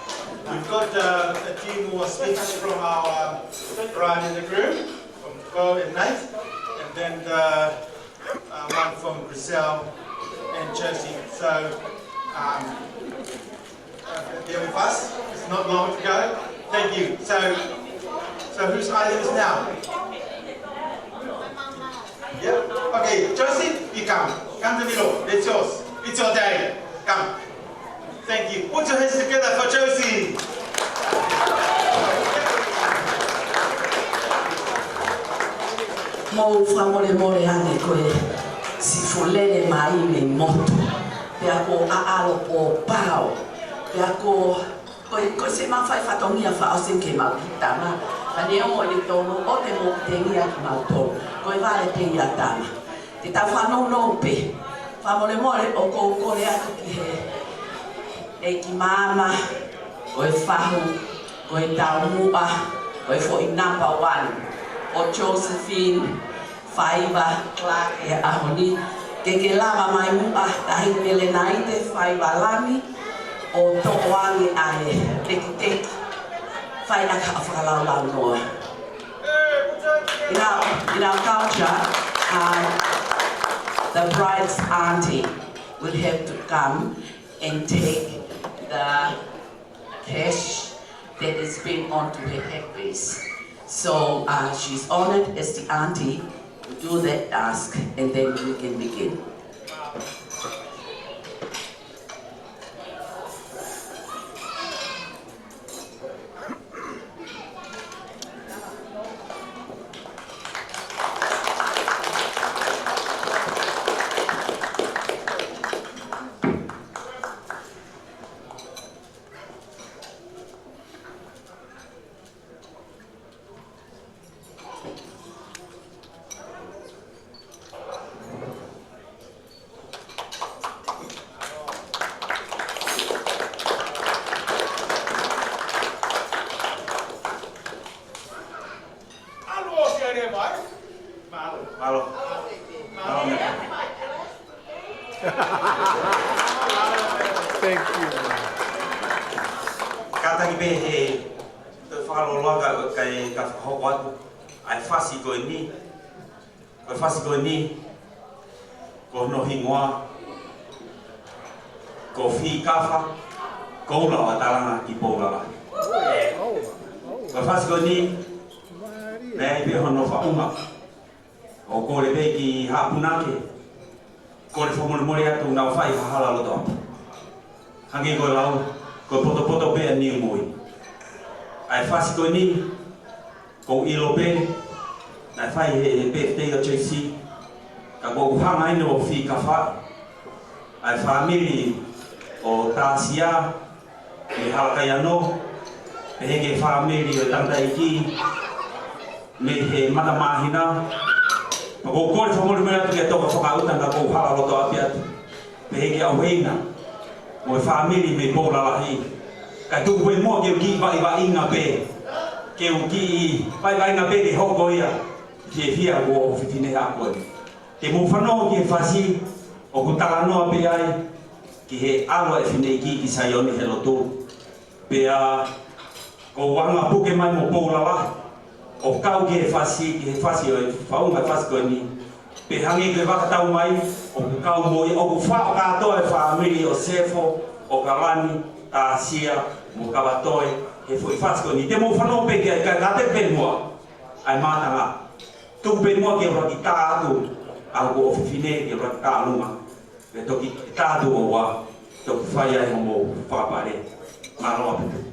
We've got, uh, a few more speakers from our, um, bride and the groom, from Bo and Nate, and then, uh, uh, one from Griselle and Josie. So, um, uh, bear with us. It's not long to go. Thank you. So, so whose item is now? Yeah. Okay, Josie, you come. Come to the middle. It's yours. It's your day. Come. Thank you. Put your hands together for Josie. Mou fakamolemole ange ko e siʻi fuʻu lele mai mei motu. Pea ko e ʻaʻalo pōpao. Pea ko, ko, ko e se mafai fatongia fakaʻosi ke mau ki tama. Ka neongo ʻene tōnounou ʻo te mou tengia ki mau tō. Ko e vale pē ia tama. Te tau fanongo pē. Fakamolemole ʻoku ou kole atu ki he ʻEiki Maama, ko e fahu, ko e taumuʻa, ko e foʻi number one, ʻo Josephine Faiva Clark he ʻaho ni, ke ke lava mai muʻa, Tahi Melenaite Faiva Lami, ʻo toʻo ange ʻa e tekiteki, fai ʻaki ha fakalaulaunoa. In our, in our culture, um, the bride's auntie would have to come and take the cash that is being onto her headpiece. So, uh, she's honored as the auntie to do that task, and then we can begin. Mālō. Mālō. Mālō. Thank you. Kātaki pē he toe fakaloloa ka, ka, ka fakahoko atu ʻa e fasi ko eni. Ko e fasi ko eni, ko hono hingoa ko Fikafa, Koula ʻo Talanga ki Poulalahi. Ko e fasi ko eni, naʻe ʻi ai pē hono faʻunga. ʻOku kole pē ki Haʻapunake, kole fakamolemole atu naʻa ku fai ha hala loto ʻapi. Hangē ko e lau, ko e potopoto pē ʻa Niumui. ʻA e fasi ko eni, ʻoku ou ʻilo pē naʻe fai he, he birthday ʻo J C, ka ʻoku ou hanga ʻeni ʻo fikafa ʻa e fāmili ʻo Tasia mei Halakaiano, pehē ki he fāmili ʻo e tangataʻeiki mei he Matamāhina. Pea ʻoku ou kole fakamolemole atu ki he toka fakaʻuta naʻa ku hala loto ʻapi atu. Pehē ki he ʻauheina mo e fāmili mei Poulalahi. Kae tuku pē muʻa ke u kiʻi vaʻivaʻinga pē. Ke u kiʻi vaʻivaʻinga pē ke hoko ia fiefia ʻa e ʻofefine ʻa koe. Te mou fanongo ki he fasi ʻoku talanoa pē ai ki he ʻalu ʻa e fineʻeiki ki Saione he lotu. Pea ʻoku ou anga puke mai mo Poulalahi ʻo kau ki he fasi, ki he fasi ʻo e faʻunga fasi ko eni. Pea hangē ko e fakatau mai, ʻoku kau mo ia, ʻoku faʻo kātoa e fāmili ʻo Sefo, ʻo Kalani, Tasia, mo Kavatoe, he foʻi fasi ko eni. Te mou fanongo pē ki ai, ka, ka te pē muʻa ʻa e mātanga. Tuku pē muʻa ke u laki tā atu ʻa hoku ʻofefine, ke u laki tā ʻalunga. Pea toki tā atu ʻo ua, toki fai ai hoʻomou fakapale. Mālō ʻaupito.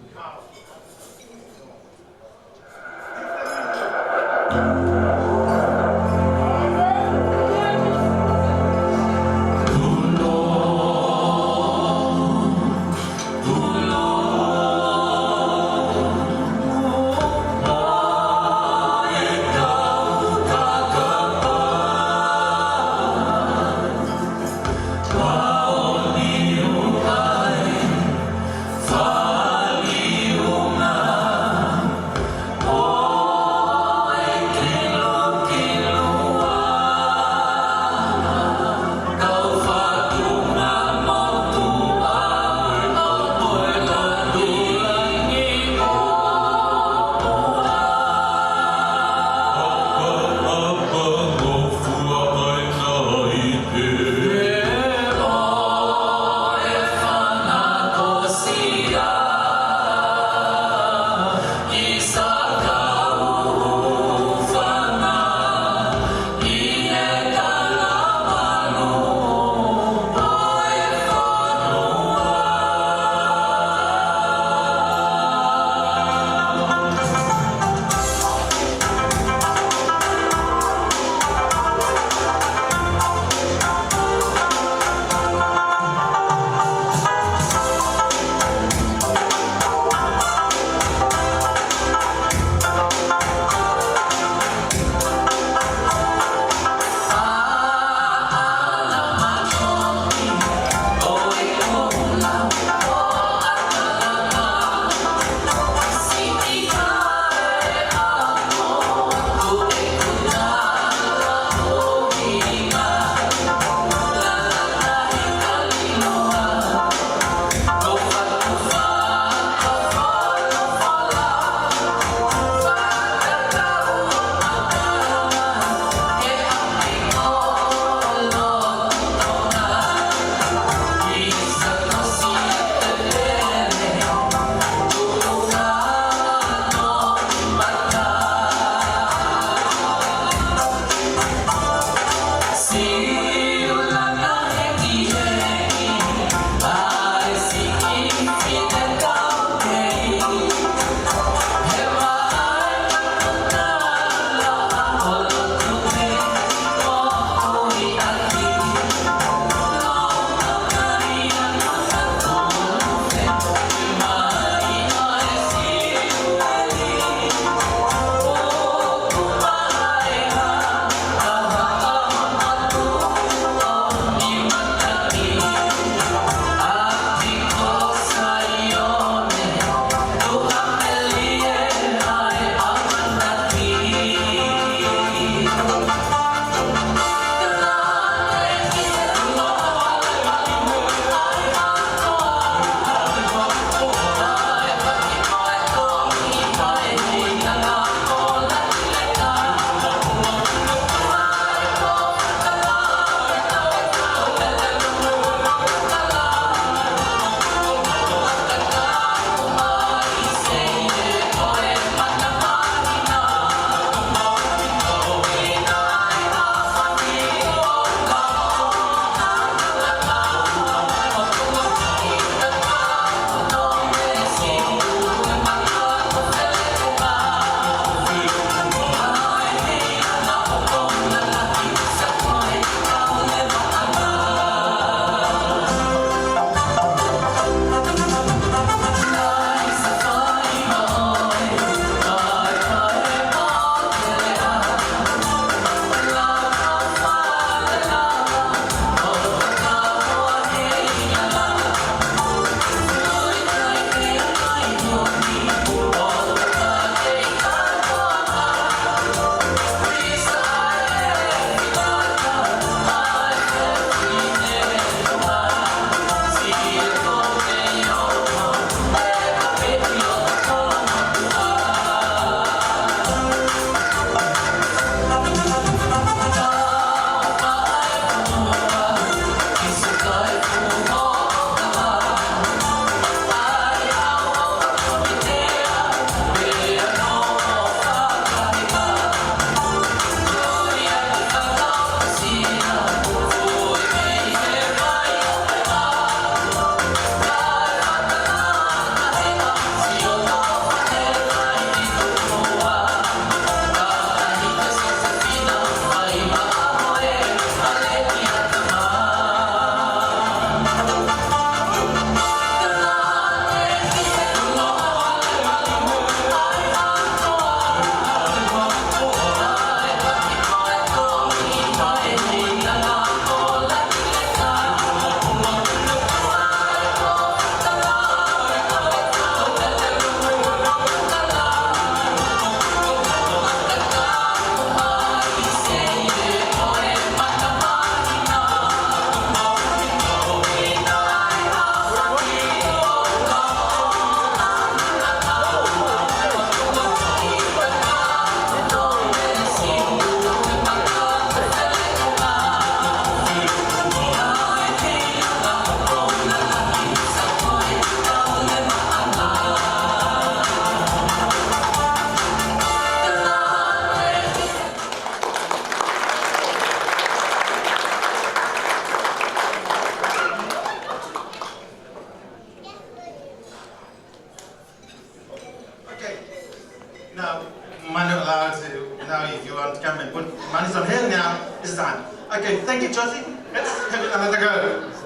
Money's on him now. It's time. Okay, thank you, Josie. Let's have another go.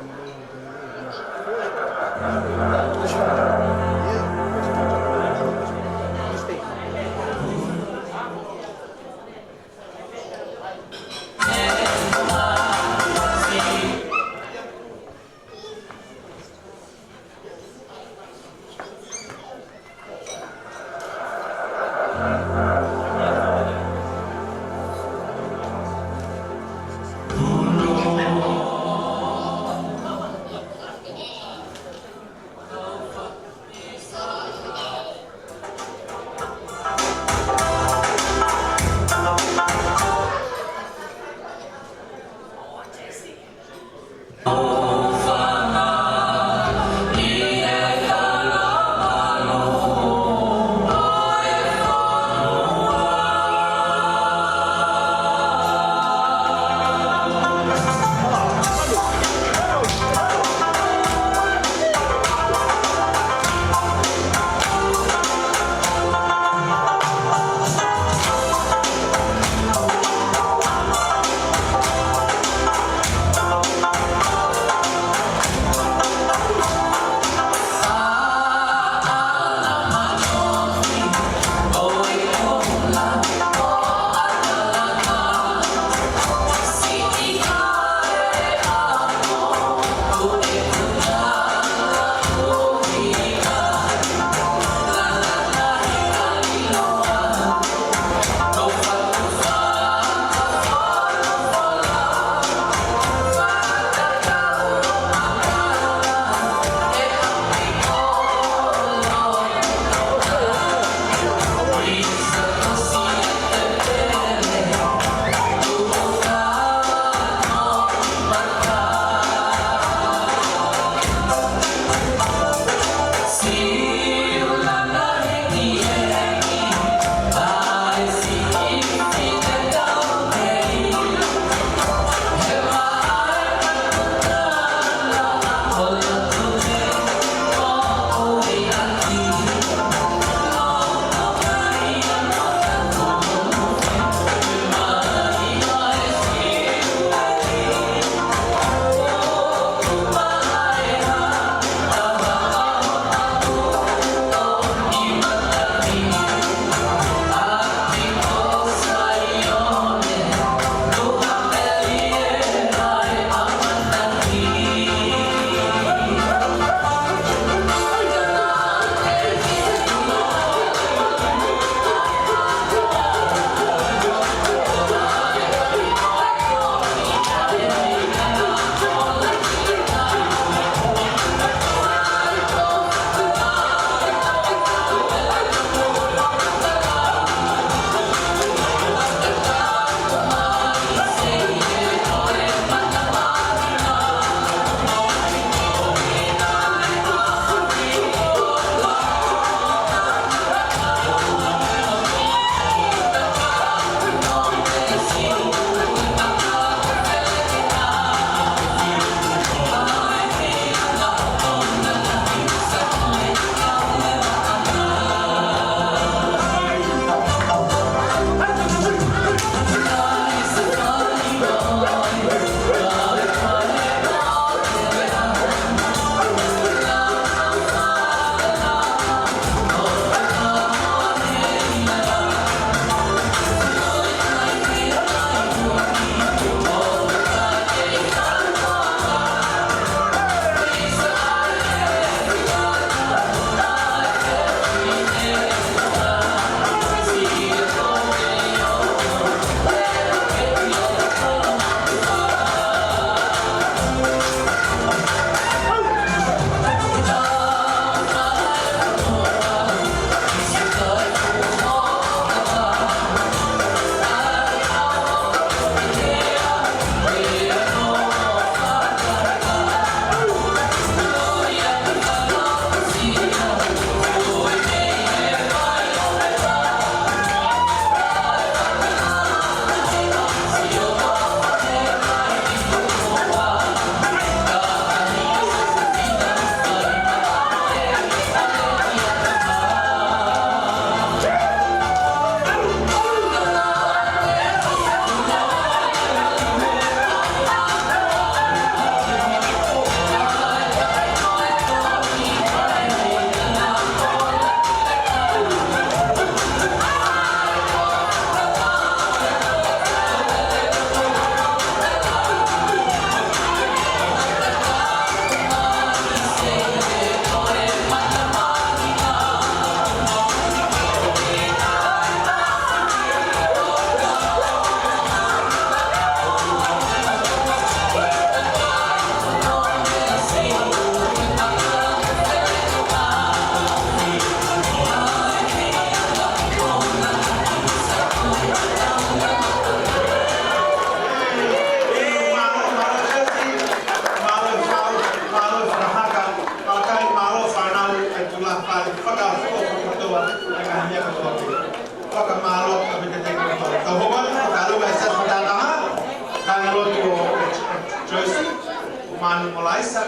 Anu Molaisa,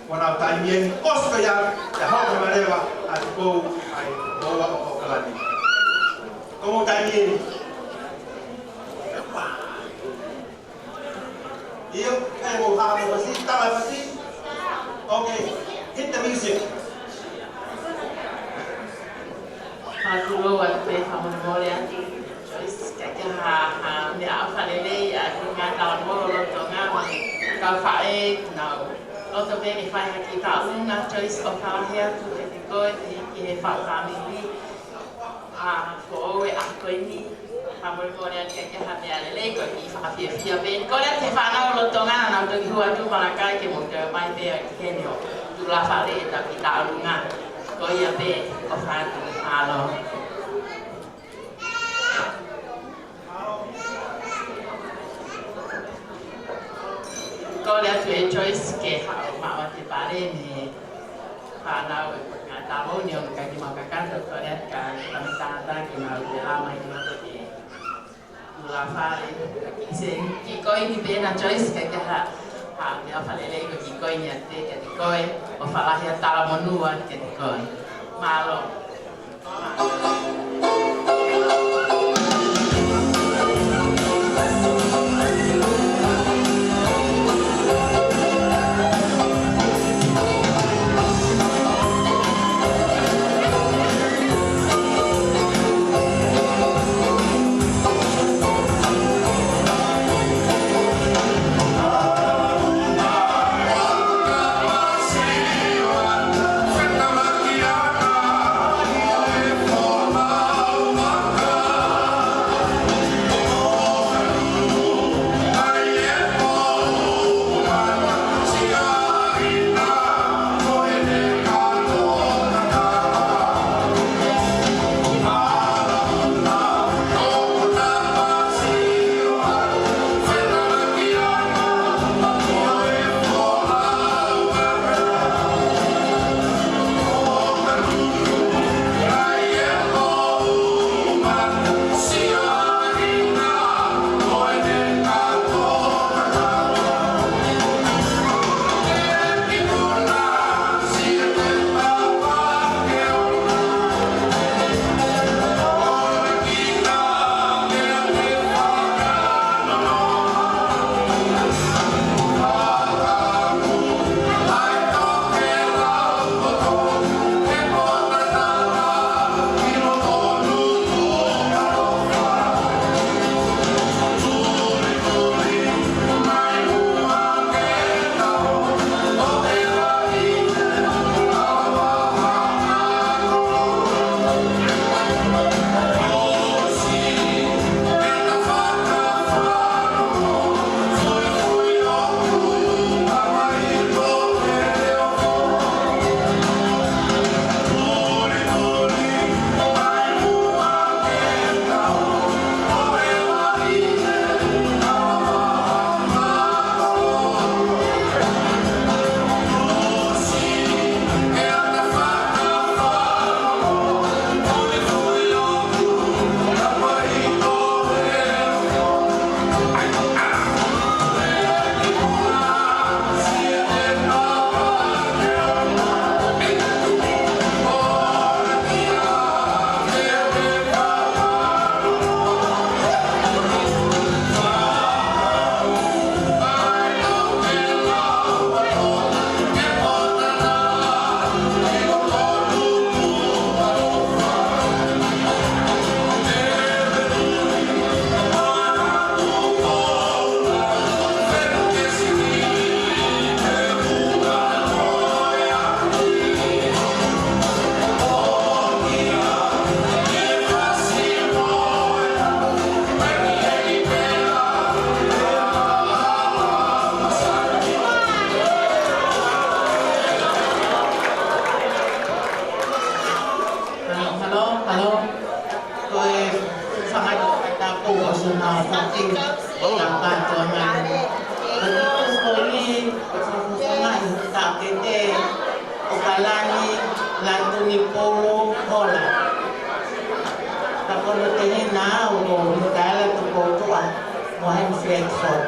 ʻoku nau taimi eni ʻosi ko ia, ʻe hoko mai leva ʻa Tupou ʻa e ʻOtua ʻo ʻAokalani. Ko mou taimi eni. ʻIo, kae mou hā mo fasi, tala fasi. Okay, hit the music. Mālō atu pē, fakamolemole atu Joyce, ka ʻikai ke ha, ha meʻaʻofa lelei ʻa e ngaahi talavou ʻo Tonga, ka faʻē nau loto pē ke fai ha kiʻi taʻu na, Joyce, ʻofa lahi atu kiate koe, ki he fāmili, ʻa e foʻou ʻo e ʻaho ko eni, fakamolemole atu ka ʻikai ke ha meʻa lelei, ko e kiʻi fakafiefia pē. Kole atu ki he fānau ʻo Tonga, naʻa nau toki hū atu, Malakai, ke mou toe ō mai pē ki heni ʻo tulafale ʻetau kiʻi taʻu na. Ko ia pē, ʻofa atu, mālō. Kole atu ʻe Joyce ke haʻu ʻo maʻu ʻa e pale mei he fānau ʻo e ngaahi talavou ni, ʻoku ʻikai ke mau kakato, kole atu ki he tangata ke mau ʻi he lama i mato ke tulafale. Kiʻi seni, kiʻi koini pē ena Joyce, ka ʻikai ke ha, ha meʻaʻofa lelei ko e kiʻi koini atu kiate koe, ʻofa lahi atu, talamonū atu kiate koe. Mālō. Halo, halo, halo. Ko e fanga tapu o suna fati, tapa toa mai. Ko e tuku ko eni, ko e fanga fanga i ta kete, ʻo Kalani, Latuni Polo, Hola. Ka ko no te hena o ko Mikaela Tupotua, mo Hemfred Ford.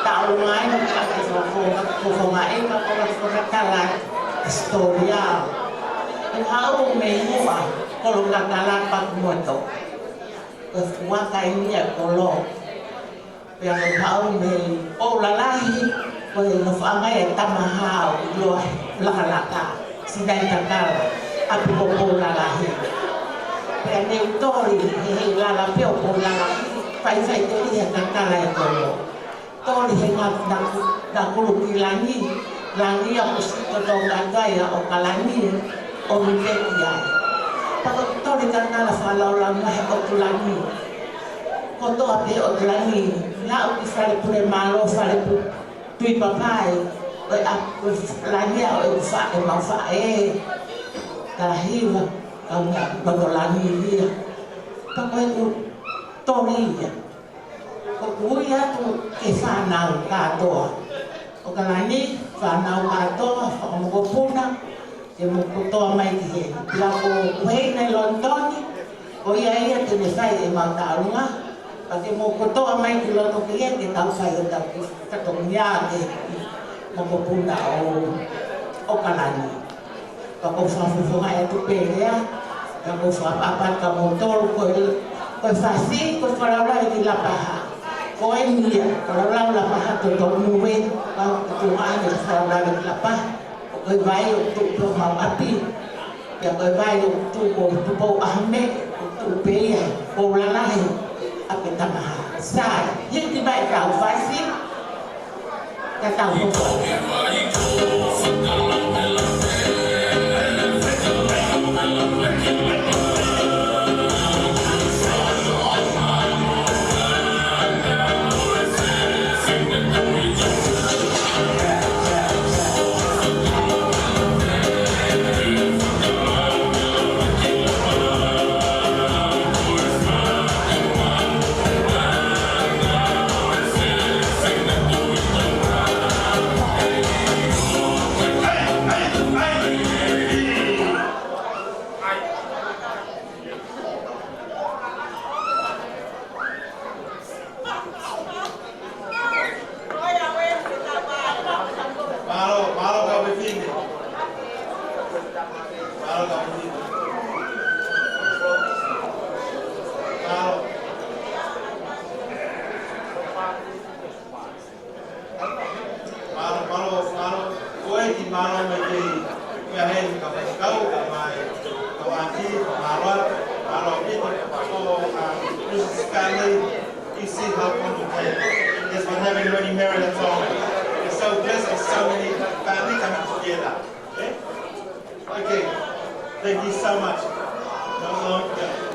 Taʻu ngai no ka ke fo-, fo-, fo-, fofongaʻi ka ko ka fofonga tala hisitōlia. ʻOku haʻu mei muʻa, kolo kakala Pakumoto. Ko e fuaka ʻeni ʻa e kolo. Pea ʻoku haʻu mei Poulalahi, ko e nofoʻanga ia ʻa e Tamahao, ʻiloa he lakalaka, Sinaitakala, ʻapi ko Poulalahi. Pea ne u toli, he, he lala pē ʻo Poulalahi, faifai toli he kakala e kolo. Toli he ngaahi naku-, nakulu ki langi, langi ʻa ko sito tau kātoa ia ʻo ka langi, ʻo mi peki ai. Pea ko toli kakala fakalaulau na he ʻotu langi. Kotoa pē ʻotu langi, lau ki fale pule mālō, fale pu-, tui papai, ʻo e ʻa, ʻo e langi ʻa ʻo e fa-, e mau faʻē, ka hiva, ka mea, ʻotu langi ia. Pea ko e ʻotu toli ia. ʻOku ui atu ke fānau kātoa. ʻO ka langi, fānau kātoa, fakamokopuna, ke mou kotoa mai ki heni. Pea ko Kuheina ʻi Lonitoni, ko ia ia te ne fai e mau tālunga, pea ke mou kotoa mai ki loto ki heni, ke tau fai ʻetau kiʻi fatongia ke mokopuna ʻo, ʻo ka langi. Ka ko fakafofongaʻi atu pē ia, ka ko fakaʻapaʻapa ka mo tolu ko e, ko e fasi, ko e fakalaulauʻi ki Lapaha. Ko e nia, fakalaulauʻi Lapaha to tonu e, ka ko e tuʻunga ʻa e fakalaulauʻi ki Lapaha. Ko e vai ʻoku tuʻu pē ʻo mau ʻapi. Pea ko e vai ʻoku tuʻu ko Tupou ʻAhome, ʻoku tuʻu pē ia, Poulalahi, ʻapi Tamahao. Sai, hiki mai kau fasi, ka tau hoko. Mālō, mālō kau fefine. Mālō kau fefine. Mālō. Mālō, mālō, mālō. Ko e kiʻi mālō mai kei, mea heni ka faikau, ka mai, ka wāti, mālō, mālō, mālō, ko, um, Missus Scully, you see how complicated it is what happened when you marry a Tongan. It's so blessed with so many family coming together. Eh? Okay. Thank you so much. That was a long time.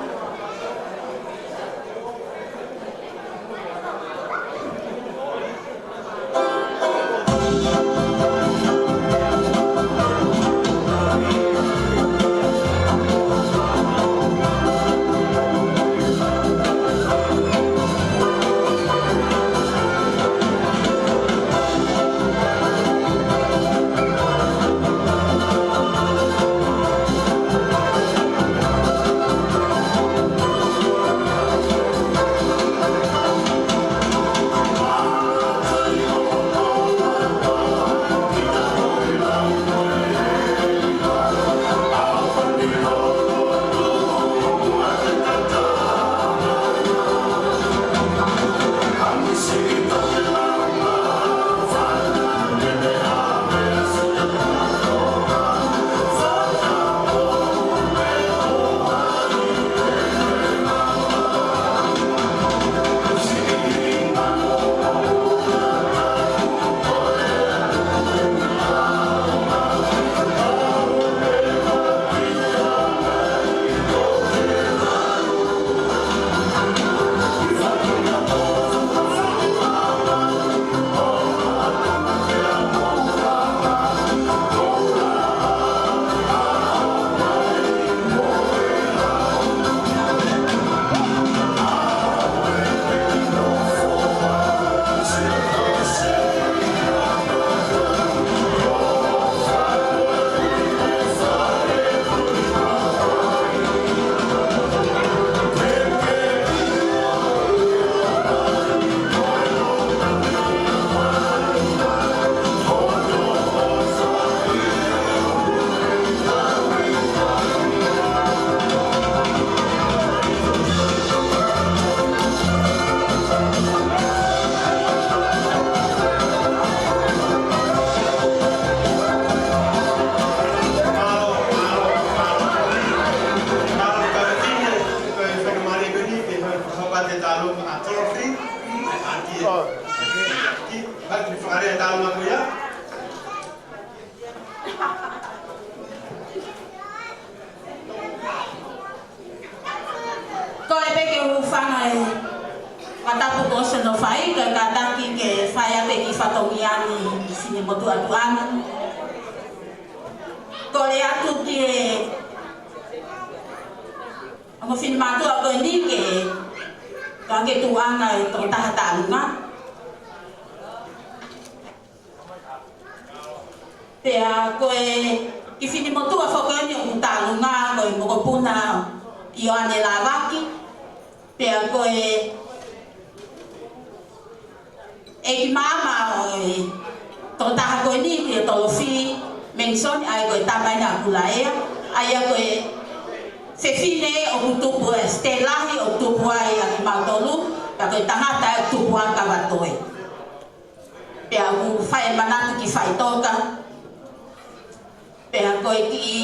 Ki, ki, ki, fakalea e talanoa ko ia. Ko e pē ke u hūfanga he fakatapu kuo ʻosi hono fai, ko e kātaki ke fai atu e kiʻi fatongia ni ʻi he finemotuʻa tuʻa ni. Kole atu ki he ongo finemātuʻa ko eni ke, ke tuʻunga e tokotaha taʻelunga. Pea ko e kiʻi finemotuʻa foki eni ʻoku taʻelunga ko e mokopuna ʻIoane Lāvaki. Pea ko e ʻeiki maama ʻo e tokotaha ko eni ko Tolofi Menisoni, ʻa ia ko e tamai ʻa Kulaea, ʻa ia ko e fefine ʻoku tupu ai, sitelahi ʻoku tupu ai ʻa kimautolu, pea ko e tangata ʻoku tupu ai Kavatoe. Pea ʻoku fai manatu ki Faʻitoka. Pea ko e kiʻi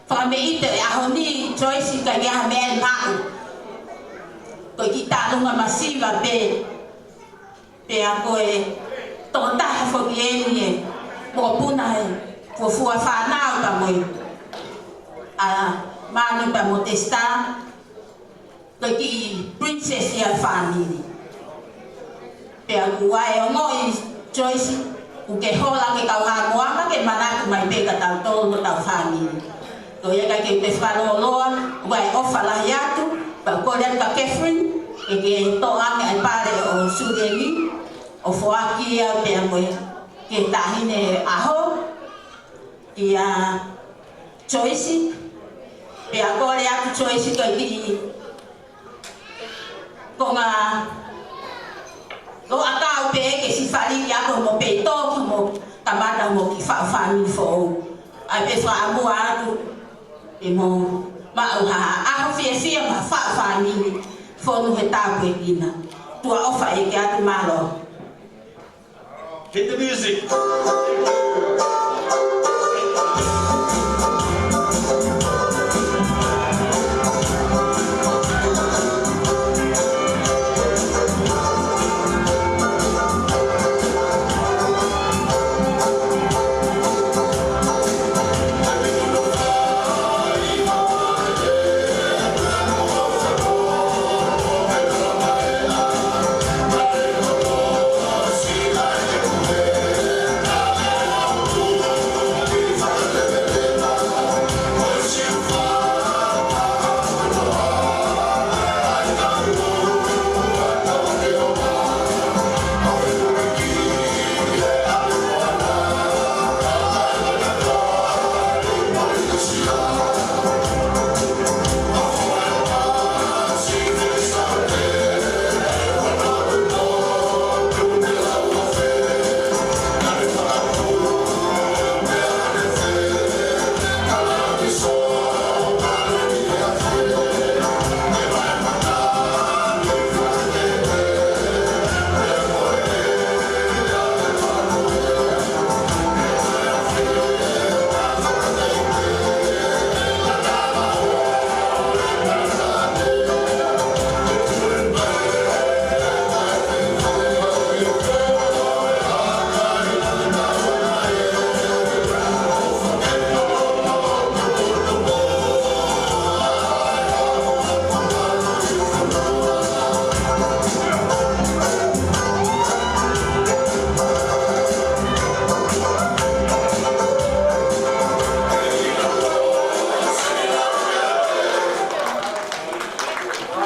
fakameʻite ʻo e ʻaho ni, Joyce, ʻikai ke ʻi ai ha meʻa ʻe maʻu. Ko e kiʻi taʻelunga masiva pē. Pea ko e tokotaha foki eni ʻe mokopuna he fuofua fānau pea mo e, ʻa Manu pea mo Testa. Ko e kiʻi princess ia ʻa e fāmili. Pea ʻoku ʻi ai e ongoʻi Joyce, ʻoku ke hola ki he kau Haʻamoa, ka ke manatu mai pē kia tautolu mo hotau fāmili. Ko ia ʻikai ke u toe fakalōloa, ʻoku ʻi ai e ʻofa lahi atu, pea u kole atu kia Catherine, ke ke toʻo ange ʻa e pale ʻo Sulieni, ʻo foaki ia pea mo e kiʻi taʻahine ʻaho, kia Joyce, pea kole atu Joyce ko e kiʻi konga loʻakau pē ke sifali ʻi hoʻomo peito, hoʻomo kamata hoʻomo kiʻi faʻu fāmili foʻou. ʻA ia pē fakaʻamua atu ʻe mo maʻu ha ʻaho fiefia mo ha faʻu fāmili fonu he tāpuekina. Tuʻa ʻofa ʻeiki atu, mālō. Hit the music.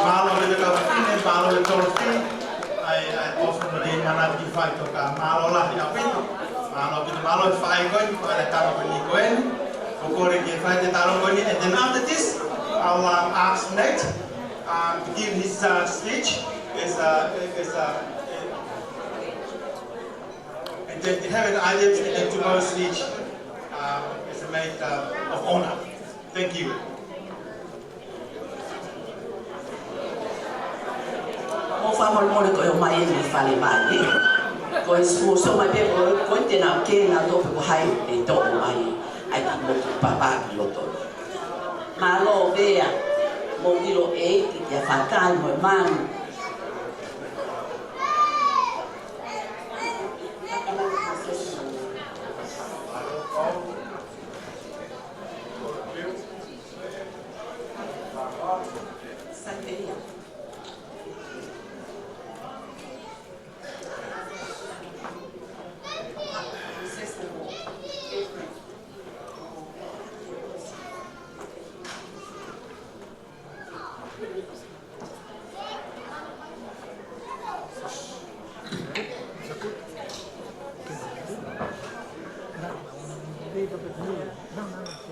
Mālō e kau fefine, mālō e Tolofi, ʻa e, ʻa e ʻofa mo e manatu ki Faʻitoka, mālō lahi ʻaupito, mālō ʻaupito, mālō e faʻē ko eni, faʻē tama ko eni ko eni, ʻoku kole ke fai e talanoa ko eni, and then after this, I'll, um, ask Nate, um, to give his, uh, speech, his, uh, his, uh, and then to have an audience, and then tomorrow's speech, um, is a maid, uh, of honor. Thank you. Mou fakamolemole ko e ʻomai eni mei fale mai, ē. Ko e sio, sio mai pē ko, ko e te nau ke nau tope ko hai ʻe toʻo mai ai ka mo ki papa ki loto. Mālō Vea, mou ʻilo ʻEiki kia Fakai mo e Manu.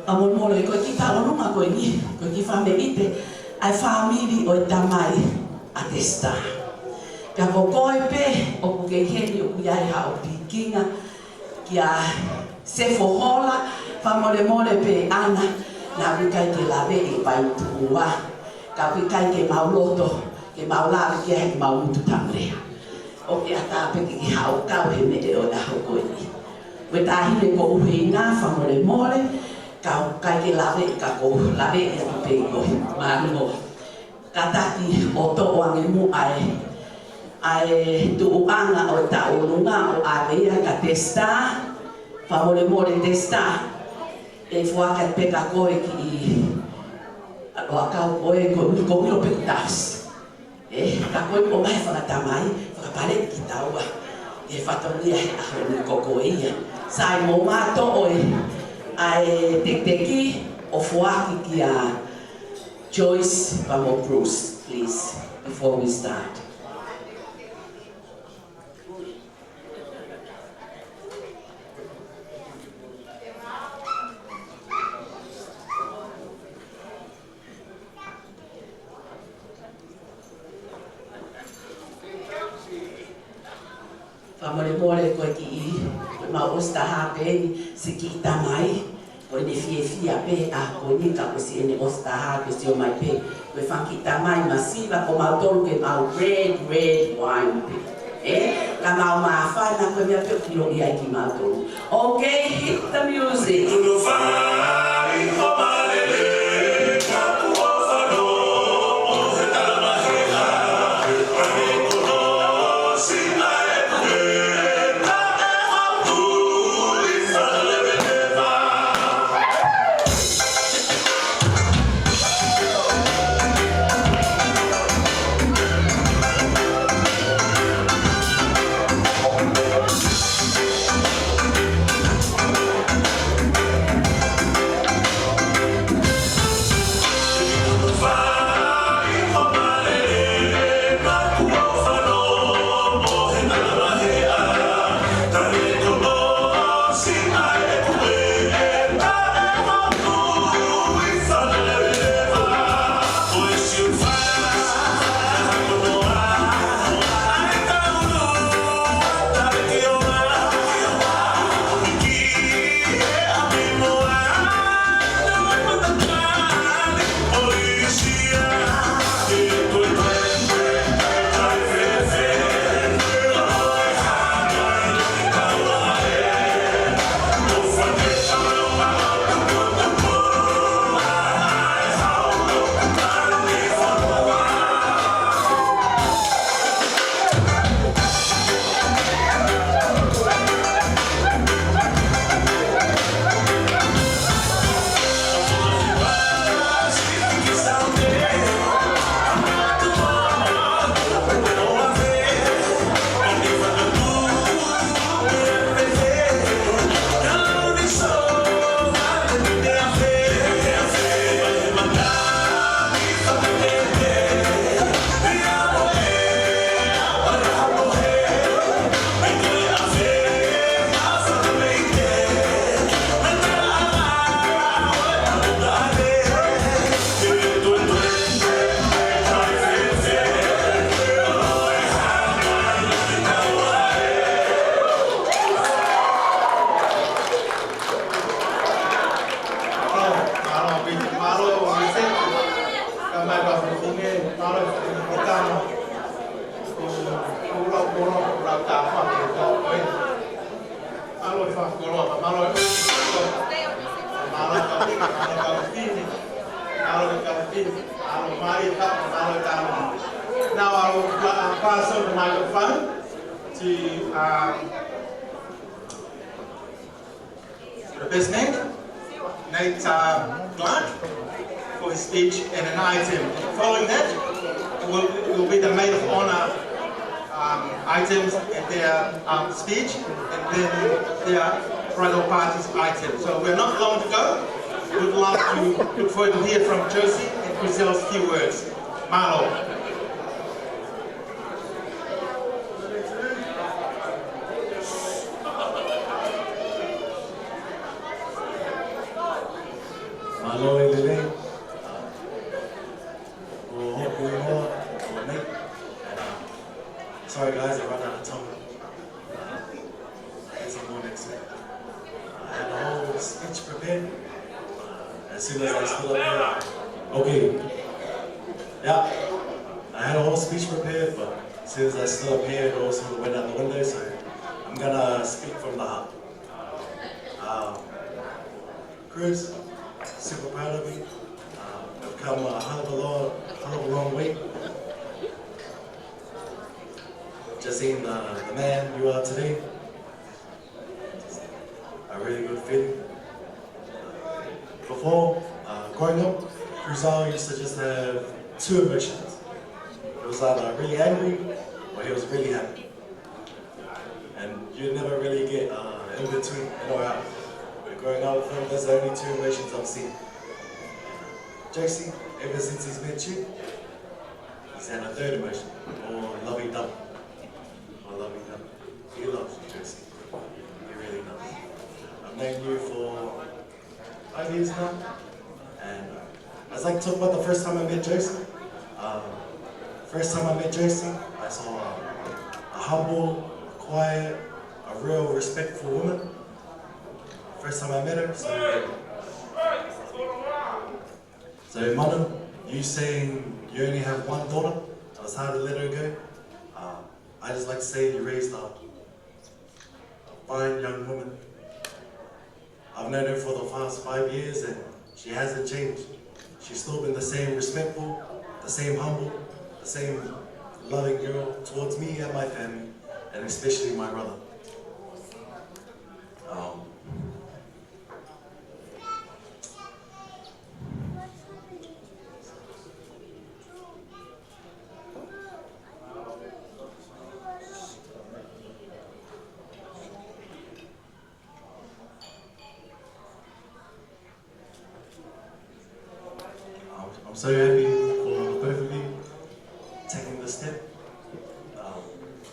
Fakamolemole, ko e kiʻi tauʻolunga ko eni, ko e kiʻi fāmili ʻe, ʻa e fāmili ʻo e tamai ʻa Testa. Ka ko koe pē ʻoku ke ʻi heni ʻoku ʻi ai haʻo pikinga kia Sefo Hola, fakamolemole pē ʻAna, naʻa ʻoku ʻikai ke laveʻi ʻe Vaituʻua, ka ʻoku ʻikai ke mau loto ke mau lave ki ai he ʻoku mau ngutu taʻu lea. ʻOku ke ʻatā pē ke ke haʻu ʻo kau he meʻa ʻo e ʻaho ko eni. Ko e taʻahine ko Uheinga, fakamolemole, ka ʻoku ʻikai ke laveʻi, ka ʻoku ou laveʻi atu pē koe. Mālō. Kātaki ʻo toʻo ange muʻa e, ʻa e tuʻuʻanga ʻo e tauʻolunga ʻo ʻave ia kia Testa. Fakamolemole Testa. ʻE foaki pē kia koe kiʻi, ʻa, ʻo ʻakau koe, ko, ko ʻilo pē kuo tausi. ʻE, ka ko e ʻomai fakatamai, fakapale kitaua. ʻE fatongia he ʻaho ni ko koe ia. Sai, mou mā toʻo e, ʻa e tekiteki ʻo foaki kia Joyce pea mo Bruce, please, before we start. Fakamolemole ko e kiʻi, ko e mau ʻosi taha pē eni, siʻi kiʻi tamai, ko ʻene fiefia pē ʻa ko eni ka kuo ʻosi ʻene ʻosi taha pē, sio mai pē, ko e fanga kiʻi tamai masiva ko mautolu ke mau red, red wine pē. ʻE, ka mau māfana ko e meʻa pē ʻoku ʻilo ʻi ai kimautolu. Okay, hit the music. Mālō, mālō, mālō, mālō. Mālō e fakakoloa, mālō e fakakoloa. Mālō e fakakoloa, mālō e fakakoloa. Mālō e fakakoloa, mālō e fakakoloa. Now I will pa-, uh, pass on the microphone to, um, the best man, Nate, uh, Clark, for his speech and an item. Following that, will, will be the maid of honor, um, items and their, um, speech, and then their bridal party's item. So we're not long to go. We'd love to look forward to hear from Josie and Grizel's few words. Mālō. run out of time. Uh, I had some more next week. I had a whole speech prepared. Uh, as soon as I stood up here, okay. Yeah, I had a whole speech prepared, but as soon as I stood up here, it all sort of went out the window, so I'm gonna speak from the heart. Um, Cruz, super proud of you. Uh, you've come a hell of a long, hell of a long way. Just seeing the, the man you are today, a really good feeling. Before, uh, growing up, Cruzal used to just have two emotions. He was either really angry or he was really happy. And you never really get, uh, in between, in or out. But growing up with him, those are the only two emotions I've seen. Josie, ever since he's met you, he's had a third emotion, or lovey-dovey. Or lovey-dovey. He loves you, Josie. He really does. I've known you for five years now. And, uh, I'd like to talk about the first time I met Josie. Um, first time I met Josie, I saw a, a humble, a quiet, a real respectful woman. First time I met her, so, so Manu, you saying you only have one daughter, it was hard to let her go. Um, I just like to say you raised a fine young woman. I've known her for the past five years and she hasn't changed. She's still been the same respectful, the same humble, the same loving girl towards me and my family, and especially my brother. Um, I'm, I'm so happy for both of you taking the step. Um,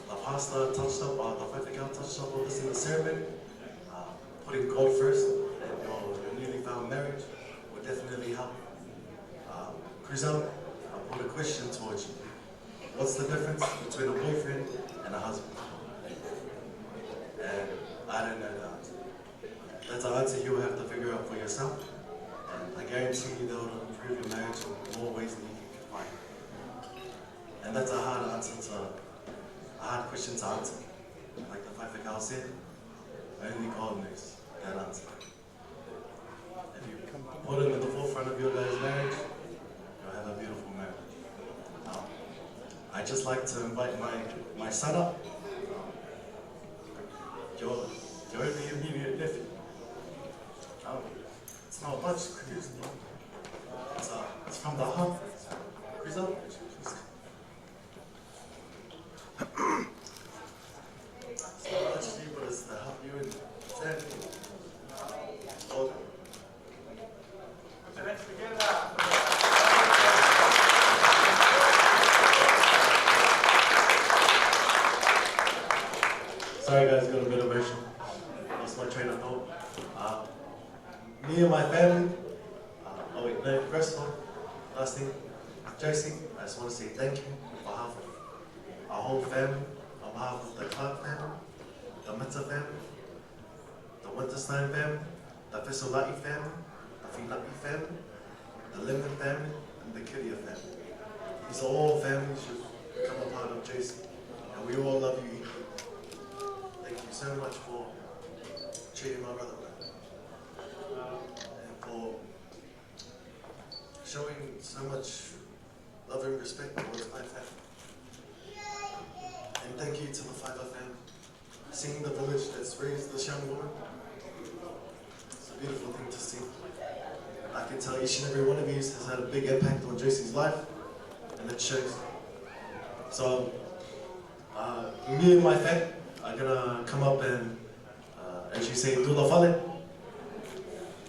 the pastor touched up, uh, the faifekau touched up on this in the sermon. Uh, putting God first and your, your newly found marriage will definitely help. Um, Cruzal, I put a question towards you. What's the difference between a boyfriend and a husband? And I don't know the answer. That's an answer you'll have to figure out for yourself. And I guarantee you that will improve your marriage in more ways than you can combine. And that's a hard answer to, a hard question to answer. Like the faifekau said, only God knows that answer. If you put him at the forefront of your guys' marriage, you'll have a beautiful marriage. Um, I just like to invite my, my son up. Um, your, your immediate nephew. Um, it's not much, Cruz. It's, uh, it's from the heart. Cruz up. It's not much deeper, it's to help you and Sam. Welcome. Sorry guys, got a bit emotional. Lost my train of thought. Uh, me and my family, uh, oh wait, no, first of all, last thing, Josie, I just want to say thank you on behalf of our whole family, on behalf of the Clark family, the Mitchell family, the Winterstein family, the Fesolai family, the Finaʻi family, the Lemon family, and the Kiria family. These are all families you've become a part of, Josie, and we all love you equally. Thank you so much for treating my brother well, and for showing so much love and respect towards my family. And thank you to the Faiva family. Seeing the village that's raised this young woman, it's a beautiful thing to see. I can tell each and every one of you has had a big impact on Josie's life, and it shows. So, uh, me and my family are gonna come up and, uh, as you say, tula fale.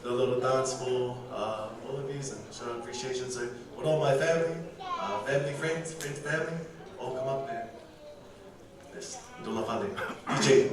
Do a little dance for, uh, all of these and show appreciation. So, with all my family, uh, family, friends, friends, family, all come up and let's tula fale. D J.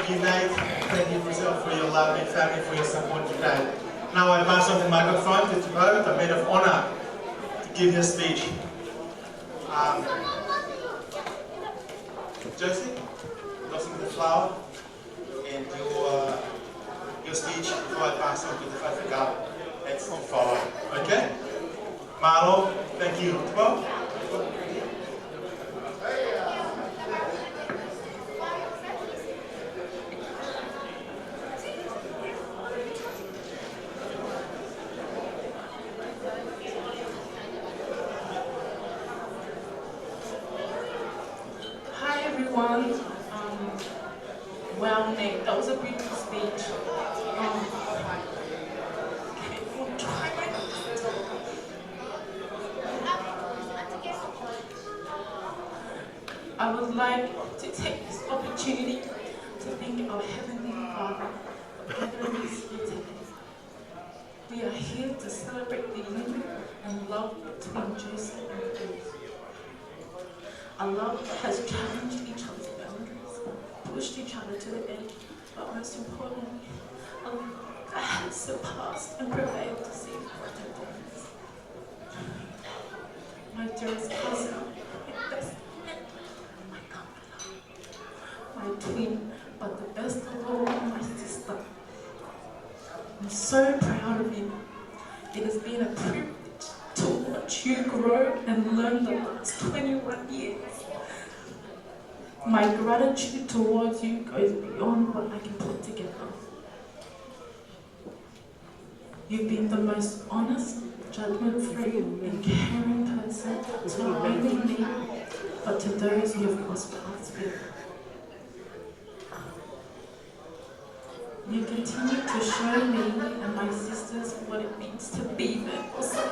Thank you, Nate. Thank you, Michelle, for your love and family, for your support today. Now I pass on the microphone to Tupou, the maid of honor, to give her speech. Um, Josie, toss me the flower and your, uh, your speech before I pass on to the Faifekau. That's to follow. Okay? Mālō, thank you. Tupou? Hi, everyone. Um, well, Nate, that was a beautiful speech. Um, okay, we'll try my best. I would like to take this opportunity to thank our Heavenly Father for gathering us here today. We are here to celebrate the union and love between Joseph and Chris. A love that has challenged each other's boundaries, pushed each other to the edge, but most importantly, a love that has surpassed and prevailed to see brighter days. My dearest cousin, my best friend, my confidant, my twin, but the best of all, my sister. I'm so proud of you. It has been a privilege to watch you grow and learn the last twenty-one years. My gratitude towards you goes beyond what I can put together. You've been the most honest, judgment-free, and caring person to not only me, but to those you have crossed paths with. You continue to show me and my sisters what it means to be that person.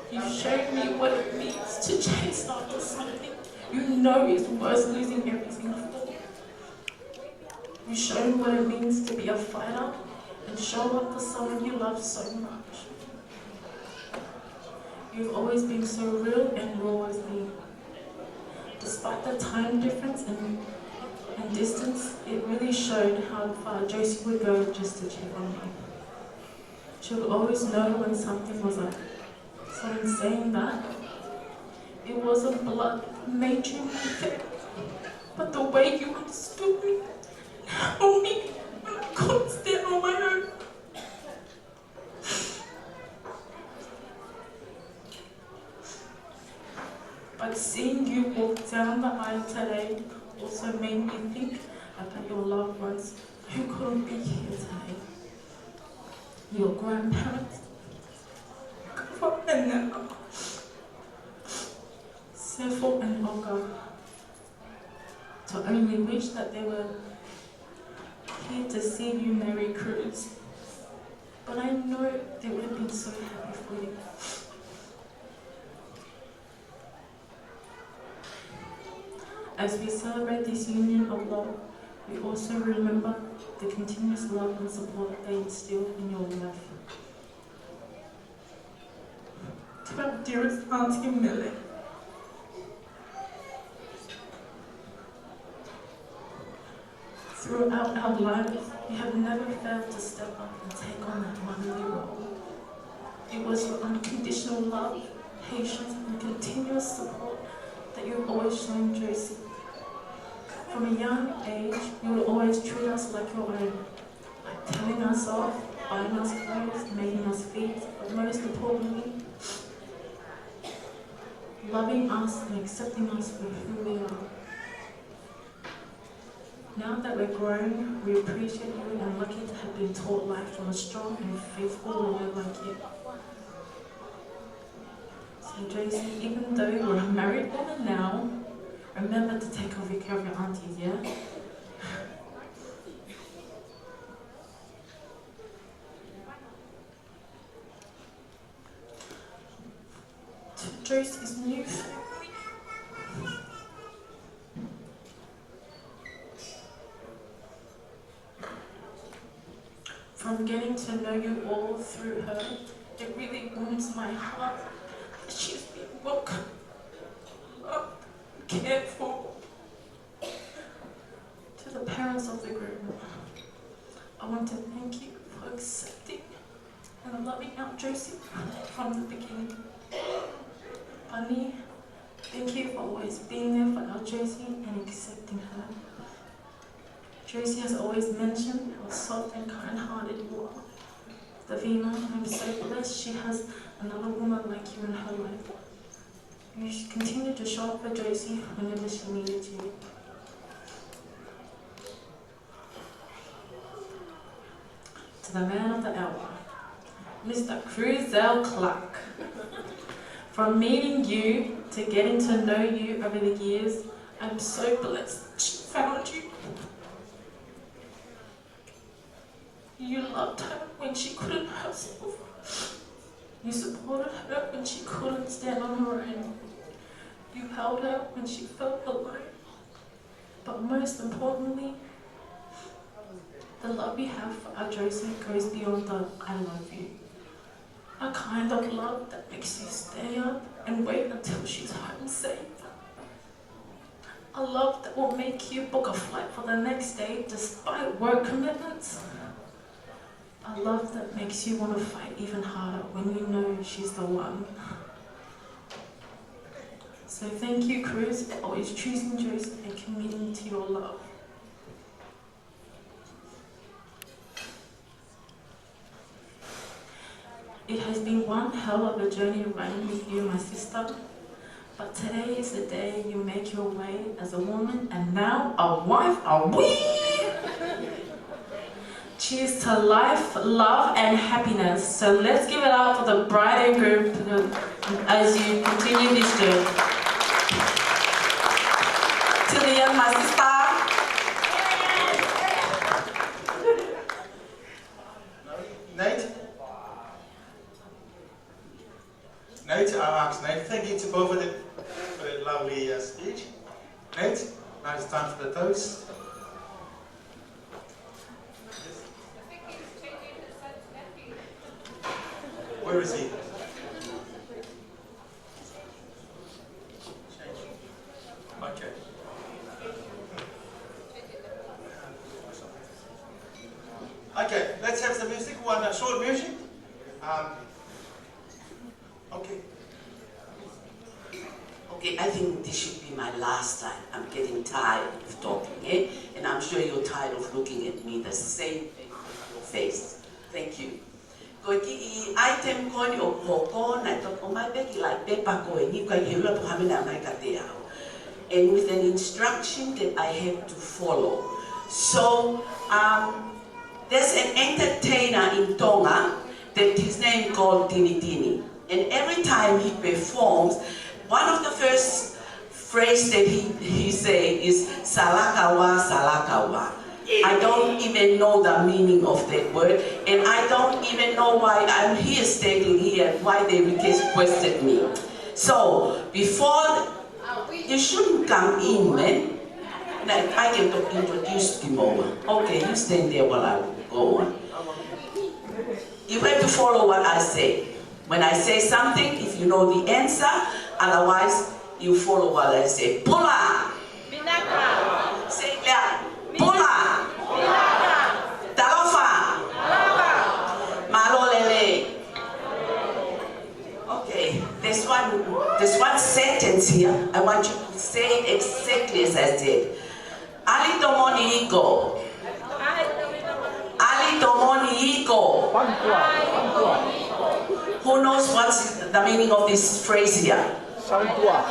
You've shown me what it means to chase after something you know is worth losing everything for. You've shown what it means to be a fighter and show up for someone you love so much. You've always been so real and raw with me. Despite the time difference and, and distance, it really showed how far Josie would go just to check on me. She would always know when something was up. So in saying that, it wasn't blood that made you my family, but the way you understood me, held me when I couldn't stand on my own. But seeing you walk down the aisle today also made me think about your loved ones who couldn't be here today. Your grandparents, Kava and Nana, Sefo and Oka. To only wish that they were here to see you, Mary Cruz. But I know they would have been so happy for you. As we celebrate this union of love, we also remember the continuous love and support they instill in your life. To our dearest Auntie Millie, throughout our lives, you have never failed to step up and take on that motherly role. It was your unconditional love, patience, and continuous support that you've always shown Josie. From a young age, you would always treat us like your own, like telling us off, buying us clothes, making us feeds, but most importantly, loving us and accepting us for who we are. Now that we're grown, we appreciate you and lucky to have been taught life from a strong and faithful woman like you. So Josie, even though you're a married woman now, remember to take good care of your aunties, yeah? To Josie's new family. From getting to know you all through her, it really warms my heart that she's been welcomed, loved, and cared for. To the parents of Loving our Josie from the beginning. Pani, thank you for always being there for our Josie and accepting her. Josie has always mentioned how soft and kind-hearted you are. Davina, I'm so blessed she has another woman like you in her life. You should continue to show up for Josie whenever she needs you. To the man of the hour, Mister Cruzell Clark. From meeting you to getting to know you over the years, I'm so blessed she found you. You loved her when she couldn't herself. You supported her when she couldn't stand on her own. You held her when she felt alone. But most importantly, the love we have for our Josie goes beyond the "I love you." A kind of love that makes you stay up and wait until she's home safe. A love that will make you book a flight for the next day despite work commitments. A love that makes you want to fight even harder when you know she's the one. So thank you, Cruz, for always choosing Josie and committing to your love. It has been one hell of a journey running with you, my sister. But today is the day you make your way as a woman and now a wife. Are we? Cheers to life, love, and happiness. So let's give it up for the bride and groom as you continue this journey. Tilly, my sister. Nate? Nate, I'll ask Nate. Thank you to both of them for that lovely, uh, speech. Nate, now it's time for the toast. Where is he? Okay. Okay, let's have some music, one, uh, short music. Um, okay. Okay, I think this should be my last time. I'm getting tired of talking, eh? And I'm sure you're tired of looking at me the same face with your face. Thank you. Ko e kiʻi item ko eni ʻoku hoko, naʻe toki ʻomai pē kiʻi lauʻi pepa ko eni, ʻikai ke u ʻilo pe ko e hā e meʻa naʻe ʻomai kiate au. And with an instruction that I have to follow. So, um, there's an entertainer in Tonga that his name called Tinitini. And every time he performs, one of the first phrase that he, he say is, "Salakaua, salakaua." I don't even know the meaning of that word, and I don't even know why I'm here standing here, why they requested me. So, before, you shouldn't come in, man. Like, I can talk, introduce kimoua. Okay, you stand there while I go on. You have to follow what I say. When I say something, if you know the answer, otherwise, you follow what I say. Pula. Vinaka. Say it loud. Pula. Vinaka. Talofa. Talofa. Mālō lelei. Okay, there's one, there's one sentence here. I want you to say it exactly as I said. ʻAli Tomoni Iko. ʻAli Tomoni Iko. Pantua, pantua. Who knows what's the meaning of this phrase here? Santua.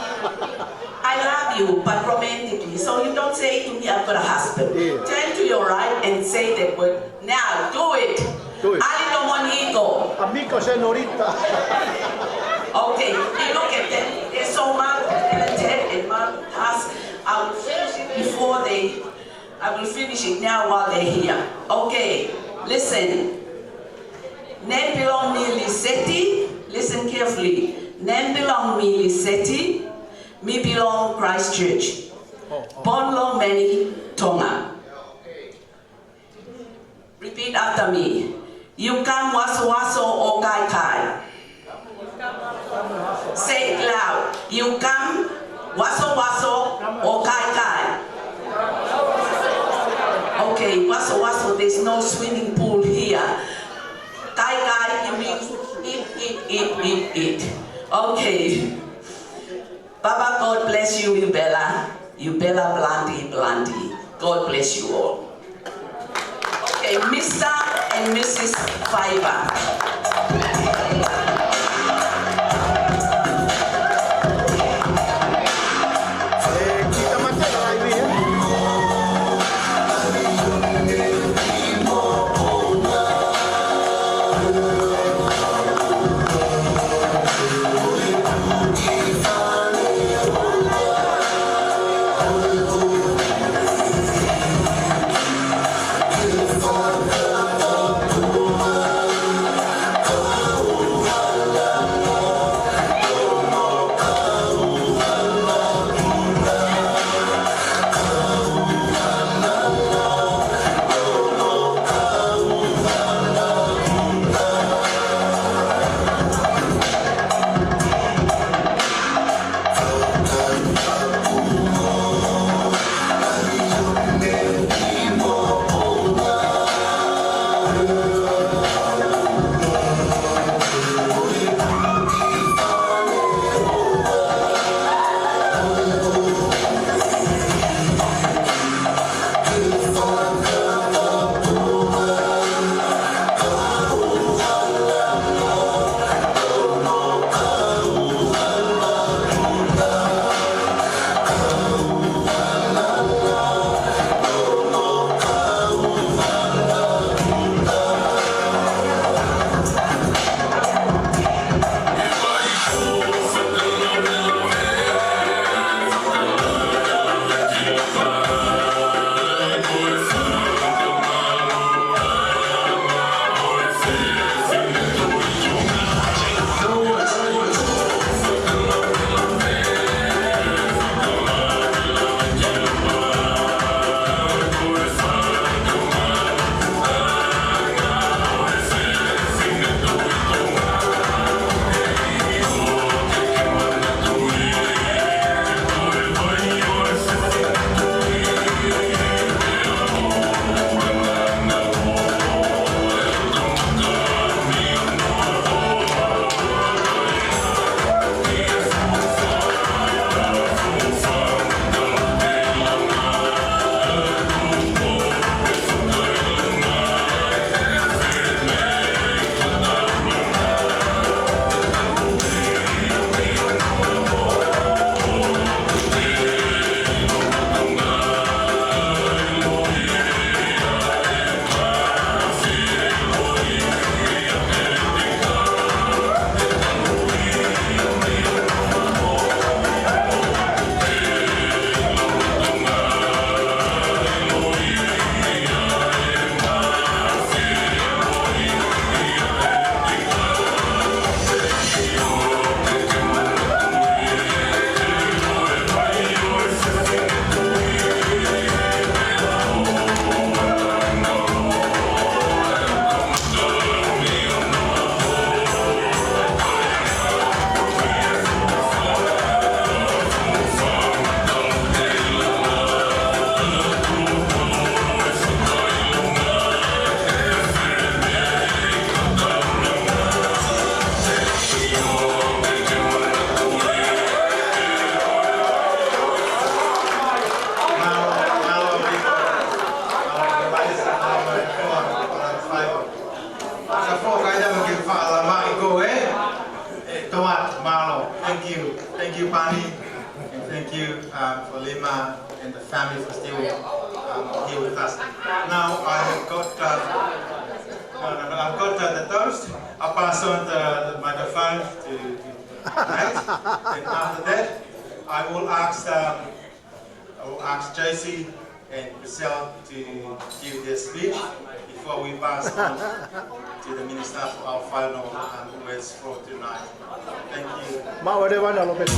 I love you, but romantically. So you don't say it to me, "I've got a husband." Yeah. Turn to your right and say that word. Now, do it. Do it. ʻAli Tomoni Iko. Amigo, señorita. Okay, you look at them. They're so much talented and much task. I will finish it before they, I will finish it now while they're here. Okay, listen. Ne pilong mi Liseti. Listen carefully. Ne pilong mi Liseti. Mi pilong Christchurch. Born Lomani, Tonga. Repeat after me. You come wasowaso ʻo kaikai. Say it loud. You come wasowaso ʻo kaikai. Okay, wasowaso, there's no swimming pool here. Kaikai, you mean Eat, eat, eat. Okay. Papa, God bless you, you Bella. You Bella Blandi, Blandi. God bless you all. Okay, Mister and Missus Faivah. Thank you. Thank you, Pani. And thank you, um, for Lima and the family for still, um, here with us. Now, I've got, uh, no, no, no, I've got, uh, the toast. I'll pass on the, the microphone to, to Nate. And after that, I will ask, um, I will ask Josie and Priscilla to give their speech before we pass on to the minister for our final, um, words for tonight. Thank you. Maʻu e lēvani ʻa Lopeti.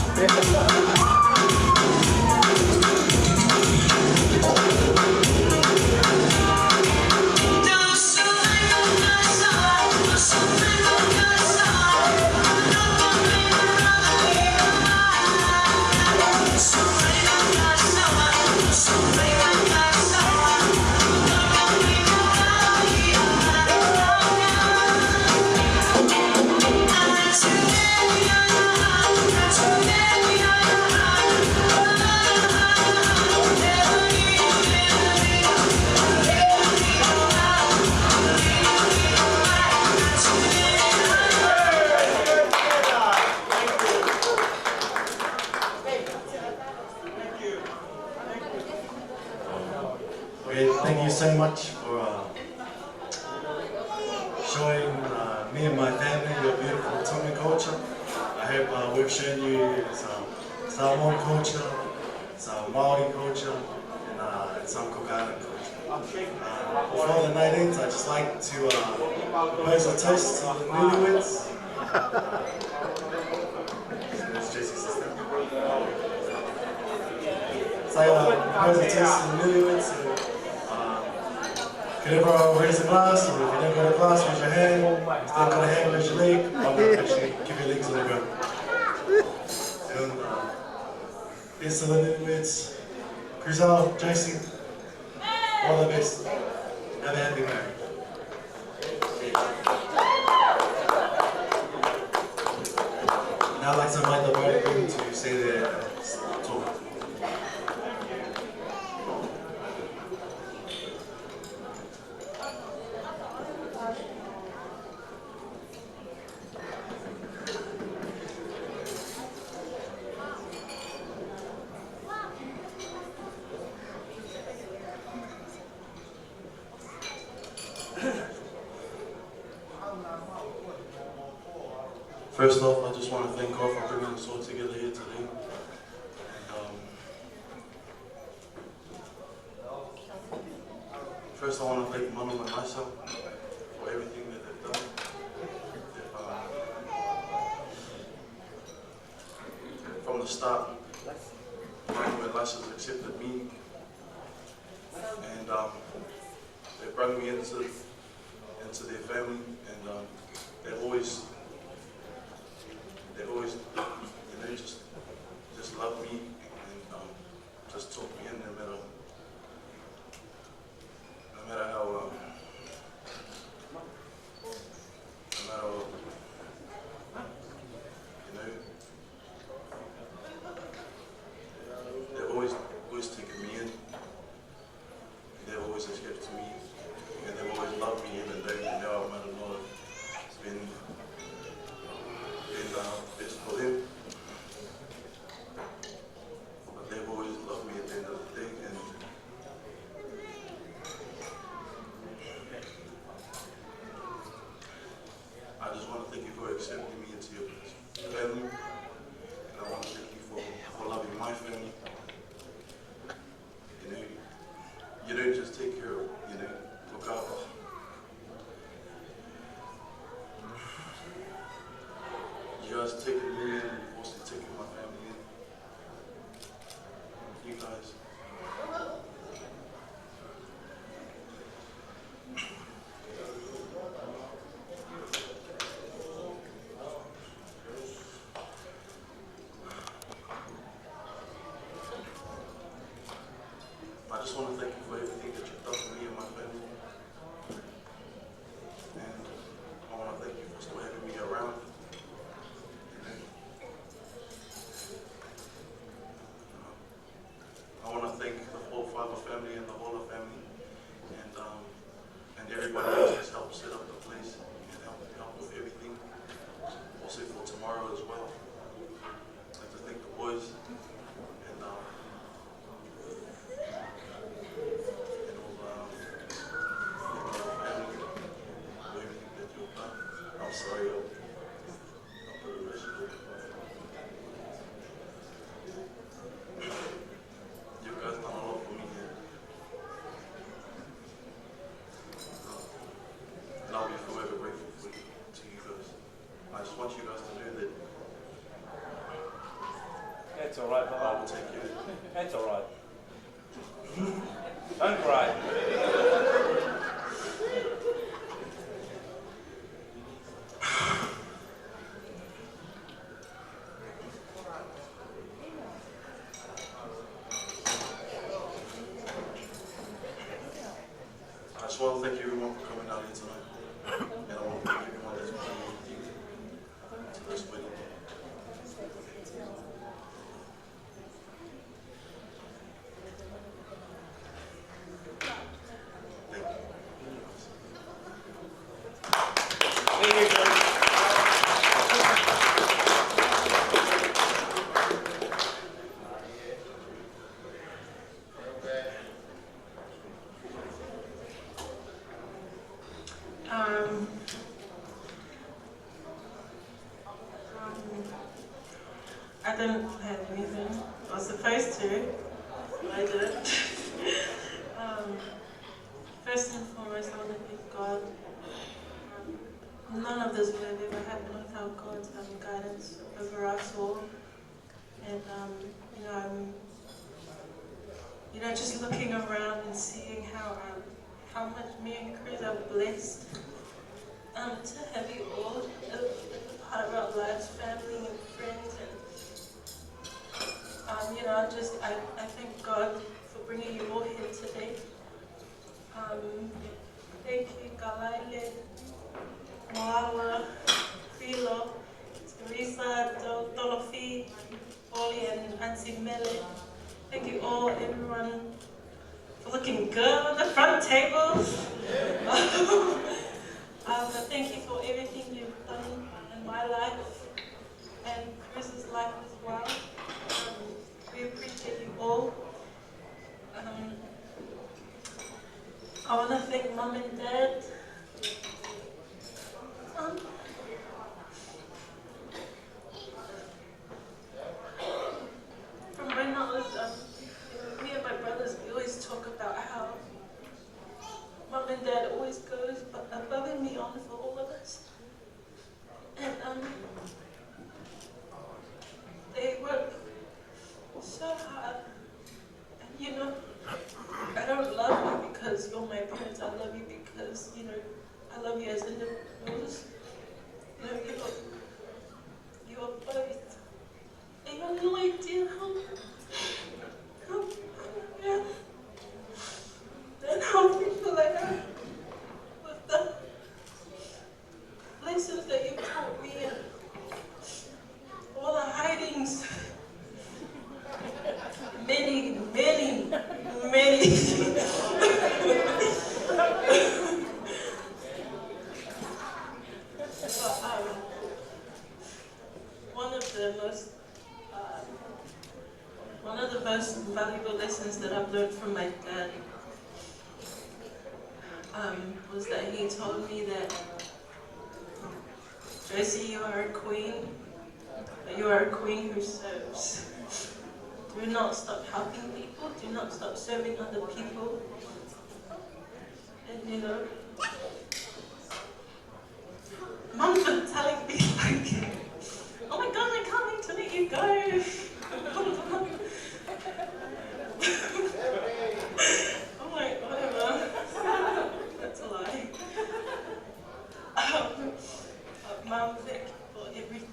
Thank you so much for uh, showing uh, me and my family your beautiful Tongan culture. I hope uh, we've shown you some Samoan culture, some Māori culture, and, uh, and some Cook Island culture. Uh, before the nineteenth, I'd just like to uh, propose a toast to the newlyweds. It's Jesse's sister. So, uh, propose a toast to the newlyweds. Uh, can everyone raise a glass? Or if you don't got a glass, raise your hand. If you don't got a hand, raise your leg. I'm going to actually give your legs on the ground. And, uh, Here's to the newlyweds. Chriselle, Jason, all the best. Have a happy marriage. Now I'd like to invite the bride and groom to say their uh, talk. First off, I just want to thank God for bringing us all together here today. And, um, first, I want to thank Manu and Lisa for everything that they've done. They've, uh, from the start, Manu and Lisa accepted me, and um, they brought me into into their family, and um, they always they always you know just just love me and um, just took me in no matter no matter how um, no matter you know they've always always taken me in. They've always accepted me, and they've always loved me, even though they know I might have not been, been uh, best for them. But they've always loved me at the end of the day, and I just want to thank you for accepting me into your family, and I want to thank you for, for loving my family. You know, you don't just take care of, you know, look after. You guys take me in, you've also taken my family in. You guys. I just want to thank you for everything that you've done for me and my family. And I want to thank you for still having me around. I want to thank the whole Faiva family and the Hola family. And um, and everybody else has helped set up the place and helped help with everything. Also for tomorrow as well. I'd like to thank the boys and um, and all the um, and the family for everything that you've done. I'm sorry. I'll, I'll put the rest of it. You guys done a lot for me here. And I'll be forever grateful for you, to you guys. I just want you guys to know that That's all right, I brother. Will take you. That's all right. Don't cry. I just want to thank everyone for coming out here tonight. And I want to thank everyone that's been here to this wedding. Thank you. I don't. Um, first and foremost, I want to thank God. Um, none of this would have ever happened without God's, um, guidance over us all. And, um, you know, I'm, you know, just looking around and seeing how, um, how much me and Chris are blessed, um, to have you all as a part of our lives, family and friends, and, um, you know, I just, I, I thank God for bringing you all here today. Um, thank you, Kalaile, Moala, Filo, Teresa, Tolofi, Oli, and Auntie Mele. Thank you all, everyone, for looking good on the front tables. Um, but thank you for everything you've done in my life and Chris's life as well. Um, we appreciate you all. Um, I want to thank Mum and Dad. Um, from when I was, um, me and my brothers, we always talk about how Mum and Dad always goes above and beyond for all of us. And, um, they work so hard. And, you know, I don't love you because you're my parents. I love you because, you know, I love you as individuals. You know, you are, you are both. And you have no idea how, how, yeah. And how thankful I am with the lessons that you taught me and all the hidings. Many, many, many. But, um, one of the most, um, one of the most valuable lessons that I've learned from my dad, um, was that he told me that, "Josie, you are a queen, but you are a queen who serves. Do not stop helping people, do not stop serving other people." And, you know, Mum's been telling me, like, "Oh my God, I can't wait to let you go." I'm like, "Whatever." That's a lie. Um, Mum, thank you for everything.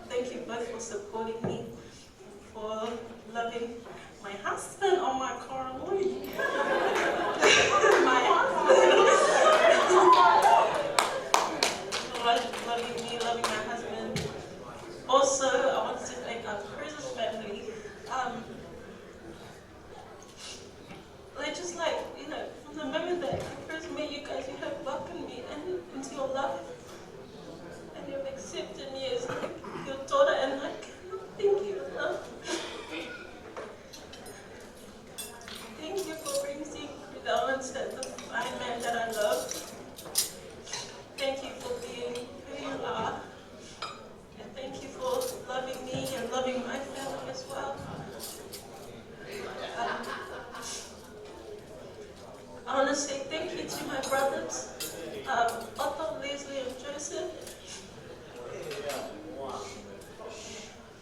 Thank you both for supporting me, for loving my husband. Oh my God, my husband. For loving me, loving my husband. Also, I want to thank our Chris's family. Um, they just, like, you know, from the moment that I first met you guys, you have welcomed me and into your life. And you've accepted me as, like, your daughter, and I cannot thank you enough. Thank you for raising Chris Allen to the fine man that I love. Thank you for being who you are. And thank you for loving me and loving my family as well. Um, I want to say thank you to my brothers, um, Otto, Leslie, and Joseph.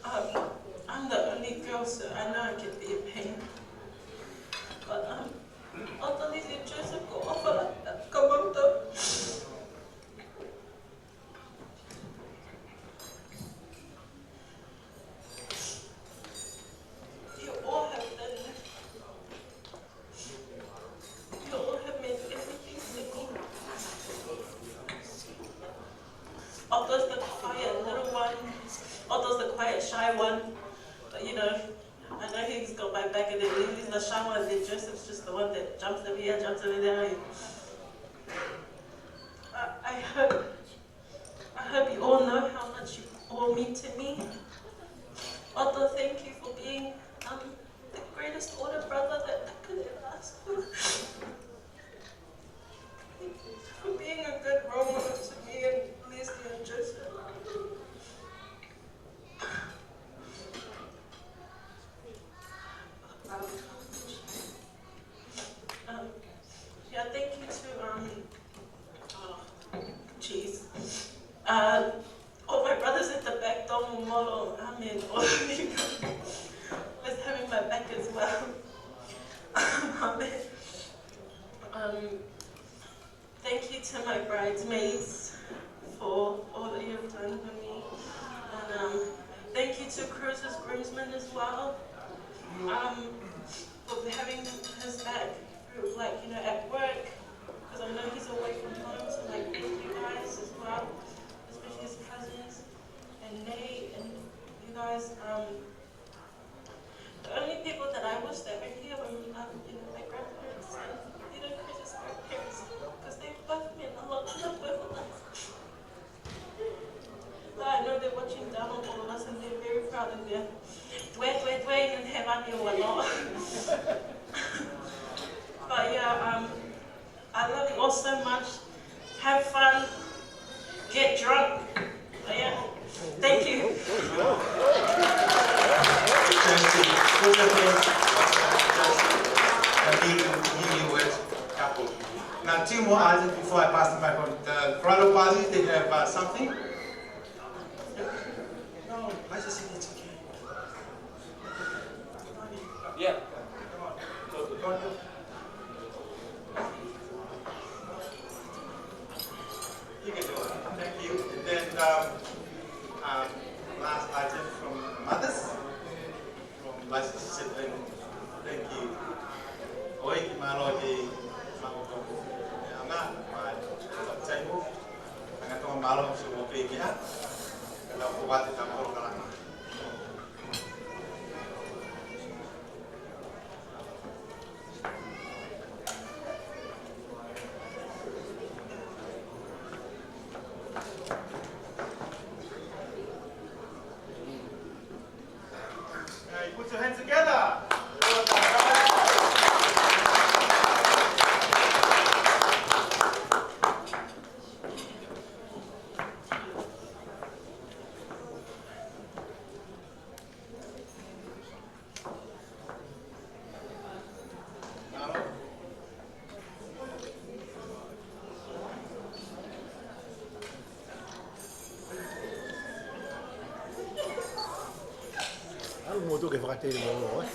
Um, I'm the only girl, so I know I can be a pain. But, um, Otto, Leslie, and Joseph, ko ʻofa lahi atu kia moutolu. You all have done, you all have made everything for me. Otto's the quiet little one. Otto's the quiet, shy one. But, you know, I know he's got my back, and then Lily's the shy one, and then Joseph's just the one that jumps over here, jumps over there. I, I hope I hope you all know how much you all mean to me. Otto, thank you for being, um, the greatest older brother that I could ever ask for. Thank you for being a good role model to me and Leslie and Joseph. Um, Um, yeah, thank you to, um, oh, jeez. Uh, all my brothers at the back, Tom, Molo, Amen. All of you guys was having my back as well. Amen. Um, Thank you to my bridesmaids for all that you have done for me. And, um, thank you to Cruz's groomsmen as well, um, for having his back, like, you know, at work, because I know he's away from home, so, like, thank you guys as well, especially his cousins and Nate and you guys, um, The only people that I wish that were here were, um, you know, my grandparents and, you know, Chris's grandparents, because they both meant a lot to the both of us. But I know they're watching down on all of us and they're very proud and they're dwe, dwe, dwe, and have on your whatnot. But yeah, um, I love you all so much. Have fun. Get drunk. Oh, yeah. Thank you. Now, two more items before I pass the mic on. The bridal party, they have, uh, something. No, I just said it's okay. Yeah. You can do it. Thank you. And then, um, um, last item from mothers, from licensed sibling. Thank you. ʻOi, kiʻi mālō ki he mālō tō. Anga, mai, table. Anga tō mālō, so mo pē kia. Kata ko wate ta mālō kalama. Hey, put your hands together. ʻAlu mo tuʻu ke fakatele mo lo, eh?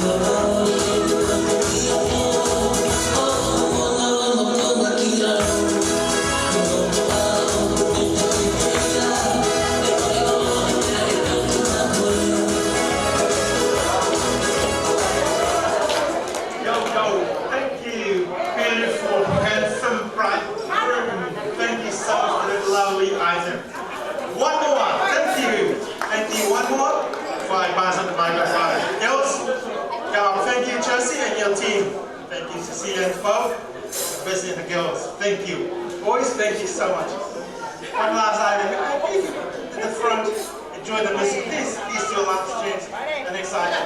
Yo, yo, thank you, beautiful, handsome, bright groom. Thank you so much for that lovely item. One more, thank you. Thank you, one more. Before I pass on the microphone. Girls, come up. Thank you, Chelsea and your team. Thank you, Cecilia and Paul. Especially the girls. Thank you. Boys, thank you so much. One last item. At the front. Enjoy the music. This is your last chance. The next item.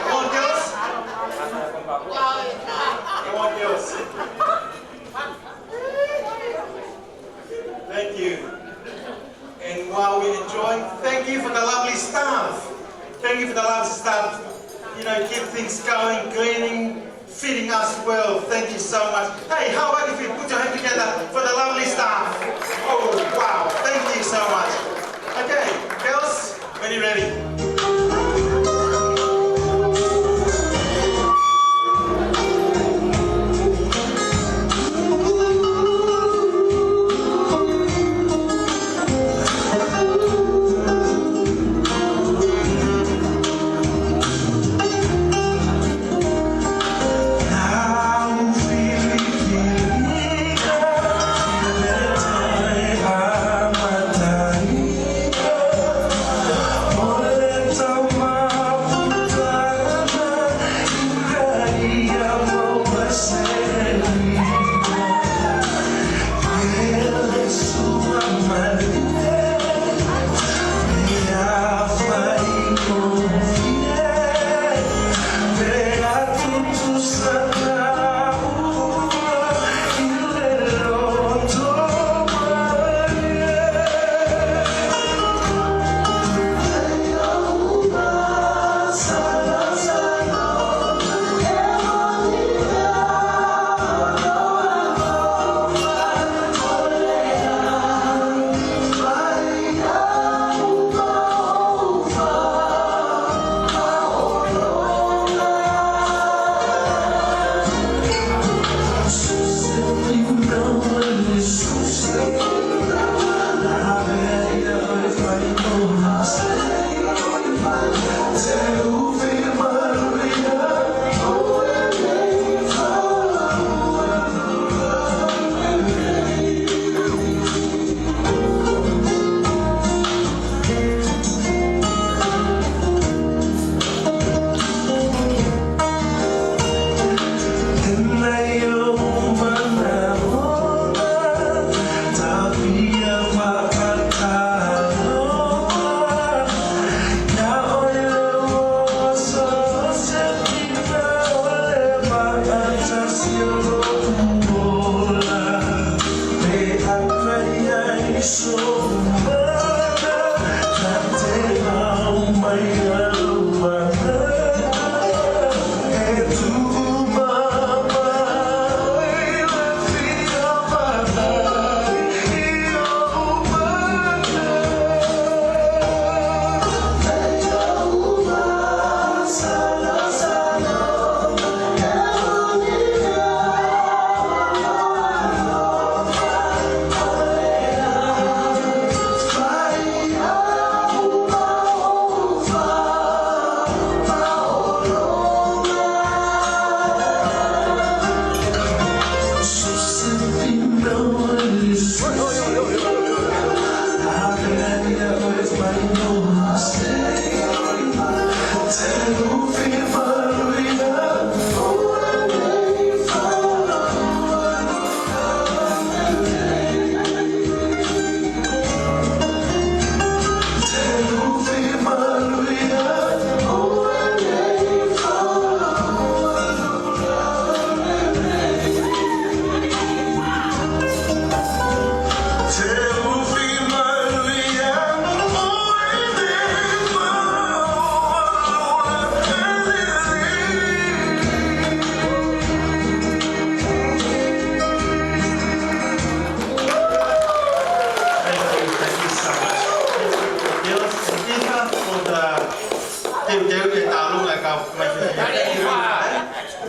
Come on, girls. Come on, girls. Thank you. And while we enjoy, thank you for the lovely staff. Thank you for the lovely staff. You know, keep things going, cleaning, feeding us well. Thank you so much. Hey, how about if you put your hand together for the lovely staff? Oh, wow. Thank you so much. Okay, girls, when you're ready.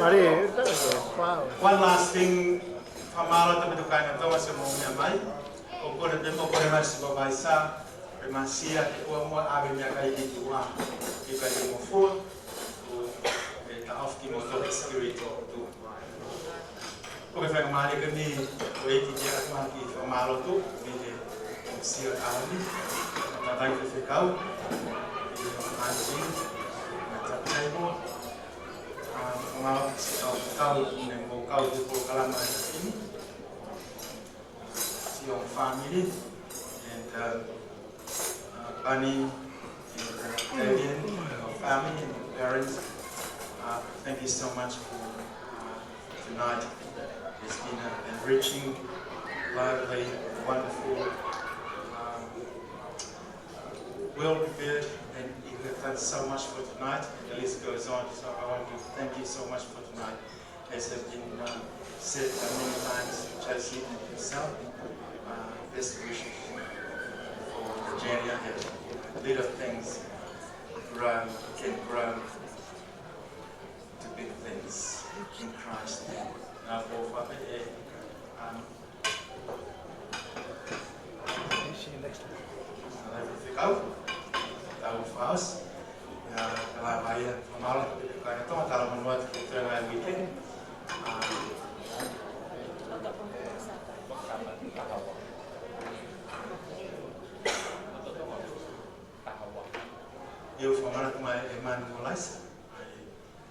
One last thing, fakamālō atu ki he kāinga Tonga siʻomou meʻa mai. ʻOku ou kole pē mo e kole mai supervisor, pea mo Sia, ke ʻoua muʻa ʻave meʻakai ki tuʻa, ʻikai ke mou fua, ʻo, ʻe taʻofi kimoutolu ʻe he security ʻo tuʻa. Ko e faingamālie ko eni, ʻoku ou kiʻi ʻoatu ʻa e kiʻi fakamālō atu, mei he M C ʻo e ʻaho ni, mo e Faifekau, ʻi he Mātini, mo e Tapu Taipo, ʻa, fakamālō ki he kau, kau, ne mou kau he polokalama ʻi he ʻaho ni. To your family and, uh, uh, Bunny and, uh, Damien, your family and your parents. Uh, thank you so much for, uh, tonight. It's been an enriching, lively, wonderful, um, well prepared, and you have done so much for tonight, and the list goes on. So I want to thank you so much for tonight. As has been, um, said, uh, many times, J C and himself, uh, best wishes for the journey ahead. Little things grow, can grow to big things in Christ's name. Now, for Father, eh, um, Faifekau, tau faos. ʻIa, ka lava ia, fakamālō ki he kāinga Tonga, talamonū atu ki he toenga ʻo e uike. ʻA, ʻio, fakamālō atu mai ʻe Manu mo Laisa.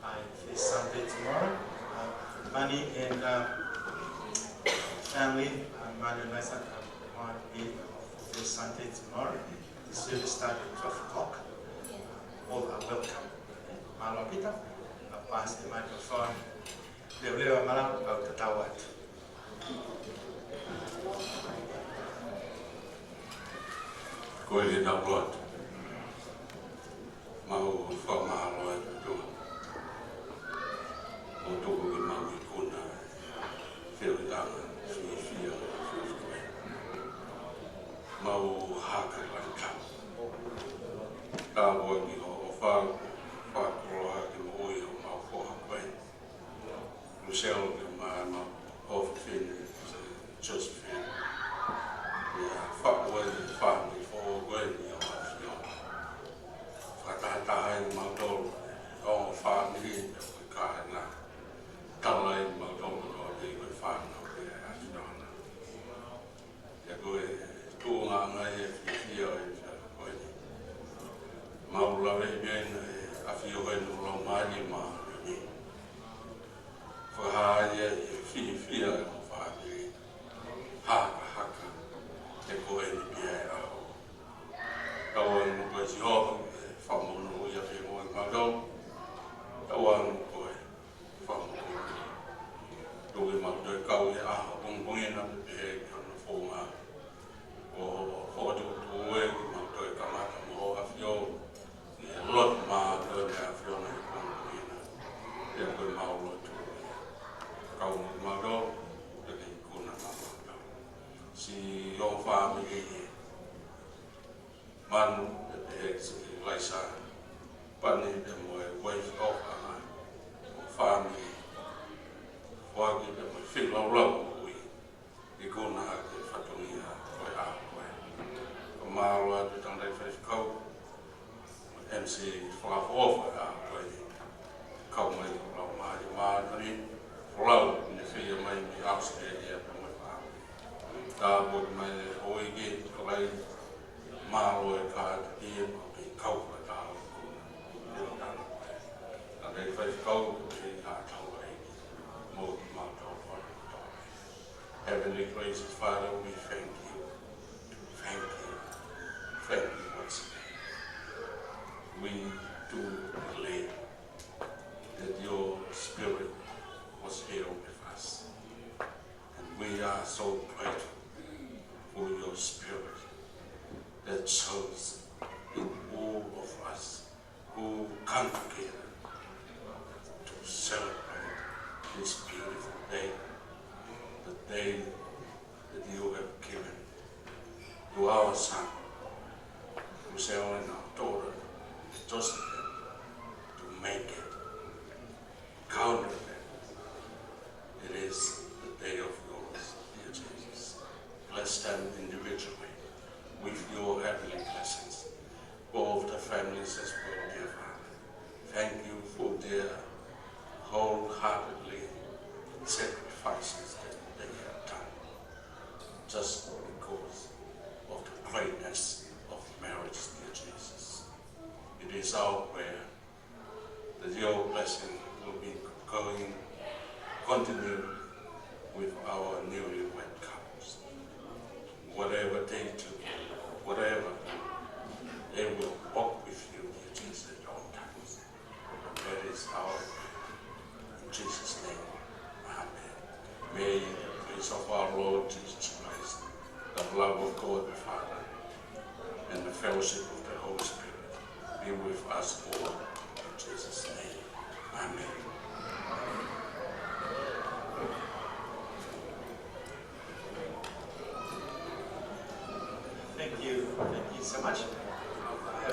ʻA e first Sunday tomorrow. Uh, Bunny and, uh, family, uh, Manu and Laisa, uh, want to be, uh, for first Sunday tomorrow. The service start at twelve o'clock. All are welcome. Mālō Pita, I'll pass the microphone. Leveleva malanga kau tatau atu. Ko e tau lotu. Mau fakamālō atu. Mou tuku ke mau ikuna. Feuʻi anga, fiefia, fiefia. Mau haka laka. Ka ua ki ho ʻofa, fakakoloa ki moʻui ʻo mau foha ko ē. Lusealo ke ma ma ʻofefine, Josephine. ʻIa, faʻu e fāmili foʻou ko eni ʻa ʻAfio. Fakatahataha ai mautolu, ʻo fāmili, ʻo kāinga. Tala ai mautolu ʻo te ko e fānau ke ʻAfio na. ʻIa ko e tuʻunga ʻa e fiefia ʻo e fia ko eni. Mau lave mei he ʻAfio ʻi he lau mai ni ma ni. Fakahā ia ʻi he fiefia ʻo e fāmili. Haka haka. He ko eni pē ʻa e ʻaho. Tauange mo koe Sihova, fakamonūʻia pē mo e mātou. Tauange mo koe. Fakamolemole. Tuku ke mau toe kau he ʻaho pongipongi na pē pehē ki hono founga. ʻO, ʻo, ʻo tuku tuku ē ke mau toe kamata mo ʻAfio. ʻI he lotu māʻoniʻoni ʻa e ʻAfiona he pongipongi na. ʻIa ko e mau lotu. Kau mo kimautolu, te ke ikuna mautolu. Siʻo fāmili ē. Manu, pehē ki Laisa, Pani pea mo e uaifi ʻo e ʻaho, mo e fāmili, foaki pea mo e feilaulau ʻo e ui, ikuna ki he fatongia ʻo e ʻaho ko ē. Fakamālō atu Tangataʻi Faifekau, mo e M C fakaʻofoʻofa ʻo e ʻaho ko ē. Kau mai ʻo lau mai, mātani, folau, ne feia mai mei ʻAositelēlia pea mo e fāmili. Tāpuaki mai e houʻeiki, kalai, mālō e kātaki ē, mau kei kau fakataha ʻo ikuna. Tēlā tana. Tangataʻi Faifekau, kei ha tau ai. Mo kimautolu ʻa e tau. Heavenly gracious Father, we thank you. Thank you. Thank you once again. We do declare that your spirit was here with us. And we are so grateful for your spirit that shows in all of us who come together to celebrate this beautiful day, the day that you have given to our son, Russell, and our daughter, Josephine, to make it. Count on them heartedly sacrifices that they have done just because of the greatness of marriage, dear Jesus. It is our prayer that your blessing will be going, continue with our newlywed couples. Whatever they do, whatever, they will walk with you, dear Jesus, at all times. That is our, in Jesus' name. Amen. May the grace of our Lord Jesus Christ, the love of God the Father, and the fellowship of the Holy Spirit be with us all in Jesus' name. Amen.